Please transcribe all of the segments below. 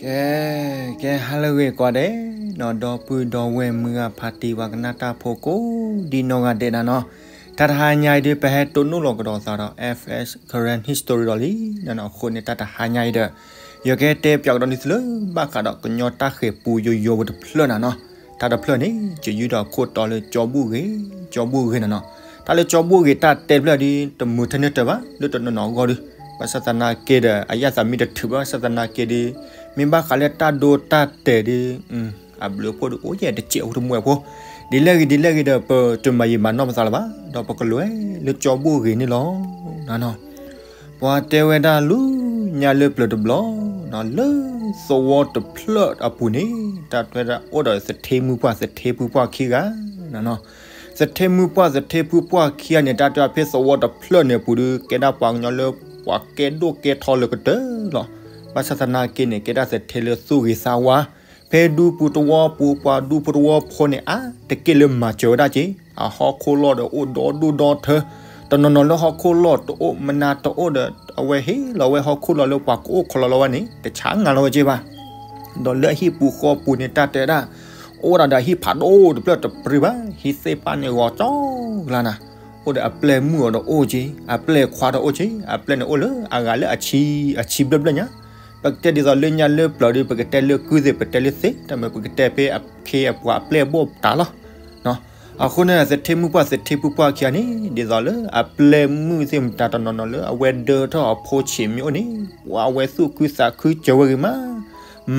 ကဲ, ကဲဟါလၢအဂ့ၤကိးဂၤဒဲးနီၤ, ဒီပုၢ်ဒီဝဲၢ်မုၢ်ဂၤဖါတံၢ် ပှၤကနၣ်တၢ်ဖိကိးဒံနီၢ်ဂၤဒဲးနီၤ, တၢ်တဟါညါအံၤဒုး ပဟဲတိၢ်နီၣ်လီၤကဒီးသးဒီး FS Karen History ဒီးလံနီၤ, အဃိန့ၣ် တၢ်တဟါညါအံၤဒီး ယကဟဲတဲပၠးကဒီးန့ၢ်သုလၢ ဘၣ်ဃးဒီးကညီတၢ်ဃဲၤပူယိယိဝဲတဖျၢၣ်နၤနီၤ, တၢ်တဖျၢၣ်န့ၣ် ကယုၢ်ဒီးခိၣ်တီလၢကၠီဘူၣ်ဂ့ၤ, ကၠီဘူၣ်ဂ့ၤနၤနီၤ, တၢ်လၢကၠီဘူၣ်ဂ့ၤတၢ်တဲတဖျၢၣ်ဒုး တမုာ်ထဲန့ၢ်တၢၤဘၣ် လၢတနီၤနီၤအဂီၢ်ဒုး, ဘၣ်ဆၣ်သနာ်က့ဒီး အယၣ်သးမ့ၢ်တထုးဘၣ် ဘၣ်ဆၣ်သနာ်က့ဒုး မ့ၢ်ဘၣ်ဃးလၢတၢ်ဒိတၢ်တဲာ်ဒုး အဘျုးအဖှိၣ်ဒုးအိၣ်ယဲၢ်တစဲးဖိတမူဝဲဖိ, ဒ်လဲၣ်ဂ့ၤဒ်လဲၣ်ဂ့ၤဒီး ပတမၤယံာ်မၤနီၢ်ပသးလၢၤဘၣ်, ဒီးပကလဲၤလၢကၠီဘူၣ်ဂ့ၤန့ၣ်လီၤ. ပှၤတဲဝဲဒၣ်လၢညါလၢပျၢၤတဘျီ, လၢသဝီတဖျၢၣ်အပူၤန့ၣ် တၢ်တဲဝဲဒၣ်အိၣ်ဒီးသထ့မုၢ်ပှၢ်သထ့ဖုပှၢ်ခံဂၤ သထ့မုၢ်ပှၢ်သထ့ဖုပှၢ်ခံဂၤန့ၣ် တၢ်တဲဖဲသဝီတဖျၢၣ်န့ၣ်အပူၤဒုး ကဲဒၣ်ပှၤကညီလၢပှၤကဲဒိၣ်ကဲထီလၢကတၢၢ်လီၤ. ဘၣ်ဆၣ်သနာ်က့န့ၣ် ကဲဒၣ်သထ့လၢသူၣ်ဂ့ၤသးဝါ, ဖဲဒူပူၤသဝီပူၤ ပှၤဒူဖိသဝီဖိန့ၣ် အါတက့ၢ်လၢမၤစၢၤဝဲဒၣ်က့ၤ, အဟီၣ်ခိၣ်လီၢ်ဒီးအိၣ်ဒီဒူၣ်ဒီထၢ, တနီၤနီၤလၢဟီၣ်ခိၣ်လီၢ်တအိၣ်မနုၤတအိၣ်ဒီး အဝဲဟ့ၣ်လီၤဝဲဟီၣ်ခိၣ်လီၢ်လၢပှၤကအိၣ်ခိးလီၤလီၤဝဲန့ၣ် တဆါငါလီၤဝဲက့ၤဘၣ် ဒီးလၢအဟံၣ်ပူၤဃီပူၤန့ၣ် တၢ်တဲဒၣ် အိၣ်ဝဲဒၣ်ဒီးအဟံၣ်ဖးဒိၣ်တဖျၢၣ်တပြံဘၣ်, ဟံၣ်သ့ၣ်ပၢ်န့ၣ်ဂီၤကၠီကလါနၤ, အိၣ်ဒီးအပျဲၢ်မုၣ်အီၤဒီးအိၣ်က့ၤ, အပျဲၢ်ခွါဒီးအိၣ်က့ၤ, အပျဲၢ်န့ၣ်အိၣ်လၢအဂၤလၢအဆံ, အဆံဘျဲၣ်ဘျဲၣ်ညါ, ပကတဲဒ်သိးလၢညါလၢပျၢၤဒီး ပကတဲလၢကုသ့ၣ် ပတဲလၢသ့ၣ် တၢ်မ့ၢ်ပကတဲဖဲအခ့အပှၤအပျဲၢ်အဘီၣ်တၢ်လီၤ. အဃိန့ၣ် သထ့မုၢ်ပှၢ်သထ့ဖုပှၢ်ခံဂၤန့ၣ် ဒ်သိးလၢအပျဲၢ်မုၣ်သ့ၣ်မတၤတနီၤနီၤလၢအဝဲဒၢထီၣ်အဖိဆံးမ့ၢ်အိၣ်န့ၣ် ပှၤအဝဲသူၣ်ခုသးခုစၢၤဝဲဂ့ၤမး,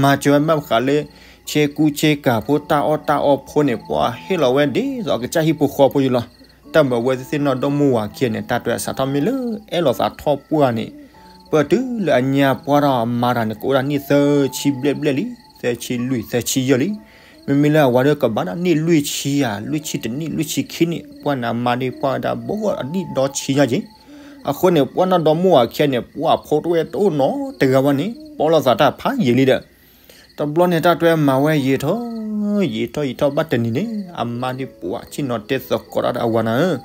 မၤစၢၤဝဲမ့ၢ်ဘၣ်ဃးလၢ ဆ့ကူဆ့ကၤဖိတၢ်အီၣ်တၢ်အီဖိန့ၣ် ပှၤဟ့ၣ်လီၤဝဲဒ်သိးအကစၢ်ဟံၣ်ဖိဃီဖိယိလီၤ. တၢ်မ့ၢ်အဝဲသ့ၣ်သ့ၣ်နီၣ်ဒီမါဝၤခံဂၤန့ၣ် တၢ်တဲအစးထီၣ်မ့ၢ်လၢအဲၣ်လီၤသးထီၣ်ပှၢ်န့ၣ်, ပၢၢ်တုၤလၢအညါပှၢ်ထီၣ်အမါတဂၤန့ၣ် ကအိၣ်ဒၣ်နံၣ်သၢဆံဘျဲၣ်ဘျဲၣ်လံ, သၢဆံလွံၢ် သၢဆံယဲၢ်လံ. မ့မ့ၢ်လၢအဝၤဒီးကဘၣ်ဒၣ်နံၣ်လွံၢ်ဆံဧါ, လွံၢ်ဆံတနံၣ် လွံၢ်ဆံခံနံၣ်, ပှၢ်န့ၣ်အမါဒ်ပှၢ်ဒၣ်ဘီအနံၣ်ဒီဆံညါက့ၤ. အဃိန့ၣ် ပှၢ်နီၢ်ဒီမါဝၤခံဂၤန့ၣ် ပှၢ်ဖိတဝဲၢ်တအိၣ်နီတဂၤဘၣ်န့ၣ် ပီၣ်လိာ်သးတၢ်ဖးယံာ်လံဒီး တဘျီန့ၣ် တၢ်တဲမၤဝဲယံာ်ထီၣ်, ယံာ်ထီၣ်ယံာ်ထီၣ်ဘၣ်တနံၤန့ၣ် အမါဒ်ပှၤဆ့ၣ်နီၤတဲသကိးတၢ်ဒီးအဝၤနၤဧၢ,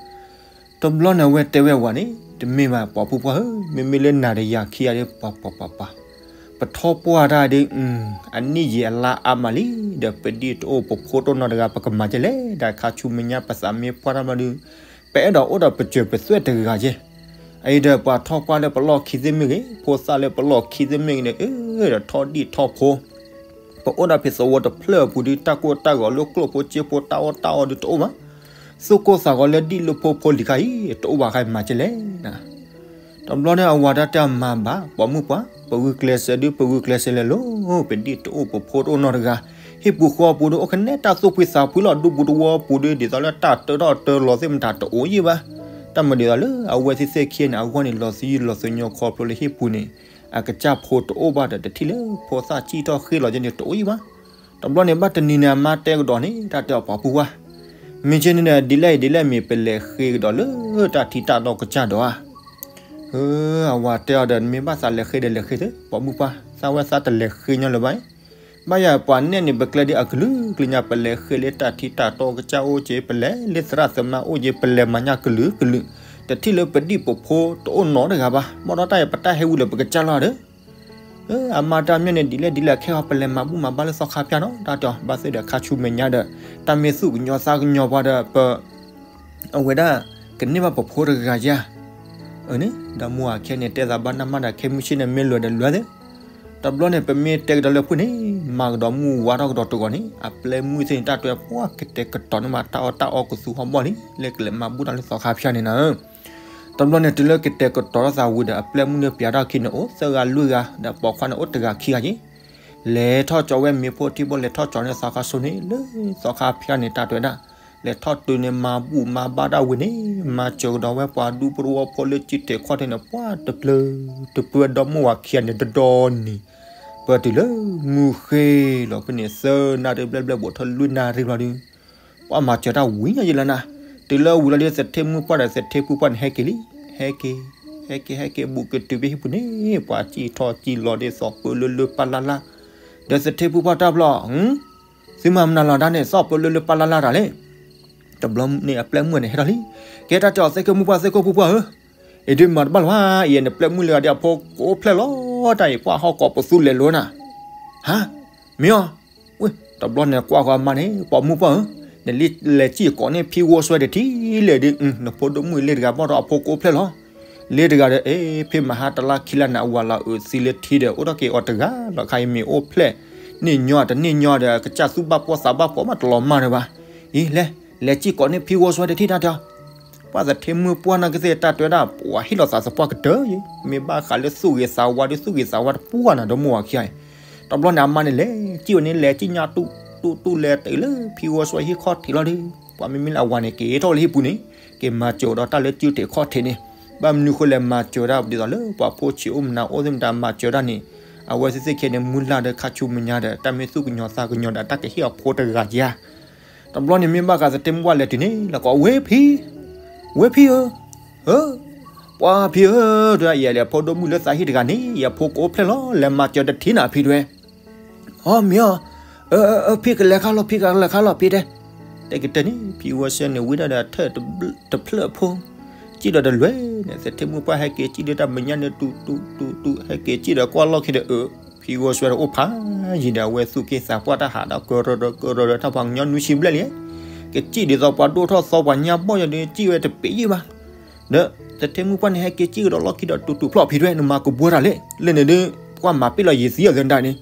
တဘျီန့ၣ် အဝဲတဲဝဲအဝၤန့ၣ် တမ့ၢ်ဘၣ်ပှၤပိာ်ပှၢ်ဧၢ, မ့မ့ၢ်လၢနၤဒီးယၤခံဂၤဒီး ပှၤပှၤပှၤပှၤ, ပထီၣ်ပှၢ်တၢ်ဒီး အနံၣ်ယံာ်အလါအါမးလံ, ဒီးပဒံၣ်တအိၣ်ပဖိတအိၣ်နီတဂၤ ပကမၤဒ်လဲၣ်, ဒီးခါဆူမဲာ်ညါပသးမ့ၢ်ပှၢ်တၢ်မးဒီး ပအဲၣ်ဒိးအိၣ်ဒီးပစၢၤပသွဲၣ်တဂၤက့ၤ အအံၤဒီးပှၤထီၣ်ပှၢ်လၢပလီၢ်ခံသ့ၣ်မ့ၢ်ဂ့ၤ, ဖိသၣ်လၢပလီၢ်ခံသ့ၣ်မ့ၢ်ဂ့ၤန့ၣ် အၢ ဒီးထီၣ်ဒံၣ်ထီၣ်ဖိ, ပအိၣ်ဒီးဖဲသဝီတဖျၢၣ်အပူၤဒီး တၢ်ကိၢ်တၢ်ဂီၤလၢကျိၣ်ဖိစ့ဖိတၢ်အီၣ်တၢ်အီဒုးတအိၣ်ဘၣ်, သူၣ်ကိၢ်သးဂီၤလၢဒံၣ်လၢဖိဖိလံၤခါအံၤ တအိၣ်ဘၣ်ခါအံၤမၤကလဲၣ်. တဘျီန့ၣ် အဝၤတၢ်တဲအမၤဘၣ် ပိာ်မုၣ်ပှၢ်, ပဂုာ်ကျဲးစၢးဒုး ပဂုာ်ကျဲးစၢးလဲၤလိၤ, ပဒံၣ်တအိၣ်ပဖိတအိၣ်နီတဂၤ, ဟံၣ်ပူၤဃီပူၤဒီး အိၣ်ကနဲတၢ်သူၣ်ဖှံသးဖှံလီၤ, ဒူပူၤသဝီပူၤဒီး ဒ်သိးလၢတၢ်တၢထီၣ်တၢလီၤသ့ၣ်မတၤတအိၣ်ယံၤဘၣ်. တၢ်မၤဒ်သိးလၢအဝဲသ့ၣ်သ့ၣ်ခံဂၤန့ၣ် အဂီၢ်န့ၣ် လီၤသယုၢ်လီၤသညိခီဖျိလၢဟံၣ်ပူၤန့ၣ် အကစၢ်ဖိတအိၣ်ဘၣ်ဒီး တထံၣ်လၢဖိသၣ်စံၣ်ထီၣ်ဃ့ၢ်လီၤက့ၤန့ၣ် တအိၣ်ယံၤဘၣ်. တဘျီန့ၣ် ဘၣ်တနံၤန့ၣ် အမါတဲကဒီးန့ၣ် တၢ်တဲအီၤ ပှၤပိာ်ပှၢ်, မ့ၢ်ကဲန့ၣ်ဒီး ဒ်လဲၣ်အံၤဒ်လဲၣ်မ့ၢ် ပလဲၤဃ့ကဒီးလၢတၢ်ထံတၢ်တီကစၢ်ဒီးဧါ. အဝၤတဲအီၤဒီး မ့ၢ်ဘၣ်သးလဲၤဃ့ဒီးလဲၤဃ့သ့ ပိာ်မုၣ်ပှၢ်, သးဝဲသးတလဲၤဃ့ညီလၢၤဘၣ်. ဘၣ်ယၤပှၤနဲၣ်န့ၣ် ပကျဲဒ်အကလုာ်ကလုာ်ညါ, ပလဲၤဃ့လၢတၢ်ထံတၢ်တီကစၢ်အိၣ်က့ၤ, ပလဲၤလၢသရၣ်သမါအိၣ်က့ၤ, ပလဲၤမၤညါကလုာ်ကလုာ်, တထံၣ်လၢပဒံၣ်ပဖိတအိၣ်နီတဂၤဘၣ်. ဘၣ်ဒီးတၢ်အံၤ ပတၢ်ဟဲဝံၤလၢပကစၢ်လီၤဒီး အမါတၢ်မ့ၢ်န့ၣ် ဒ်လဲၣ်ဒ်လဲၣ် ခဲအံၤပလဲၤမၤဘူၣ်မၤဘါလၢသီခါဖၠၣ်နီၤ, တၢ်တဲအီၤ ဘၣ်သ့ၣ်ဒီးခါဆူမဲာ်ညါဒီး တၢ်မ့ၢ်သူၣ်ကညီၤသးကညီၤပှၤဒီး ပ အဝဲဒၣ် ကန့ၢ်ဘၣ်ပဖိတဂၤဧါ. အန့ၣ် ဒီးမိၢ်အခဲန့ၣ် တဲသးဘၣ်နၢ်မးဒီး ခဲမုၢ်ဆ့ၣ်န့ၣ် မ့ၢ်လွဲၢ်ဒီးလွဲၢ်သ့. တဘျီန့ၣ် ပမ့ၢ်တဲကဒီးလၢဖုၣ်န့ၣ် မၤကဒီးမုၢ်ဝါထီၣ်ကဒီးတဂီၤန့ၣ် အပျဲၢ်မုၣ်သ့ၣ်န့ၣ် တၢ်တဲပှၤကတဲာ်ကတီၤန့ၢ်မး တၢ်အီၣ်တၢ်အီကသူဟီၣ်ဘီၣ်လံ လၢကလဲၤမၤဘူၣ်တၢ်လၢသီခါဖၠၣ်န့ၣ်နၤ. တဘျီန့ၣ် တုၤလၢကတဲာ်ကတီၤထီၣ်သးဝံၤဒီး အပျဲၢ်မုၣ်န့ၣ် ပျးထီၣ်ခံန့ၣ် အိၣ်သၢဂၤလွံၢ်ဂၤ ဒီးပိာ်ခွါန့ၣ် အိၣ်တဂၤခံဂၤက့ၤ လဲၤထီၣ်ကၠီဝဲမ့ၤဖိထံဖိ လဲၤထီၣ်ကၠီန့ၣ်သီခါဆိန့ၣ် လၢသီခါဖၠၣ်န့ၣ် တၢ်တဲဝဲဒၣ် လဲၤထီၣ်တုၤန့ၣ် မၤဘူၣ်မၤဘါဒၣ်ဝံၤန့ၣ် မၤစၢၤကဒီးဝဲပှၤဒူဖိတဝီဖိလၢကၠံထဲးခီၣ်ထဲးန့ၣ် ပှၤတပျၢၤတပျၢၤ ဒီမါဝၤခံဂၤန့ၣ် တဒီနံၤ ပၢၢ်တုၤလၢမုၢ်ဃ့လီၤဖဲန့ၣ် သၢနၣ်ရံၣ်ဘျဲၣ်ဘျဲၣ် ဘူးထီၣ်လွံၢ်နၣ်ရံၣ်လီၤဒီး ပှၤမၤစၢၤတၢ်ဝံၤညါယံၤလီၤနၤ. တုၤလၢဝံၤလီၤဒီး သထ့မုၣ်ပှၢ်ဒီးသထ့ဖုပှၢ်န့ၣ် ဟဲက့ၤလံ ဟဲက့ၤ ဟဲက့ၤ ဟဲက့ၤ ဘူးကတုၤဖဲဟံၣ်ပူၤန့ၣ် ပှၤစံၣ်ထီၣ်စံၣ်လီၤဒီး သီၣ်ပၢလၢလၢပၢ်လၢ်လၢ် ဒီးသထ့ဖုပှၢ်တၢ်ဘျီ သုမၤမနုၤလီၤဒၣ်န့ၣ် သီၣ်ပၢလၢလၢပၢ်လၢ်လၢ်တၢ်လဲၣ်. တဘျီန့ၣ်အပျဲၢ်မုၣ်န့ၣ်ဟဲထီၣ်လံ. ကဲတၢ်တဲအီၤ သ့ၣ်ခိၣ်မုၣ်ပှၢ် သ့ၣ်ခိၣ်ဖုပှၢ်ဧၢ, အံၤဒုးမၤတဘၣ်လၢၤဘၣ်, အံၤနပျဲၢ်မုၣ်လၢအဒံးအဖိကိးဖျဲၣ်လီၤ, တၢ်အံၤပှၢ်ဟီၣ်ကိးပသူလဲၤလိၤနၤ. ဟါ, မ့ၢ်အီၤ, ဝ့ၢ် တဘျီန့ၣ်ကွၢ်ဃီအမါန့ၣ် ပိာ်မုၣ်ပှၢ်ဧၢ, နလံ လဲၤစံၣ်ကိးန့ၢ်ဖံဝီဆွဲတထံၣ်လဲၣ်ဒီး နဖိဒိၣ်မုၣ်လ့တဂၤဘၣ်ဒီးအဖိကိးဖျဲၣ်လီၤ. လ့တဂၤဒီး အ့ ဖဲမဟါတလါခံလါန့ၣ် အဝၤလီၤအုးသံလၢထံဒီး အိၣ်ထီၣ်က့ၤအီၤတဂၤလီၤ ခါအံၤမ့ၢ်အိၣ်ဖျဲၣ်န့ၣ်ညီတန့ၢ်ညီဒီး ကစၢ်သူၣ်ဘၣ်ပီၣ်သးဘၣ်ပီၣ်မးတလီၤမၢ်ဒီးဘၣ်. အံၤ လဲၤ လဲၤစံၣ်ကိးန့ၢ်ဖံဝီဆွဲတထံၣ်တၢ်တဲအီၤ ပှၢ်သထ့မုၣ်ပှၢ်နာ်ကသ့ၣ်တၢ်တဲဝဲဒၣ် ပှၤဟ့ၣ်လီၤသးသပှၢ်ကတၢၢ်ယ့ၣ် မ့ၢ်ဘၣ်ဃးလၢသူၣ်ဂ့ၤသးဝါဒီးသူၣ်ဂ့ၤသးဝါတပှၢ်နၤဒီးမိၢ်ဝၤခံဂၤအံၤ, တဘျီန့ၣ်အမါန့ၣ်လဲၤစံၣ်ဝဲန့ၣ် လဲၤစံၣ်ညါတူၢ်တူၢ်တူၢ်လဲၤတုၤလၢဖံဝီဆွဲဟံၣ်ခီၣ်ထံးလီၤဒီး ပှၤမ့မ့ၢ်လၢအဝၤန့ၣ် က့ၤထီၣ်ဝဲလၢဟံၣ်ပူၤန့ၣ် က့ၤမၤစၢၤဒီးတၢ်လၢစုတ့ၢ်ခီၣ်ထံးန့ၣ်, ဘၣ်မနုၤဃိလဲၣ်မၤစၢၤဒၣ်ဒ်သိးလၢပှၤဖိဆံးအိၣ်မနုၤအိၣ်သ့ၣ်မတၤမၤစၢၤဒၣ်န့ၣ်, အဝဲသ့ၣ်သ့ၣ်ခဲန့ၣ် မုၢ်လၢ်ဒီးခါဆူမဲာ်ညါဒီး တၢ်မ့ၢ်သူၣ်ကညီၤသးကညီၤဒီးတၢ်ကဟ့ၣ်အီၤဖိတဂၤဧါ တဘျီန့ၣ်မ့ၢ်ဘၣ်ဃးသထ့မုၣ်ပှၢ်လဲၤတုၤန့ၣ် လီၤကီး ဝ့ၢ်ဖံ, ဝ့ၢ်ဖံဧၢ, ဧၢ, ပှၢ်ဖံဧၢ, တဲ ယလဲၤဖိဒိၣ်မုၣ်လၢသးဟံၣ်တဂၤန့ၣ် ယဖိကအိၣ်ဖျဲၣ်လီၤ လဲၤမၤစၢၤတထံၣ်နၤဖံတဲဝဲ, အီ မ့ၢ်အီၤ, အၢ ဖံကလဲၤခါလီၤ ဖံကလဲၤခါလီၤဖံတဲ, တဲကတၢၢ်န့ၣ် ဖံဝီဆွဲန့ၣ်ဝံၤဒၣ်ဒီးထၢၣ်တဖျၢၣ်ဖိ စံၣ်ဒီးတလွဲၢ်န့ၣ် သထ့မုၣ်ပှၢ်ဟဲက့ၤစံၣ်ဒီးတၢ်မဲာ်ညါန့ၣ် တူၢ်တူၢ်တူၢ်တူၢ် ဟဲက့ၤစံၣ်ဒီးကွၢ်လီၢ်ခံဒီးအၢ ဖံဝီဆွဲဒီးအိၣ်ဖးယံၤဒီး အဝဲသူၣ်က့သးပှၢ်တၢ်ဟးဒီးကရၢကရၢတၢ်ဖီကညီနွံဆံဘျဲၣ်လံ, ကစံၣ်ဒ်သိးပှၤဒိၣ်ထီၣ်သီပှၤညါဘီၣ်ယၤဒီး စံၣ်ဝဲတပ့ၤယံၣ်ဘၣ်, ဒီးသထ့မုၣ်ပှၢ်န့ၣ် ဟဲက့ၤစံၣ်ကဒီးလီၢ်ခံဒီးတူၢ်တူၢ်ဖျီၣ်ဖံတဲဝဲ နမၤကဘှီတၢ်လဲၣ် လၢန့ၣ်ဒီး ပှၢ်မၤပ့ၢ်လီၤယံၤသံအီၤသၢနဒၣ်န့ၣ်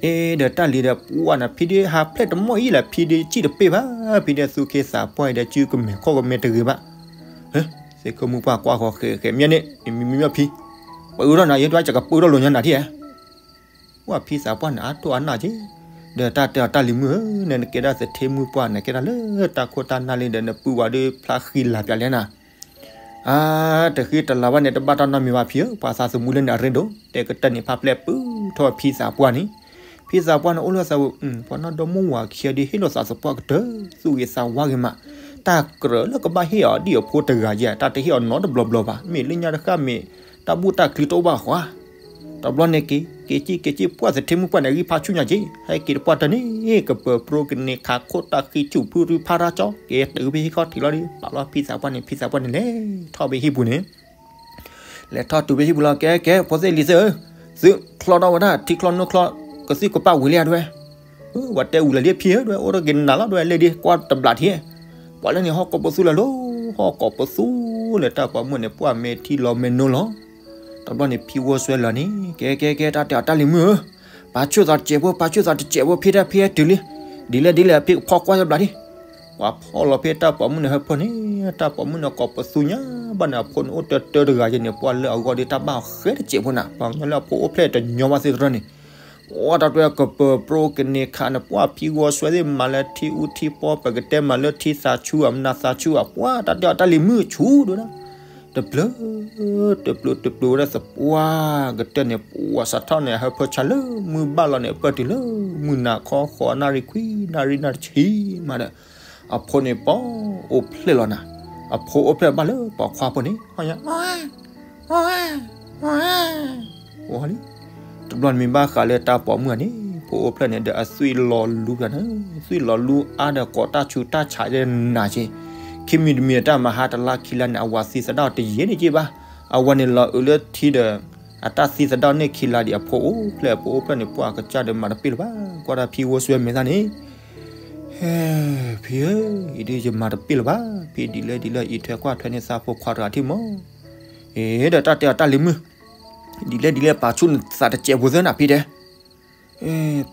အ့ ဒီးတၢ်လံၤဒီးပှၢ်နၤ ဖံဒုးဟးဖျဲၣ်တမီၢ်အံၤလၢ ဖံဒုးစံၣ်တပ့ၤဘၣ် ဖံဒုးသူၣ်က့သးပှၢ်အံၤဒီး စုကမဲာ်ခီၣ်ကမဲာ်တဂ့ၤဘၣ်, သ့ၣ်ခိၣ်မုၣ်ပှၢ်ကွၢ်ဃီဃဲးဃဲးမ့ၢ်န့ၣ် နမံမံမ့ၢ်ဖံ, ပအုးထီၣ်နၤ ယဲတွၢ်ကပအုးထီၣ်လိာ်ညါနၤထံၣ်ဧါ ပှၢ်ဖံသးပှၢ်န့ၣ် အါတိၢ်အနၢ်က့, ဒီးတၢ်တဲအီၤတၢ်လံၤမုၣ်ဧၢ, နကဲဒၣ်သထ့မုၣ်ပှၢ် နကဲဒၣ်လၢတၢ်ခိၣ်တၢ်နၢ်လံဒီး နပုၢ်ဝဲဒီးဖျါဃံလၤပၠးလဲၣ်နၤ, အါ တဃံတလၤဘၣ်န့ၣ် တဘၣ်တၢ်နီတမံၤဘၣ်ဖံဧၢ, ပှၤသးသမူလၢန့ၣ်အရ့ဒိၣ်, တဲကတၢၢ်န့ၣ်ဖးဖျဲးပုၢ်ထီၣ်ဖံသးပှၢ်န့ၣ်, ဖံသးပှၢ်န့ၣ်အိၣ်လၢသးဝဲ, ပှၤနီၢ်ဒီမိၢ်ဝၤခံဂၤဒီးဟ့ၣ်လီၤသးသပှၢ်ကတၢၢ် သူၣ်ဂ့ၤသးဝါဂ့ၤမး, တၢ်ကြၢးလၢကဘၣ်ဟ့ၣ်အီၤဒ်အဖိတဂၤယဲၢ် တၢ်တဟ့ၣ်အီၤနီတဘျီဘျီဘၣ်, မ့ၢ်လၢညါတဃၣ်မ့ၢ် တၢ်ဘူၣ်တၢ်ချံတအိၣ်ဘၣ်ဃီ တဘျီန့ၣ်က့ၤ က့ၤစံၣ်က့ၤစံၣ် ပှၢ်သထ့မုၣ်ပှၢ်န့ၣ် ဂံၢ်ဖးဆူၣ်ညါက့ၤ, ဟဲက့ၤတပှၢ်တၢၢ်န့ၣ် ကပၢၤပြိကန့ၢ်ခးခိၣ်တၢ်ဃံဆူၣ် ဖုရူဖးရါကၠီ က့ၤတုၤဖဲဟံၣ်ခီၣ်ထံးလီၤဒီး ပာ်လီၤဖံသးပှၢ်န့ၣ် ဖံသးပှၢ်န့ၣ်လဲၤထီၣ်ဖဲဟံၣ်ပူၤန့ၣ် လဲၤထီၣ်တုၤဖဲဟံၣ်ပူၤလီၤ ကဲကဲ ဖိသ့ၣ်လံၤသ့ၣ်ဧၢ, သုချီထီၣ်ဝဲဒၣ် ထံချီနိချီ ကသံၣ်ကပၢ်ဝံၤလံဧါတဲဝဲ, ဝဲတဲဝံၤလၢာ်လံဖံဧၢတဲဝဲ အိၣ်ထီၣ်က့ၤနၤလီၤတဲဝဲ လဲၤဒံးကွၢ်တဘျးထံၣ်, ပှၤလၢန့ၣ်ဟီၣ်ကိးပသူလၢာ်လီၤ, ဟီၣ်ကိးပသူလၢာ် တၢ်ပိာ်မုၣ်န့ၣ် ပှၢ်မဲာ်ထံလီၤမဲာ်နိလီၤ တဘျီန့ၣ် ဖံဝီဆွဲလီၤန့ၣ် ကဲကဲကဲ တၢ်တဲအီၤတၢ်လံၤမုၣ်ဧၢ, ပာ်ဆူၣ်သးတစဲးဖိ ပာ်ဆူၣ်သးတစဲးဖိ ဖံတဲဖံဟဲတုၤလံ, ဒ်လဲၣ်ဒ်လဲၣ် ဖံကဖီကွၢ်ယဘျးဒံး, ပှၤဖီလီၤဖဲတၢ်ပိာ်မုၣ်န့ၣ်ဟၢဖၢန့ၣ်, တၢ်ပိာ်မုၣ်န့ၣ်ကိးပသူညါဘၣ်န့ၣ် အဖိန့ၣ်အိၣ်တၢတၢတဂၤယဲၢ်န့ၣ် ပှၢ်လၢအဂီၢ်ဒီးတၢ်ဘၣ်ဃဲတစဲးဖိနၤ ပှၤကညီလၢအဖိအိၣ်ဖျဲၣ်တညီဘၣ်သ့ၣ်တဖၣ်န့ၣ် ပှၢ်တၢ်တဲကပၢၤပြိကန့ၢ်ခးန့ၣ် ပှၢ်ဖံဝီဆွဲသ့ၣ်မၤလၢထံအူထံပီ ပကတဲမၤလၢထံသးဆူၣ် အမနုၤသးဆူၣ်ဧါ ပှၢ်တၢ်တဲအီၤတၢ်လံၤမုၣ်ဆူၣ်ဒိၣ်ဒၣ်, တပျၢၤ တပျၢၤတပျၢၤဝဲဒၣ်သပှၢ်ကတၢၢ်န့ၣ် ပှၢ်စးထီၣ်န့ၣ် အဟၢဖၢဆါလၢမုၢ်ဘၣ်လီၤန့ၣ် ပၢၢ်တုၤလၢမုၢ်နၤခီဃိးနၣ်ရံၣ်ခွံနၣ်ရံၣ်နၢ်တဆံမးဒီး အဖိန့ၣ်ပိာ်အိၣ်ဖျဲၣ်လီၤနၤ, အဖိအိၣ်ဖျဲၣ်ဘၣ်လၢပိာ်ခွါဖိန့ၣ် ဟီၣ်ညါ အီၣ် အီၣ် အီၣ် လံ, တဘျီန့ၣ်မ့ၢ်ဘၣ်ဃးလၢတၢ်ပိာ်မုၣ်ဧါန့ၣ် ဖိအိၣ်ဖျဲၣ်န့ၣ်ဒီးအသွံၣ်လီၤလူပှၤန့ၣ်, သွံၣ်လီၤလူအါဒီးကိးတၢ်ဆူးတၢ်ဆါယဲၢ်နၤက့, ခံမံၤတမံၤတၢ်မဟါတလါခံလါန့ၣ် အဝၤသံသဒၣ်တယံာ်န့ၣ်က့ဘၣ်, အဝၤန့ၣ်လီၤအုးလၢထံဒီး အတၢ်သံသဒၣ်န့ၣ်ခံလါဒံး အဖိအိၣ်ဖျဲၣ် အဖိအိၣ်ဖျဲၣ်န့ၣ် ပှၢ်ကစၢ်ဒီးမၤတပ့ၢ်လၢၤဘၣ်, ကွၢ်တၢ်ဖံဝီဆွဲမဲာ်သၣ်န့ၣ် ဟဲ ဖံဧၢ, အံၤဒ်ယမၤတပ့ၢ်လၢၤဘၣ်, ဖံဒ်လဲၣ်ဒ်လဲၣ် အံးထွဲကွၢ်ထွဲန့ၢ်သးဖိခွါတဂၤထံၣ်မး, အ့ ဒီးတၢ်တဲအီၤတၢ်လံၤမုၣ်, ဒ်လဲၣ်ဒ်လဲၣ် ပာ်ဆူၣ်နသးတစဲးဖိသၢနၤဖံတဲ,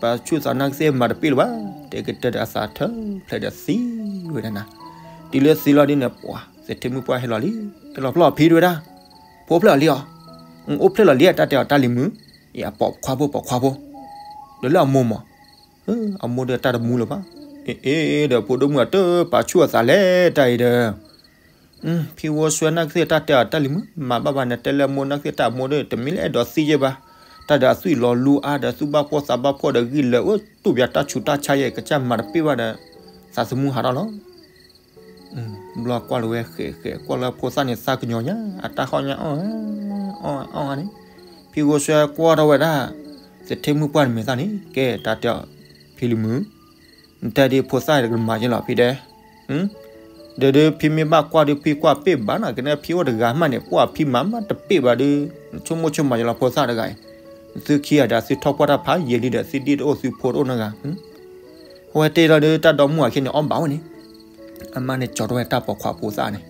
ပာ်ဆူၣ်သးနာ်ကသ့ၣ်မၤတပ့ၢ်လၢၤဘၣ်, တဲကတၢၢ်ဒီးအသးထၢဖျဲးဒီးသံဝဲဒၣ်နၤ, တုၤလၢသံလီၤဒ်န့ၣ် ပှၤသထ့မုၣ်ပှၢ်ဟဲလီၤလံ, ဟဲလီၤဖျီၣ်ဖံတဲဝဲဒၣ်, ဖိအိၣ်ဖျဲၣ်လီၤလံဧါ, အိၣ်ဖျဲၣ်လီၤလံ တၢ်တဲအီၤတၢ်လံၤမုၣ်, အပိာ်ခွါဖိပိာ်ခွါဖိ, ဒီးလၢအမိၢ်မး အမိၢ်ဒီးတၢ်တမူလၢၤဘၣ်, အ့ အ့ ဒီးဖိဒိၣ်မုၣ်အတပာ်ဆူၣ်အသးလဲၣ်တၢ်အံၤဒီး, ဖံဝီဆွဲနာ်ကသ့ၣ်တၢ်တဲအီၤတၢ်လံၤမုၣ်, မၤဘၣ်ဘၣ်နတဲလၢအမိၢ်နာ်ကသ့ၣ်တၢ်အမိၢ်ဒီး တမ့ၢ်လၢအဲၣ်ဒိးသံယဲၢ်ဘၣ်, တၢ်ဒီးအသွံၣ်လီၤလူအါဒီးသူၣ်ဘၣ်ဖှီၣ်သးဘၣ်ဖှီၣ်ဒီးဂံၢ်လၢာ်အိၣ်တူၢ်ပၠးတၢ်ဆူးတၢ်ဆါယဲၢ် ကစၢ်မၤတပ့ၢ်ဘၣ်ဒီး, သးသမူဟးထီၣ်လီၤ ဘျီကွၢ်လၢၤဝဲဃဲးဃဲး ကွၢ်လၢဖိသၣ်န့ၣ်သးကညီၤညါ အတၢ်ဟီၣ်ညါအီၣ် အီၣ်အီၣ်န့ၣ်, ဖံဝီဆွဲကွၢ်ထီၣ်ဝဲဒၣ် သထ့မုၣ်ပှၢ်န့ၣ်မဲာ်သၣ်န့ၣ် ကဲတၢ်တဲအီၤ ဖံလံၤမုၣ်, နတဲဒ်ဖိသၣ်တကမၤယဲၢ်လီၤဖံတဲ, ဒီးဒ်ဖံမ့ၢ်ဘၣ်ကွၢ်ဒ်ဖံကွၢ်ပ့ၢ်ဘၣ်နီၤ ကနဲဖံအိၣ်တဂၤမးန့ၣ် ပှၢ်ဖံမၤမးတပ့ၢ်ဘၣ်ဒီး နဆိကမိၣ်ဆိကမးယဲၢ်လီၤဖိသၣ်တဂၤအံၤ, သုခံဂၤဒီးသုထီၣ်ပှၢ်တၢ်ဖးယံာ်လံဒီး သုဒ့ၣ်တအိၣ်သုဖိတအိၣ်နီတဂၤ. အဝဲတဲလီၤဒီး တၢ်ဒီမါဝၤခံန့ၣ် အီၣ်ဘၣ်ဝဲန့ၣ်, အမါန့ၣ် ကၠီၤထီၣ်ဝဲတၢ်ပိာ်ခွါဖိသၣ်န့ၣ်,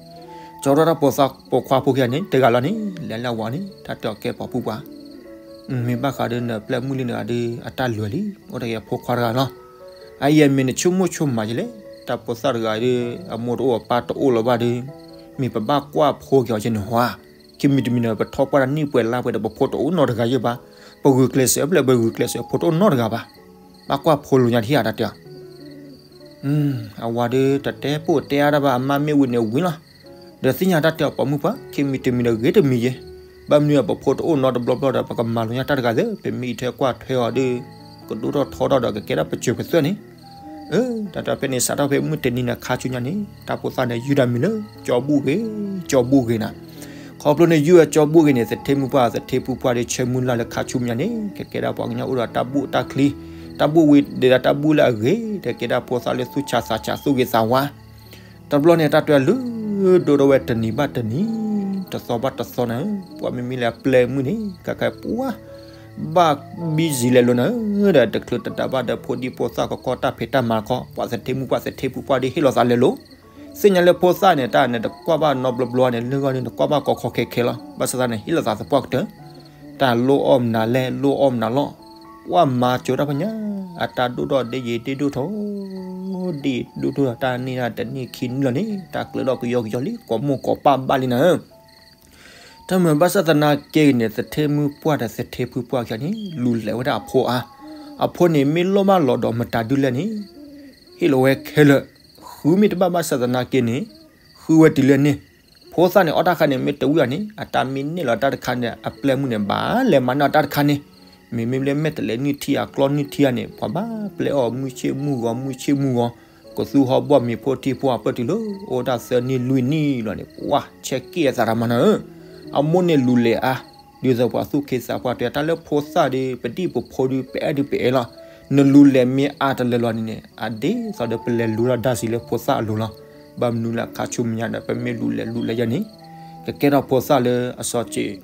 ကၠီၤထီၣ်တၢ်ပိာ်ခွါဖိခံဂၤန့ၣ် တဂၤလီၤန့ၣ် လဲၤလၢအဝၤန့ၣ် တၢ်တဲအီၤ ကဲပှၤပုၢ်ပှၢ်, မ့ၢ်ဘၣ်ဃးဒီးနပျဲၢ်မုၣ်လံနဂၤဒီး အတၢ်လွဲၤလံ, အိၣ်တဂ့ၤအဖိခွါတဂၤလီၤ. အအံၤအမ့ၢ်နဆိကမိၣ်ဆိကမးယလဲၣ်, တၢ်ဖိသၣ်တဂၤဒီး အမိၢ်တအိၣ်အပၢ်တအိၣ်လၢၤဘၣ်ဒီး မ့ၢ်ပဘၣ်ကွၢ်ဖိက့ၤအီၤယဲန့ၣ်ဟီဧါ. ခံမံၤတမံၤဒီး ပထီၣ်ပှၢ်တၢ်နံၣ်ပှဲၤလါပှဲၤဒီး ပဖိတအိၣ်နီတဂၤယဲဘၣ်. ပဂုာ်ကျဲးစၢးဖဲလဲၣ် ပဂုာ်ကျဲးစၢး ဖိတအိၣ်နီတဂၤဘၣ်. ဘၣ်ကွၢ်ဖိလိၤညါတဟံၣ်ဧါ တၢ်တဲအီၤ. အဝၤဒီးတတဲပိၢ်တဲအါတၢ်ဘၣ်, အမါမ့ၢ်ဝံၤန့ၣ်ဝံၤလီၤ. ဒီးသ့ၣ်ညါတၢ်တဲအီၤ ပိာ်မုၣ်ပှၢ်, ခံမံၤတမံၤဒီးဂ့ၤတမံၤယဲ, ဘၣ်မနုၤအပဖိတအိၣ်နီတဘျီဘျီဒီး ပကမၤလိၤညါတၢ်တဂၤသ့, ပမ့ၢ်အံးထွဲကွၢ်ထွဲအီၤဒီး ကဒိၣ်ထီၣ်ထီထီၣ်ဒီး ကကဲထီၣ်ပစၢၤပသွဲၣ်န့ၣ် တၢ်တဲဖဲန့ၣ် စးထီၣ်ဖဲမုၢ်တနံၤန့ၣ် ခါဆူညါန့ၣ် တၢ်ဖိသၣ်န့ၣ် ယုၢ်တၢ်မံၤလၢ ကၠီဘိၣ်ဂ့ၤ, ကၠီဘိၣ်ဂ့ၤနၤ. ခီဖျိန့ၣ် ယုၢ်ဝဲကၠီဘိၣ်ဂ့ၤန့ၣ် သထ့မုၢ်ပှၢ် သထ့ဖုပှၢ်ဒီး ဆၢမုၢ်လၢ်လၢခါဆူညါန့ၣ် ကကဲဒၣ်ပှၤကညီအိၣ်ဒီးတၢ်ဘူၣ်တၢ်ချံ, တၢ်ဘူၣ်ဝံၤဒဲးဒီးတၢ်ဘူၣ်လၢအဂ့ၤ, တကဲဒၣ်ဖိသၣ်လၢသူၣ်ဆးသးဆး သူၣ်ဂ့ၤသးဝါ. တဘျီန့ၣ် တၢ်တဲဒိၣ်ထီၣ်ဝဲတနံၤဘၣ်တနံၤ, တသီဘၣ်တသီနၤ, ပှၤမ့မ့ၢ်လၢအပျဲၢ်မုၣ်န့ၣ် ကကဲပှၤ ဘၣ် busy လဲၤလိၤနၤ, ဒီးတချုးတဒါဘၣ်ဒီး ဖိဒံဖိသၣ်ကကီ တၢ်ဖံးတၢ်မၤတခီ, ပှၤသထ့မုၢ်ပှၢ် သထ့ဖုပှၢ်ဒီး ဟ့ၣ်လီၤသးလဲၤလိၤ. သ့ၣ်ညါလၢဖိသၣ်န့ၣ် တၢ်န့ၣ်တကွၢ်ဘၣ်နီတဘျီဘျီန့ၣ် လၢဂီၢ်န့ၣ် တကွၢ်ဘၣ်ကီခီခဲခဲလီၤ. ဘၣ်ဆၣ်သနာ်က့ ဟ့ၣ်လီၤသးသပှၢ်ကတၢၢ်, တၢ်လိၣ်အီၣ်မနုၤလဲၣ် လိၣ်အီၣ်မနုၤလီၤ. ပှၤမၤစၢၤတၢ်ဖဲညါ, အတၢ်ဒိၣ်ထီၣ်ဒ့ယံာ်ဒ့ဒိၣ်ထီၣ်, ဒ့ဒိၣ်ထီၣ်တၢ်န့ၢ်တၢ်တနံၣ်ခံနံၣ်လီၤန့ၣ် တၢ်ကျၢၤထီၣ်ကယီကယီလံ ကိးမိၢ်ကိးပၢ်ဘၣ်လံနၤ. တၢ်မၤဘၣ်ဆၣ်သနာ်က့န့ၣ် သထ့မုၢ်ပှၢ်ဒီးသထ့ဖုပှၢ်ခံဂၤန့ၣ် လူၤလဲၤဝဲဒၣ်အဖိအါ, အဖိန့ၣ်မ့ၢ်လိၣ်ဘၣ်လီၤဒီးမတၤဒုလဲၣ်န့ၣ် ဟ့ၣ်လီၤဝဲခဲလၢာ်, ဃုမ့ၢ်တဘၣ်ဘၣ်ဆၣ်သနာ်က့န့ၣ် ဃုဝဲတုၤလၢန့ၣ်. ဖိသၣ်န့ၣ်အီၣ်တၢ်ခါန့ၣ် မ့ၢ်တဝံၣ်အီၤန့ၣ် အတၢ်မ့ၢ်နဲၣ်လီၤတၢ်တခါန့ၣ် အပျဲၢ်မုၣ်န့ၣ် ဘၣ်လဲၤမၤန့ၢ်အီၤတၢ်တခါန့ၣ်. မ့မ့ၢ်လၢမဲာ်တလဲးနုၢ်ထံအကျီနုၢ်ထံအါန့ၣ် ပှၤဘၣ်ပျဲအီၤမုၢ်ဆ့ၣ်မုၢ်ဂီၤ မုၢ်ဆ့ၣ်မုၢ်ဂီၤ, ကသူဟီၣ်ဘီၣ်မ့ၤဖိထံဖိအပၢၢ်တုၤလၢ အိၣ်ဒၣ်သၢနံၣ်လွံၢ်နံၣ်လီၤန့ၣ် ပှၤဆဲးက့ၣ်အသးတၢ်မၤနၤဧၢ. အမိၢ်န့ၣ်လူၤလဲၤအါ, ဒ်သိးပှၤသူၣ်က့သးပှၢ်တဲ တၢ်လၢဖိသၣ်ဒီး ပဒံၣ်ပဖိဒီး ပအဲၣ်ဒုးပအဲၣ်လီၤ. နလူၤလဲၤမ့ၢ်အါတလၢလီၤန့ၣ်န့ၣ် အဒ်သိးဒီးပလဲၤလူၤထီၣ်ဒါစံးလၢဖိသၣ်အလိၤလီၤ. ဘၣ်မနုၤလၢခါဆူမဲာ်ညါဒီး ပမ့ၢ်လူၤလဲၤလူၤလဲၤယဲန့ၣ် ကကဲထီၣ်ဖိသၣ်လၢအစီၤစ့း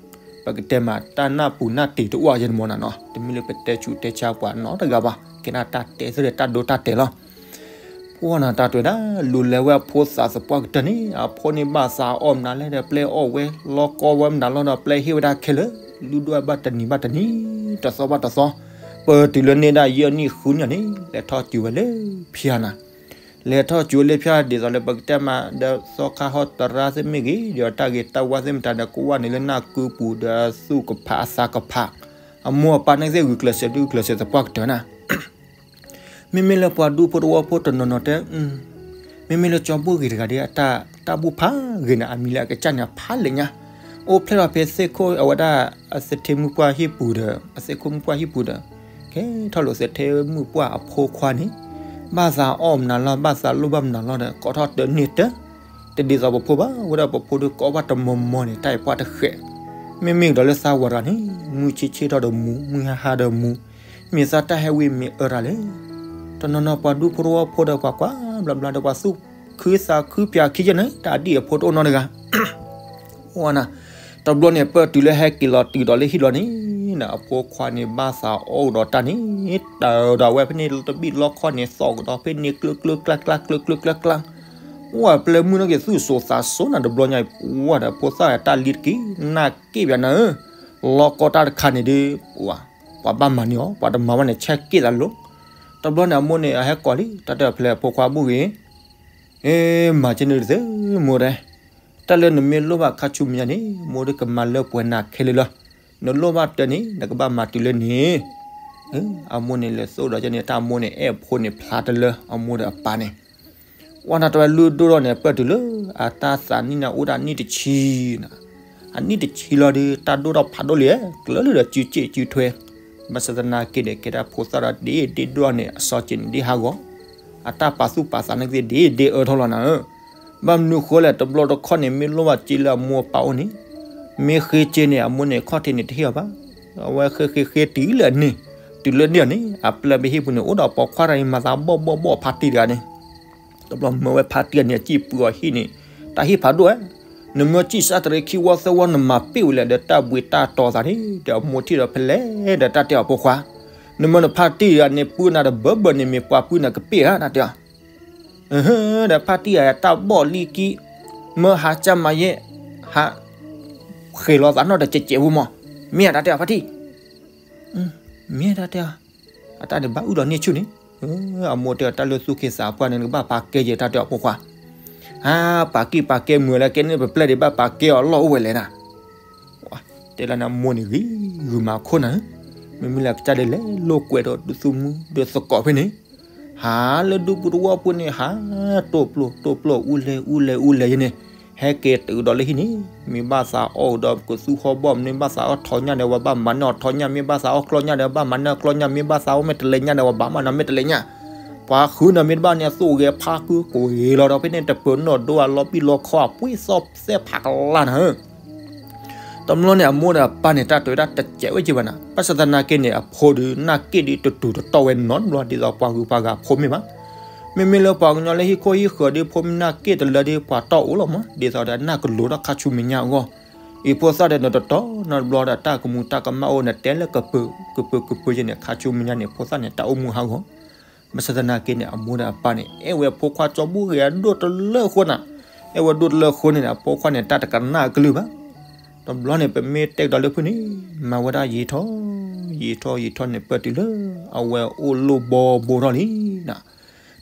ပကတဲမးတၢ်နၢ်ပူၤနၢ်တ့ၤတအိၣ်ယဲန့ၣ်မ့ၢ်နၤနီၤ. တမ့ၢ်လၢပတဲဆူးတဲဆါပှၤနီတဂၤဘၣ်, ကဲဒၣ်တၢ်တဲသ့ဒီးတၢ်ဒိတၢ်တဲာ်လီၤ. ပှၤနၤတၢ်တဲဒၣ် လူၤလဲၤဝဲအဖိသၣ်သပှၢ်ကတၢၢ်န့ၣ် အဖိန့ၣ်ဘၣ်သးအီၣ်မနုၤလဲၣ်ဒီး ပျဲအီၣ်ဝဲ လီၤကီဝဲမနုၤလီၤဒီး ပျဲဟ့ၣ်ဝဲဒၣ်ခဲလၢာ်, လူၤဒိၣ်ဝဲဘၣ်တနံၤဘၣ်တနံၤ, တသီဘၣ်တသီ, ပတုၤလၢန့ၢ်ဒၣ်ယဲၢ်နံၣ်ဃုနံၣ်န့ၣ် လဲၤထီၣ်စူၤဝဲလၢဖၠါနၤ. လဲၤထီၣ်စူၤဝဲလၢဖၠါ ဒ်သိးလၢပကတဲမးဒီး သီခါဟီတရါသ့ၣ်မ့ၢ်ဂ့ၤ, ဒီးတၢ်ဂ့ၤတၢ်ဝါသ့ၣ်မတၤဒီး ကဝၢ်န့ၣ်လၢနၢ်ကုပူၤဒီးသူၣ်ကဖးအသးကဖး, အမိၢ်အပၢ်န့ၣ်သ့ၣ်ဂုာ်ကျဲးစၢးဒုးဂုာ်ကျဲးစၢးသပှၢ်ကတၢၢ်နၤ. မ့မ့ၢ်လၢပှၤဒူဖိတဝီဖိတနီၤနီၤတဲ, မ့မ့ၢ်လၢကၠီဘိၣ်ဂ့ၤတဂၤဒီး အတၢ် တၢ်ဘူၣ်ဖးဂ့ၤန့ၣ် အမံၤလၢအကစၢ်န့ၣ် အဖးလဲၣ်ညါ, အိၣ်ဖျဲၣ်ထီၣ်ဖဲသ့ၣ်ခိၣ်အဝဲဒၣ် အသထ့မုၢ်ပှၢ်ဟံၣ်ပူၤဒီး အသ့ၣ်ခိၣ်မုၢ်ပှၢ်ဟံၣ်ပူၤဒီး ကဲထီၣ်လိာ်သထ့မုၢ်ပှၢ်အဖိခွါန့ၣ် ဘၣ်သးအီၣ်မနုၤလီၤ ဘၣ်သးလိၣ်ဘၣ်မနုၤလီၤဒီး ကိးထီၣ်တၢ်န့ၢ်တၢ်, တဒ်သိးပဖိဘၣ်, ဝဲဒၣ်ပဖိဒီးကိးဘၣ်တမီၤမီၤန့ၣ် တၢ်အံၤပှၢ်တဃဲး, မ့မ့ၢ်ကဒီးလၢသးဝၤတဂၤန့ၣ် မုၢ်ဆ့ၣ်ဆ့ၣ်ထီၣ်ဒီးမူ, မုၢ်ဟါဟါဒီးမူ, မ့ၢ်သးတၢ်ဟဲဝံၤမ့ၢ်အၢတၢ်လဲၣ်. တနီၤနီၤပှၤဒူဖိတဝီဖိဒီးပှၤကွၢ်ဘျါဘျါဒီး ပှၤသူၣ်ခုသးခုပၠးခံယဲန့ၣ် တၢ်ဒ်အဖိတအိၣ်နီတဂၤ ဝနၤ, တဘျီန့ၣ် ပၢၢ်တုၤလၢဟဲက့ၤလီၤတုၤဒီးလၢဟံၣ်လီၤန့ၣ်, အဖိခွါန့ၣ်ဘၣ်သးအီၣ်ကဒီးတၢ်န့ၣ်, တၢ်ဒီးဝဲဖဲန့ၣ်တဘ့ၣ်လီခီန့ၣ် သီၣ်ကဒီးဖဲန့ၣ် ကျၢကျၢကျါကျါ ကျၢကျၢကျါကျါ, ဝဲပျဲၢ်မုၣ်န့ၣ်က့ၤသူၣ်စိၤသးစိၤနၤတဘျီညါအံၤ, ဝဲဒီးဖိသၣ်တၢ်လံတက့ၢ်, နၢ်က့ၣ်ပၠးနၤဧၢ, လီကီတၢ်တခါန့ၣ်ဒီး, ပှၤဘၣ်မၤန့ၢ်အီၤ, ပှၤတမၤဘၣ်န့ၣ် ဆဲးက့ၣ်သးလိၤ, တဘျီန့ၣ်အမိၢ်န့ၣ် အဟဲကိးလံ, တၢ်တဲအဖျဲၣ်ဖိခွါဘိၣ်ဂ့ၤ မၤကဲန့ၣ်တသ့ မိၢ်တဲ, တၢ်လၢနမ့ၢ်လိၣ်ဘၣ်ခါဆူမဲာ်ညါန့ၣ် မိၢ်ဒီးကမၤလၢပှဲၤနၤခဲလၢာ်လီၤ, နလိၣ်ဘၣ်တၢ်န့ၣ် နကဘၣ်မၤတုၤလၢန့ၣ်, အမိၢ်န့ၣ်လဲၤသိၣ်ဒီးကဲန့ၣ် တၢ်အမိၢ်န့ၣ် အဲၣ်ဖိန့ၣ်ဖျါတလၢ အမိၢ်ဒီးအပၢ်န့ၣ် ဝဲနၤတဝဲလုၢ်ဒိၣ်ထီၣ်န့ၣ် ပၢၢ်တုၤလၢ အတၢ်သးနံၣ်န့ၣ်အိၣ်ဒၣ်နံၣ်တဆံနၤ, အနံၣ်တဆံလီၤဒီး တၢ်ဒိၣ်ထီၣ်ဖးဒိၣ်လံ, ကျၢၤလၢဒီးစုစ့ၣ်စုထွဲ, ဘၣ်ဆၣ်သနာ်က့ဒီး ကဲဒၣ်ဖိသၣ်ဒီးဒ့ဒ့ဒိၣ်န့ၣ် အစီက့န့ၣ်ဒ့ဟးဂီၤ, အတၢ်ပာ်သူၣ်ပာ်သးန့ၣ်က့ဒ့ဒ့အၢထီၣ်လီၤနၤဧၢ, ဘၣ်မနုၤဃိလဲၣ် တဘျီတခီၣ်န့ၣ် မ့ၢ်လိၣ်ဘၣ်စ့လၢအမိၢ်အပၢ်အိၣ်န့ၣ်, မ့ၢ်ဃ့စ့န့ၣ် အမိၢ်န့ၣ်ခီၣ်ထံးန့ၣ်တဟ့ၣ်အီၤဘၣ်, အဝဲဃ့ဃ့ဃ့တုၤလၢအန့ၣ်, တုၤလၢန့ၣ်အီၤန့ၣ် အပျဲၢ်ပဟံၣ်ပူၤန့ၣ် အိၣ်ဒီးပိာ်ခွါတဂၤန့ၣ်မၤသးဘီၣ်ဘီၣ်ဘီၣ်ဖါတံၢ်တဂၤန့ၣ် တဘျီမၢဝဲဖါတံၢ်တဂၤန့ၣ် အစံၣ်ပှ့ၤအီၤဟံၣ်န့ၣ်, တၢ်ဟ့ၣ်ဖးဒိၣ်ဝဲ, နမ့ၢ်စံၣ်စၢ်တရံးခံဝီသၢဝီ နမၤပ့ၢ်ဝဲလဲၣ် ဒီးတၢ်ဘှံးတၢ်တီၤသးန့ၣ် ဒီးအမိၢ်ထံၣ်ဒီးဖဲလဲၣ် ဒီးတၢ်တဲအီၤဖိခွါ, နမ့ၢ်နဖါတံၢ်ဂၤန့ၣ် ပုၢ်နၤတဘၢဘၢန့ၣ် မ့ၢ်ပှၤပုၢ်နၤကပ့ၢ်ဧါ တၢ်တဲအီၤ. ဒီးဖါတံၢ်ဂၤတၢ်ဘီၣ်လံကံ, မၢဟးကၢ်မၤယဲၢ်, ဟး ဃ့ၢ်လီၤသးနီၣ်ဒီးကဲးကဲးဝူမး, မ့ၢ်ဧါ တၢ်တဲအီၤဖါတံၢ်, မ့ၢ်တၢ်တဲအီၤ, အတၢ်န့ၣ်ဘၣ်အုၣ်ဒီးန့ၢ်ဆူၣ်န့ၣ်, အမိၢ်တဲအီၤတၢ်လၢသူၣ်က့သးပှၢ်န့ၣ် နကဘၣ်ပာ်ကဲယဲၢ် တၢ်တဲအီၤဖိခွါ, ဟါ ပာ်ကံၢ်ပာ်ကဲမုာ်လၢကဲန့ၣ် ပပျဲၢ်ဒံးဘၣ်ပာ်ကဲအီၤလီၢ်အိၣ်ဝဲလဲၣ်နၤ တဲလၢနမိၢ်န့ၣ်ဂ့ၤဂုာ်မၤခိၣ်နၤ, မ့မ့ၢ်လၢကစၢ်ဒ်လဲၣ်လိာ်ကွဲဒီးဒုးသူၣ်မူဒီးသကိးဖဲန့ၣ်, ဟးလၢဒူပူၤတဝီပူၤန့ၣ် ဟးတိၢ်ပျိၢ်တိၢ်ပျိၢ်အူလဲၢ်အူလဲၢ်အူလဲၢ်ယဲန့ၣ်, ဟဲက့ၤတုၤဒီးလၢဟံၣ်န့ၣ်, မ့ၢ်ဘၣ်သးအီၣ်ဒီးကသူဟီၣ်ဘီၣ် မ့ၢ်ဘၣ်သးအီၣ်ထီၣ်ညၣ်န့ၣ် ဝဲဘၣ်မၤန့ၢ်အီၣ်ထီၣ်ညၣ်, မ့ၢ်ဘၣ်သးအီၣ်ကျီၢ်ညၣ်န့ၣ် ဝဲဘၣ်မၤန့ၢ်အီၣ်ကျီၢ်ညၣ်, မ့ၢ်ဘၣ်သးအီၣ်မဲာ်တလဲညၣ်န့ၣ် ဝဲဘၣ်မၤန့ၢ်အီၣ်မဲာ်တလဲညၣ်, ပှၤဃုန့ၣ်မ့ၢ်တဘၣ်န့ၣ် အသူၣ်ဂဲၤဖးကုကိးဂ့ၤလီၤဒီးဖဲန့ၣ် တပၢၤနီၣ်ဒိအလီၤဘံၣ်လီၤခီအပှ့ၤ သီသဲဖးကလါနၤဧၢ တဘျီန့ၣ် အမိၢ်ဒီးအပၢ်န့ၣ် တၢ်တဲဝဲဒၣ်တစဲးဝဲက့ဘၣ်နၤ, ဘၣ်ဆၣ်သနာ်က့န့ၣ် အဖိဒီး နာ်က့ၢ်ဒ်တတူာ်တတီၢ်ဝဲနီတဘျီ ဒ်သိးပှၤဂုၤပှၤဂၤဖိမ့ၢ်ဘၣ်. မ့မ့ၢ်လၢပှၤကညီလၢဟံၣ်ခိၣ်ဟံၣ်ဃၢၤဒီး ဖိမ့ၢ်နာ်က့ၢ်တလၢဒီး ပှၤတီၢ်အိၣ်လီၤမး, ဒ်သိးဒီးနၢ်ကလိၤထီၣ်ခါဆူမဲာ်ညါအဂီၢ်, အံၤဖိသၣ်ဒီးနတတီၢ်နီတဘျီဒီး တၢ်ကမူၤတၢ်ကမၣ်အိၣ် နတဲလၢကပၢၤကပၢၤကပၢၤယဲန့ၣ် ခါဆူမဲာ်ညါန့ၣ် ဖိသၣ်န့ၣ် တၢ်အိၣ်မူဟးဂီၤ ဘၣ်ဆၣ်သနာ်က့န့ၣ် အမိၢ်ဒီးအပၢ်န့ၣ် အဲၣ်ဝဲဖိခွါကၠီဘူၣ်ဂ့ၤအဒိၣ်တလၢအဃိနၤ, အဲၣ်ဝဲဒိၣ်တလၢအဃိန့ၣ် အဖိခွါန့ၣ် တၢ်တကနၣ်အကလုၢ်ဘၣ်. တဘျီန့ၣ် ပမ့ၢ်တဲကဒီးလၢဖုန့ၣ် မၤဝဲဒၣ်ယံာ်ထီၣ် ယံာ်ထီၣ်ယံာ်ထီၣ်န့ၣ် ပၢၢ်တုၤလၢ အဝဲအိၣ်လိၣ်ဘီဘိထီၣ်လံနၤ,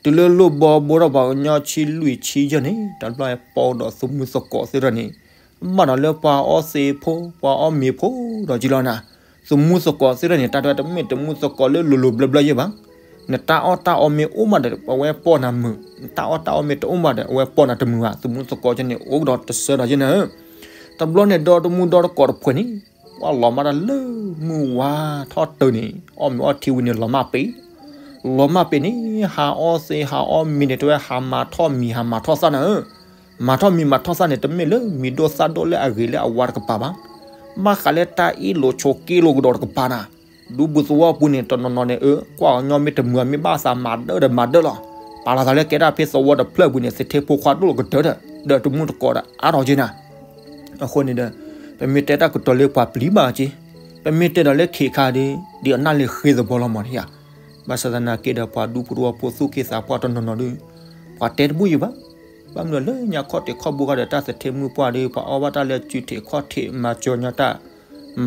တုၤလၢလိၣ်ဘီဘိထီၣ် ပှၤကညီဆံလွံၢ်ဆံယဲၢ်န့ၣ် တဘျီပီဒီးသမူသကိးသ့ၣ်ဒီးန့ၣ် ဘၣ်ဒီးလၢပှၤအီသံးဖိ ပှၤအီမ့ၤဖိဒီးကလီနၤ, သမူသကိးသ့ၣ်ဒီးန့ၣ် တၢ်တဲတမ့ၢ်သမူသကိးလၢလိၤလိၤဘျၢဘျၢယဲဘၣ်. နတၢ်အီၣ်တၢ်အီမ့ၢ်အိၣ်မးဒီး အဝဲပီၢ်နၤမုာ်, နတၢ်အီၣ်တၢ်အီမ့ၢ်တအိၣ်မးဒီး အဝဲပီၢ်နၤတမုာ်ဘၣ်. သမူသကိးကန့ၣ် အိၣ်ကဒီးတစၢဒီးယဲနၤဧၢ, တဘျီန့ၣ် ဒီတမူဒီတကိးတဖှဲးန့ၣ် ပှၤလီၤမၢ်တၢ်လၢမုၢ်ဝါထီၣ်တၢၢ်န့ၣ် အီၣ်မ့ၤအီထံဝံၤန့ၣ် လီၤမၢ်ပ့ၤ, လီၤမၢ်ပ့ၤန့ၣ် ဟးအီသံးဟးအီမ့ၤန့ၣ် တဲဝဲဟးမၤထီၣ်မံၤဟးမၤထီၣ်သၣ်နၤဧၢ, မၤထီၣ်မံၤမၤထီၣ်သၣ်န့ၣ် တမ့ၢ်လၢမံၤဒိၣ်သၣ်ဒိၣ်လၢအဂ့ၤလၢအဝါတကပၤဘၣ်, ဘၣ်ဃးလၢတၢ်အ့ၣ်လိာ်ဆိးက့လိာ်ကဒီးတကပၤနၤ, ဒူပူၤသဝီပူၤန့ၣ် တနီၤနီၤန့ၣ် အၢ ကွၢ်ကညီမ့ၢ်တမုာ်မ့ၢ်ဘၣ်သးမၤဒၢဒီးမၤဒၢလီၤ, ပာ်လီၤသးလၢကဲဒၣ်ဖဲသဝီတဖျၢၣ်ပူၤန့ၣ် သထ့ဖိခွါဒိၣ်လီၤကတၢၢ်ဒီး ဒီးတမူတကိးဒီးအါထီၣ်က့နၤ အဃိန့ၣ်ဒီး ပမ့ၢ်တဲတၢ်ကတိၤလၢပှၤပျံၤဘၣ်က့, ပမ့ၢ်တဲဒီးလၢခံခါဒီး ဒ်အနၢ်လၢဃ့သဘီလီၤမးတယၤ, ဘၣ်ဆၣ်သနာ်က့ဒီး ပှၤဒူဖိတဝီဖိသူၣ်က့သးပှၢ်တနီၤနီၤဒီး ပှၤတဲတဘူၣ်ယံၤဘၣ်, ဘၣ်မနုၤလၢညါခီၣ်ထံးခီၣ်ဘိဃီဒီး တၢ်သထ့မုၢ်ပှၢ်ဒီး ပှၤအီၣ်ဘၣ်တၢ်လၢစုထံးခီၣ်ထံး မၤစၢၤညီတၢ်,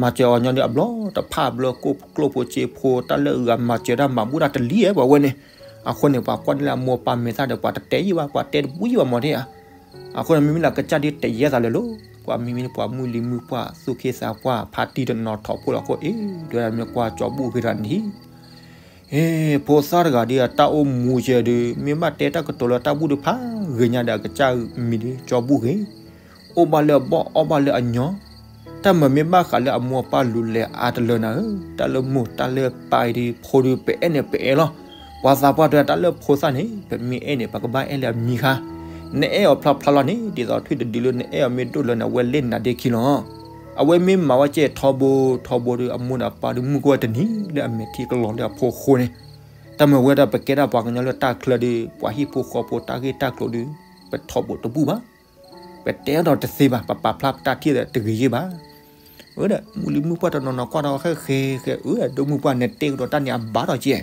မၤစၢၤအီၤညီဒီးအဘျီတဖၣ်ဘျီ ကိၣ်ကျိၣ်ဖိစ့ဖိ တၢ်လၢအဂၤမၤစၢၤတၢ်မၤဘူၣ်တၢ်တလံၤဧဲ ပှၤဝဲန့ၣ်, အဃိန့ၣ် ပှၤကွၢ်န့ၢ်လၢအမိၢ်ပၢ်မဲာ်သၣ်ဒီး ပှၤတတဲယံၤဘၣ် ပှၤတဲတဘူၣ်ယံၤဘၣ်မးတယၤ အဃိန့ၣ် မ့မ့ၢ်လၢကစၢ်ဒ်တယဲၢ်သးလၢၤလီၤ, ပှၤမ့မ့ၢ်ပှၤမုၢ်လံၤမုၢ်ပှၢ် သူၣ်က့သးပှၢ် ဖါတံၢ်တနီၤထီၣ်ဖိလီၤအဃိ အ့ၣ် ဒ်ဝဲဒၣ်မ့ၢ်ကွၢ်ကၠီဘူၣ်ဂ့ၤတဂၤန့ၣ်, အ့ၣ် ဖိသၣ်တဂၤဒ်အတၢ်အိၣ်မူယဲၢ်ဒီး မ့ၢ်ဘၣ်တဲတၢ်ကတိၤလၢတၢ်ဘူၣ်ဒုးဖးဂ့ၤညါဒီး အကစၢ်မံၤဒ်ကၠီဘူၣ်ဂ့ၤ, အိၣ်ဘၣ်လၢအဘီၣ်အီၣ်ဘၣ်လၢအညီ, တၢ်မၤမ့ၢ်ဘၣ်ဃးလၢအမိၢ်အပၢ်လူၤလဲၤအါတလၢနၤဧၢ, တၢ်လၢမိၢ်တၢ်လၢပၢ်အံၤဒ် ဖိဒုးပအဲၣ်န့ၣ်ပအဲၣ်လီၤ, ပှၤသးပှၢ်တဲတၢ်လၢဖိသၣ်န့ၣ် ပမ့ၢ်အဲၣ်န့ၣ် ပကဘၣ်အဲၣ်လၢအမံၤခါ, နအဲၣ်အီၤဖျါဖျါလီၤန့ၣ် ဒ်သိးထွံၣ်တဒုလၢနအဲၣ်အီၤမ့ၢ်ဒိၣ်လၢနဝဲလဲၣ်နၤဒ့ခံလီၤ, အဝဲမ့ၢ်မၤဝဲကဲထီဘိထီဘိဒီး အမိၢ်ဒီးအပၢ်ဒုးမုၢ်ကဝဲတနံၤလၢအမဲာ်ထံကလီၤလၢအဖိအဃိန့ၣ်, တၢ်မၤဝဲဒၣ်ပကဲဒၣ်ပှၤကညီလၢတၢ်ချၢဒီး ပှၤဟံၣ်ဖိဃီဖိတၢ်ဂ့ၢ်တၢ်ကျိၤဒီး ပထီဘိတဘူၣ်ဘၣ် ပတဲအီၤဒီးတသ့ဘၣ် ပပာ်ဖျါပတၢ်ထံၣ်ဒီးတဂ့ၤယ့ၢ်ဘၣ်, အဝဲဒၣ် မုၢ်လံၤမုၢ်ပှၢ်တနီၤနီၤကွၢ်ဒီးဃဲဃဲဃဲ အဝဲဒၣ် ဒိၣ်မုၢ်ပှၢ်န့ၣ်တဲကဒီးတၢ်န့ၣ်အဘၣ်ဒီးကဲ,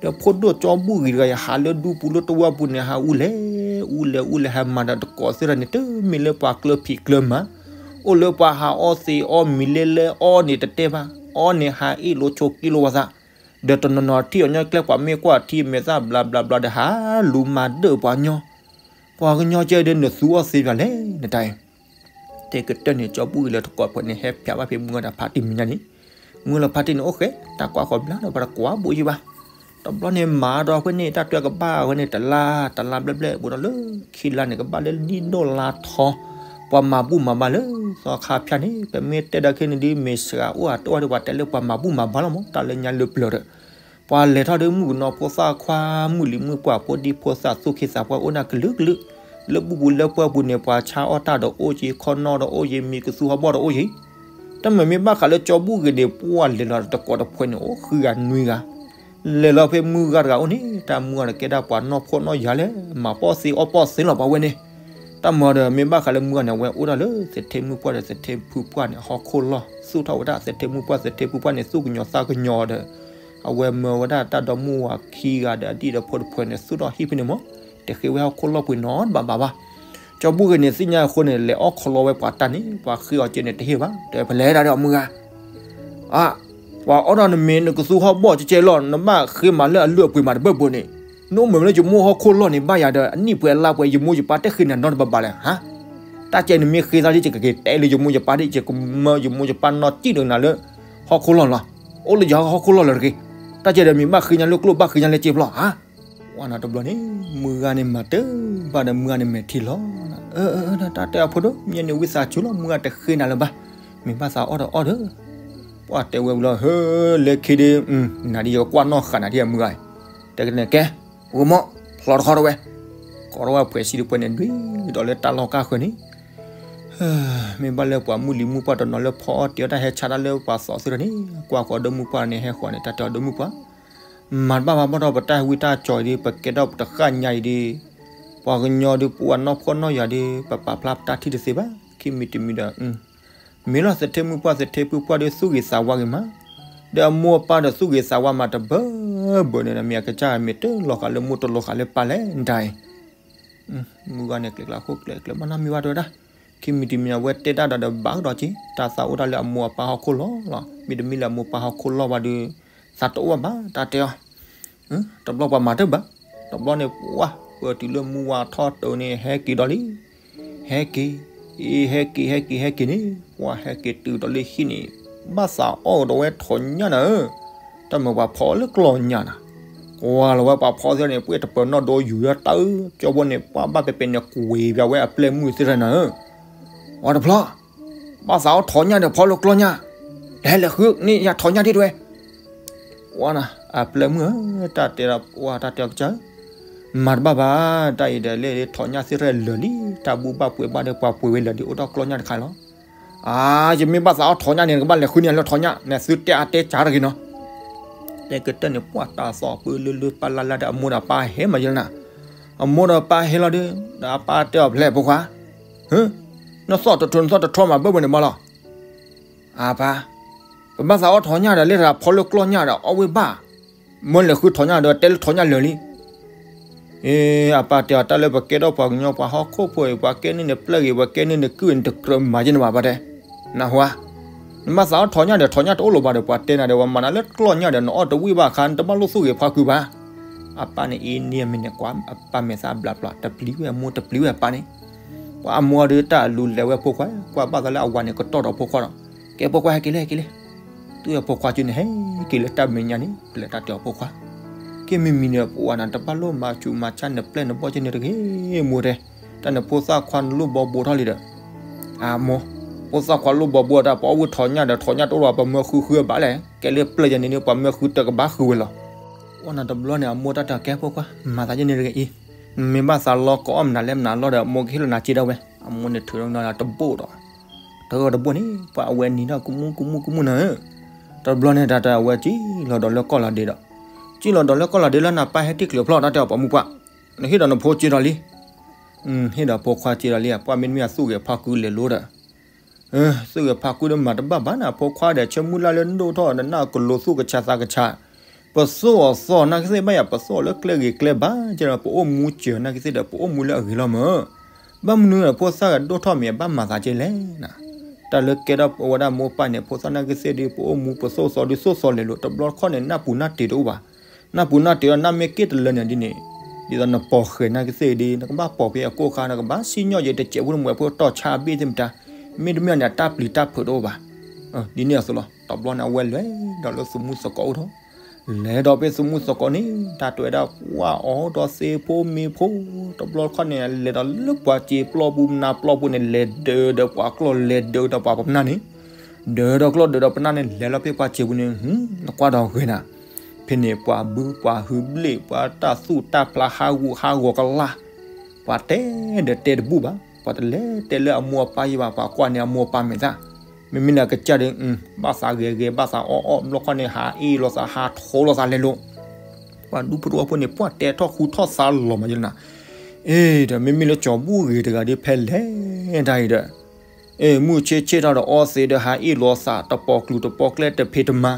ဒီးဖိဒိၣ်ကၠီဘူၣ်ဂ့ၤတဂၤအံၤ ဟးလၢဒူပူၤလၢတဝီပူၤန့ၣ် ဟးအူလဲၣ် အူလဲၣ် အူလဲၣ် ဟဲမၤဒီးတကိးသ့ၣ်ဒီးန့ၣ် တမ့ၢ်လၢပှၤကျၢၤဖံးကျၢၤမၤ, အိၣ်လၢပှၤဟးအီသံးအီမံၤလဲၣ်လဲၣ်အီန့ၣ်တတဲဘၣ်, အီန့ၣ်ဟးအ့ၣ်လိာ်ဆိးက့လိာ်ပှၤသး, ဒီးတနီၤနီၤထံၣ်အီၤညီကျဲ ပှၤမ့ၢ်ကွၢ်ထံမဲာ်သၣ်ဘျးဘျးဘျးဒီး ဟးလူၤမၤဒၢၣ်ပှၤကညီ ပှၤကညီကဲဒီးနသူအီၤသ့ဒ်လဲၣ် နတၢ်အံၤ, တဲကတၢၢ်န့ၣ် ကၠီဘူၣ်ဂ့ၤလၢတကိးဖဲန့ၣ် ဟဲဖျါဘၣ်ဖဲမုၢ်ဂၤဒီးဖါတံၢ်မဲာ်ညါန့ၣ်, မုၢ်လၢဖါတံၢ်န့ၣ် အိၣ်ဃဲ တၢ်ကွၢ်ဃီဘျါဒီး ပှၤတကွၢ်ဘိယ့ၢ်ဘၣ်, တဘျီန့ၣ်မၤဒီးဖဲန့ၣ် တၢ်တွဲကဘၣ်ဝဲန့ၣ် တလါ တလါဘျဲၣ်ဘျဲၣ် ဘူးဒီးလၢခံလါန့ၣ် ကဘၣ်လၢလံၣ်ဒိၣ်လါထီ, ပှၤမၤဘူၣ်မၤဘါလၢသီခါဖၠၣ်န့ၣ် ပမ့ၢ်တဲဒီးခဲန့ၣ်ဒ် မ့ၢ်စှၤအိၣ်အတအိၣ်ဒီး ပှၤတဲလၢပှၤမၤဘူၣ်မၤဘါလီၤမး တၢ်လၢညါလၢပျၢၤဒီး ပှၤလဲၤထီၣ်ဒီးမုၣ်ကနီၤဖိသၣ်ခွါ မုၢ်လံၤမုၢ်ပှၢ် ဖိဒံဖိသၣ် သူၣ်က့သးပှၢ်အိၣ်ဒၣ်ကလုာ်ကလုာ်, လၢဘူပူၤလၢပှၢ်ပူၤန့ၣ် ပှၤဆါအီၣ်တၢ်ဒီးအိၣ်က့ၤ ခီၣ်နီၣ်ဒီးအိၣ်က့ၤ မံၤကသူဟီၣ်ဘီၣ်ဒီးအိၣ်က့ၤ, တၢ်မၤမ့ၢ်ဘၣ်ဃးလၢကၠီဘူၣ်ဂ့ၤန့ၣ် ပှၤလဲၤလီၤတကိးတဖှဲးန့ၣ် အိၣ်ဃုဂၤနွံဂၤ, လဲၤလီၤဖဲမုၢ်ဂၤတဂၤအိၣ်န့ၣ် တၢ်မုၢ်ဂၤတကဲဒၣ်ပှၤနီၢ်ဖှီၣ်နီၢ်ယာ်လဲၣ် မၤပီၣ်သ့အီၣ်ပီၣ်သ့လီၤပှၤဝဲန့ၣ်, တၢ်မၤဒီး မ့ၢ်ဘၣ်ဃးလၢမုၢ်ဂၤန့ၣ် အဝဲအိၣ်ဒၣ်လၢသထ့မုၣ်ပှၢ်ဒီးသထ့ဖုပှၢ်န့ၣ် ဟီၣ်ခိၣ်လီၢ် သူၣ်ထီၣ်ဝဲဒၣ်သထ့မုၣ်ပှၢ် သထ့ဖုပှၢ်န့ၣ် သူၣ်ကညီၤသးကညီၤဒီး အဝဲမၢဝဲဒၣ်တၢ်ဒီမုၣ်ဝၤခံဂၤဒီးအဒံၣ်ဒီဖိတဖုန့ၣ် သူၣ်ထီၣ်ဟံၣ်ဖဲန့ၣ်မး, တဃ့ဝဲဟီၣ်ခိၣ်လီၢ်ပှ့ၤနီတဘၣ်ဘၣ်ဘၣ်. ကၠီဘူၣ်ဂ့ၤန့ၣ် သ့ၣ်ညါအဃိန့ၣ် လဲၤအီၣ်ခီလီဝဲပှၤတၢ်န့ၣ် ပှၤဃ့အီၤကဲန့ၣ် တဟ့ၣ်ဘၣ်, တဲဖဲလဲၣ်တၢ်ဒီးမုၢ်ဂၤ အ ပှၤအီၣ်ဒီးနမ့ၢ်နကသူဟီၣ်ဘီၣ်ကဲကဲလီၤ နဘၣ်ဃ့မၤလၢအလုၢ်အပှ့ၤမးတဘၣ်ဘၣ်န့ၣ်, နအိၣ်မုာ်လၢယမိၢ်ဟီၣ်ခိၣ်လီၢ်န့ၣ် ဘၣ်ယၤဒီး အနံၣ်ပှဲၤအလါပှဲၤ ယမိၢ်ယပၢ်တဃ့နၤနီတဘၣ်ဘၣ်လဲၣ်, ဟါ, တၢ်ကဲနမ့ၢ်ဃ့သးဒ် ယကက့ၤတဲလၢယမိၢ်ယပၢ်ဒ် ယကမၢယမိၢ်ယပၢ်နီၢ်ကံၣ်ဒိနၤလၢ ဟီၣ်ခိၣ်လီၢ်လီၤ, အိၣ်လၢယဟီၣ်ခိၣ်လီၢ်လၢတဂ့ၤ, တၢ်ကဲဒီးမ့ၢ်ဘၣ်ဃ့ညါလၢကျိၣ်ဘၣ်ဃ့ညါလၢစ့ဖျီၣ် ဟါ ဝဲနၤတဘျီန့ၣ် မုၢ်ဂၤန့ၣ်မၤတၢ်ဘၣ်ဒီး မုၢ်ဂၤန့ၣ်မဲာ်ထံလီၤ, အၢ အၢ တၢ်တဲအဖိဒိၣ် မ့ၢ်န့ၣ်ဝံသးစူၤလီၤ မုၢ်ဂၤတဃ့နၤလၢၤဘၣ်, မ့ၢ်ဘၣ်သးအီၣ်ဒီးအီၣ်ဒီး, ပှၤတဲဝဲဝံၤလီၤ ဟၢ လၢခံဒုး, နၤဒ်ယကကွၢ်နီၣ်ဃာ်နၤဒ်အမုၢ်ဂၤ, တဲကနဲၣ်ကဲ, ဂိၢ်မီၣ်, ဖျီတခီတဝဲ, ကိးထီၣ်ဝဲဖှဲးဆံတဖှဲးန့ၣ် ဒွံးဒီးလၢတၢ်လီၢ်ကါဃၢၤန့ၣ် မ့ၢ်ဘၣ်လၢပှၤမုၢ်လံၤမုၢ်ပှၢ်တနီၤလၢဖီအီၣ်တ့ၢ်အီၣ်တၢ်ဟဲဆါတၢ်လၢပှၤသီသ့ၣ်တဖၣ်န့ၣ် ကွၢ်ဃီၤဒီမုၢ်ပှၢ်န့ၣ် ဟဲဃီၤန့ၣ် တၢ်တဲအီၤဒီမုၢ်ပှၢ်, မၤတဘၣ်ဘၣ်ဘၣ်ဒီး ပတၢ်ဟဲဝံတၢ်ကၠီအံၤဒ် ပကဲထီၣ်ပတဃၣ်ညါအံၤဒ်, ပှၤကညီဒ် ပဝဲနီၢ်ဖှီၣ်နီၢ်ယာ်ဒ် ပပာ်ဖျါပတၢ်ထံၣ်တသ့ဘၣ်, ခံမံၤတမံၤဒီး မ့ၢ်လီၤသထ့မုၣ်ပှၢ်သထ့ဖုပှၢ်ဒီးသူၣ်ဂ့ၤသးဝါဂ့ၤမး, ဒီးအမိၢ်အပၢ်ဒီးသူၣ်ဂ့ၤသးဝါမးတဘၢဘၢန့ၣ် မ့ၢ်အကစၢ်မ့ၢ်တလီၤဃာ်လၢမိၢ်တလီၤဃာ်လၢပၢ်လဲၣ်ဒ်အံၤ မုၢ်ဂၤန့ၣ် ကျဲကျါခိၣ်ကျဲကျဲမးနီတမံၤဘၣ်တဲဝဲဒၣ်, ခံမံၤတမံၤအဝဲတဲတၢ်ဒီးဒီးဘၣ်ကဒီးက့ၤ တၢ်သးအိၣ်ဒၣ်လၢအမိၢ်အပၢ်ဟီၣ်ခိၣ်လီၢ်လီၤ, မ့တမ့ၢ်လၢအမိၢ်ပၢ်ဟီၣ်ခိၣ်လီၢ်ဘၣ်ဒီး သးတအိၣ်ဘၣ်ဘၣ် တၢ်တဲအီၤ, တဘျီပှၤမၤတၢ်ဘၣ်, တဘျီန့ၣ် ပှၢ်ပၢတုၤလၢမုၢ်ဝါထီၣ်တၢ်န့ၣ် ဟဲက့ၤဒီးလံ ဟဲက့ၤ, အ့ ဟဲက့ၤ ဟဲက့ၤ ဟဲက့ၤန့ၣ် ပှၤဟဲက့ၤတုၤဒီးလၢဟံၣ်န့ၣ်, ဘၣ်သးအီၣ်ကဒီးဝဲထိးညၣ်နၤဧၢ, တၢ်မၤပှၤဖီလၢကျီၢ်ညၣ်နၤ, ကွၢ်လီၤဝဲပှၤဖီသ့ၣ်န့ၣ် ပှ့ၢ်တပၢၤနီၣ်ဒိယူၤလၢတၢ်အၢ, ကၠီဘိန့ၣ် ပှၢ်ဘၣ်ပဲပဲန့ၣ်ကွံာ်ဘၣ်ဝဲအပျဲၢ်မုၣ်သ့ၣ်တဖၣ်နၤဧၢ, ဝဲတဖျီ ဘၣ်သးအီၣ်ထိးညၣ်ဒီးဖီလၢကျီၢ်ညၣ်, လဲၤလဲၤဃုန့ၢ်ယၤထိးညၣ်ဒ်တဝဲ ဝဲနၤ အပျဲၢ်မုၣ်ဧၢ, တၢ်တဲဒီးဝဲတၢ်တဲအီၤကစၢ်ဧၢ, မၤတဘၣ်ဘၣ်, တၢ်အံၤဒီးလဲၤထိးညၣ်သ့ၣ်တဖၣ်လၢာ်လံ, တၢ်ဘူၣ်ဘၣ်ပှဲၤဘၣ်ဒီးပှၤပှ့ၤဝဲလၢာ်လံ အိၣ်ဒီးကျီၢ်ညၣ်တခါလီၤ. အါ ယမ့ၢ်ဘၣ်သးအီၣ်ထိးညၣ်န့ၣ် နကဘၣ်လဲၤဃုန့ၢ်ယၤလၢထိးညၣ်, နသုတဲအါတဲကၢ်တဂ့ၤနီၤ. တဲကတၢၢ်န့ၣ် ပှၢ်တၢ်သီၣ်ပၢလၢလၢပၢ်လၢ်လၢ်ဒီး အမိၢ်ဒီးပၢ်ဟဲမးယလၢနၤ, အမိၢ်ဒီးပၢ်ဟဲလီၤဒီး ဒီးအပၢ်တဲအီၤဖဲလဲၣ်ဖိခွါ, ဟၢ, နသီၣ်တထီ နသီၣ်တထီမးဘၣ်ဘၣ်န့ၣ်မးလီၤ. အပၢ်, ပဘၣ်သးအီၣ်ထိးညၣ်ဒီး လၢတဂၤဖီလၢကျီၢ်ညၣ်ဒီး အီၣ်ဝဲဘၣ်, မ့ၢ်လဲၤဃုထိးညၣ်ဒီး တဲလၢထိးညၣ်လၢာ်လံ. အ့ အပၢ်တဲအီၤ တၢ်လၢပကဲထီၣ်ပှၤကညီပှၤဟီၣ်ခိၣ်ဖိအံၤ ပှၤကဲန့ၢ်နပျဲၢ်ဂ့ၤ ပှၤကဲန့ၢ်နကုၢ်ဂ့ၤ နတကြၢးမၤယဲန့ၣ်ဘၣ် ပှၤတဲ, နဟူဧါ, နဘၣ်သးအီၣ်ထိးညၣ်ဒီး ထိးညၣ်တအိၣ်လၢၤဘၣ်ဒီး ပှၤတဲနၤဒီး ပှၤမၤနၤလၢကျီၢ်ညၣ်ဒီး နအီၣ်တဝံၣ်ဘၣ်အခါ နတဘၣ်လိၣ်သူၣ်ဂ့ၤဖးကုဘၣ်. အပၢ်န့ၣ်အ့န့ၢ်အမံၤန့ၣ် ကွၢ်အပၢ်မဲာ်သၣ်ဘျးဘျး တပျံၤဝဲအမိၢ် တပျံၤဝဲအပၢ်န့ၣ်, ပှၤအမိၢ်ဒီးတၢ်လူၤလဲၤဝဲဖိခွါ ကွၢ်ဘၣ်သးလၢအဝၤန့ၣ် ကတီၢ်ဒီးဖိခွါဒီး ကဲဖိခွါဟဲက့ၤလံ ဟဲက့ၤလံ. တုၤအဖိခွါကၠိန့ၣ် ဟဲက့ၤလၢတၢ်မဲာ်ညါန့ၣ် ပလဲၤတၢ်တဲအီၤဖိခွါ, ကဲမ့မံၤန့ၣ် ပဝဲနၤတဘၣ်လိၣ်မၤဆူးမၤဆါနပျဲၢ်နဘီၣ်ကဲန့ၣ်တဂ့ၤ မိၢ်တဲ, တၢ်န့ၣ်ဖိသၣ်ခွါနလိၣ်ဘီဘိထီၣ်လံဒီး, အမိၢ်, ဖိသၣ်ခွါလိၣ်ဘီဘိတၢ် ပအီၣ်ဝံၣ်ထိးညၣ်ဒီး ထိးညၣ်တအိၣ်လၢၤဘၣ် ပမၢဃုဃုဘၣ်လဲၣ် ကဲလၢပျဲၢ်ယဲန့ၣ် ပှၤမၢဃုတကဘၣ်ဃုဝဲလီၤ. အီၣ်နၤတဘျီန့ၣ် အမိၢ်တၢ်တဲကဲဖိခွါ မၤသးယဲန့ၣ်တဂ့ၤအံၤ, မ့ၢ်ဘၣ်သးလီၤကိးအီၣ်မနုၤလဲၣ်မနုၤလီၤဒီး အမိၢ်ကဟ့ၣ်လီၤနၤစ့ဒၣ်ဝဲ, အမိၢ်န့ၣ်ထုးလီၤနၤတဘိၣ်ဒီး တဂၢၢ်တဘိၣ်န့ၣ် ပှၤအဝဲနံၤထီၣ်ကမူကမူကမူနၤဧၢ, တဘျီန့ၣ် တၢ်တဲအဝဲစံၣ်လီၤဒီးလၢကီၢ်လီၤဒ့ဒီး, စံၣ်လီၤဒီးလၢကီၢ်လီၤဒ့လၢနပၢ်ဟဲထံၣ်ကျၢၤဖျီၣ် တၢ်တဲအီၤပိာ်မုၣ်ပှၢ်, နဟ့ၣ်ဒီးနဖိစ့ဒီးလံ, ဟ့ၣ်ဒီးဖိခွါစ့ဒီးလံ ပှၢ်မ့တမ့ၢ်အသူၣ်ဂဲၤဖးကုလဲၤလိၤဒီး သုးဂဲၤဖးကွံဒီးမၤတဘၣ်ဘၣ်နၤ ဖိခွါဒီး ဆၢမုၢ်လၢ်လၢနဒိၣ်ထီၣ်နနၢ်ကလိၤသူၣ်ကဆးသးကဆး, ပသိၣ်အီၤသီနာ်က့သ့ၣ်ဘၣ်ယၤ ပသိၣ်အီၤလၢကျဲဂ့ၤကျဲဘၣ် ကဲဒီးပအိၣ်မူစၢၤနာ်က့သ့ၣ်ဒီး ပအိၣ်မူလၢအဂ့ၤလီၤမၢ်. ဘၣ်မနုၤဒီးဖိသၣ်ဂၤဒိၣ်ထီၣ်မ့ၢ်အဘၣ်မၤသးကဲလဲၣ်နၤ. တၢ်လၢကဲထီၣ်ဝဲဒၣ်မိၢ်ပၢ်န့ၣ် ဖိသၣ်နာ်က့သ့ၣ်ဒီး ပအိၣ်မူပသိၣ်သီဒီးသိၣ်သီလဲၤလိၤ တဘျီတခီၣ်န့ၣ် နၢ်ပူၤနၢ်တ့ၤတအိၣ်ဘၣ်. နၢ်ပူၤနၢ်တ့ၤဒီး နၢ်မ့ၢ်က့ၣ်တလၢန့ၣ်ဒ်န့ၣ်, ဒ်သိးနပိာ်ဃဲၤနာ်က့သ့ၣ်ဒီး နကဘၣ်ပိာ်ဖဲအကိၣ်ခါ နကဘၣ်စံၣ်ညီၣ်ယဲတစဲးဖိနမွဲဖိတီၢ်ဆါအဘ့ၣ်သ့ၣ်မတၤ, မ့တမ့ၢ်န့ၣ် အတၢ်ပျံၤတၢ်ဖုးတအိၣ်ဘၣ်. ဒ်န့ၣ်အသိးလီၤ တဘျီန့ၣ် အဝဲလဲၤဒီးလၢသူၣ်မူသကိးအိၣ်ထီၣ်, လဲၤဒီးဖဲသူၣ်မူသကိးန့ၣ် တၢ်တဲဝဲဒၣ် ပှၢ်အီၣ်ဒီးသ့ၣ်ဖိမ့ၢ်ဖိ, တဘျီတခီၣ်န့ၣ် လဲၤဒီးလၢပှၤစ့ပျီပူၤ မနၤပျီပူၤန့ၣ် လဲၤဒၢးဒီးပှၤကျီၢ် လဲၤဒၢးဒီးပှၤပနၢ်န့ၣ် ဒၢးဒီးကျီၢ်ဒၢးဒီးပနၢ်န့ၣ် လဲၤလီၤဖဲပှၤစ့ပူၤန့ၣ် နကွၢ်ဒီးဂ့ၤနၤ, ဖဲန့ၣ် ပှၤဘုပှၤဟုဘျ့ၣ် ပှၤတၢ်သူၣ်တၢ်ဖျးဟးဂူာ်ဟးဂီၤကလါ, ပှၤတဲဒီးတဲတဘူၣ်ဘၣ်, ပှၤတလဲၤတဲလၢအမိၢ်အပၢ်ယံၤဘၣ်, ပှၤကွၢ်န့ၢ်အမိၢ်အပၢ်မဲာ်သၣ်, မ့မ့ၢ်လၢအကစၢ်ဒီး ဘၣ်သးဂဲၤဂဲၤ ဘၣ်သးအီၣ်အီၣ် ဘျီခီၣ်န့ၣ် ဟးအ့ၣ်လိာ်သး ဟးထိးလိာ်သးလဲၤလိၤ, ပှၤဒူဖိတဝီဖိန့ၣ် ပှၤတဲထီၣ်ဃူထီၣ်သးလီၤမးယလၢနၤ, အ့ ဒီးမ့မ့ၢ်လၢကၠီၤဘူၣ်ဂ့ၤတဂၤဒ်ဖဲလဲၣ်တၢ်အံၤဒီး, အ့ မုၢ်ဆ့ၣ်ဆ့ၣ်ထီၣ်ဒီးအီသံးဒီးဟးအ့ၣ်လိာ်သးတပီၤကျူၤတပီၤကျဲတဖံးတမၤ,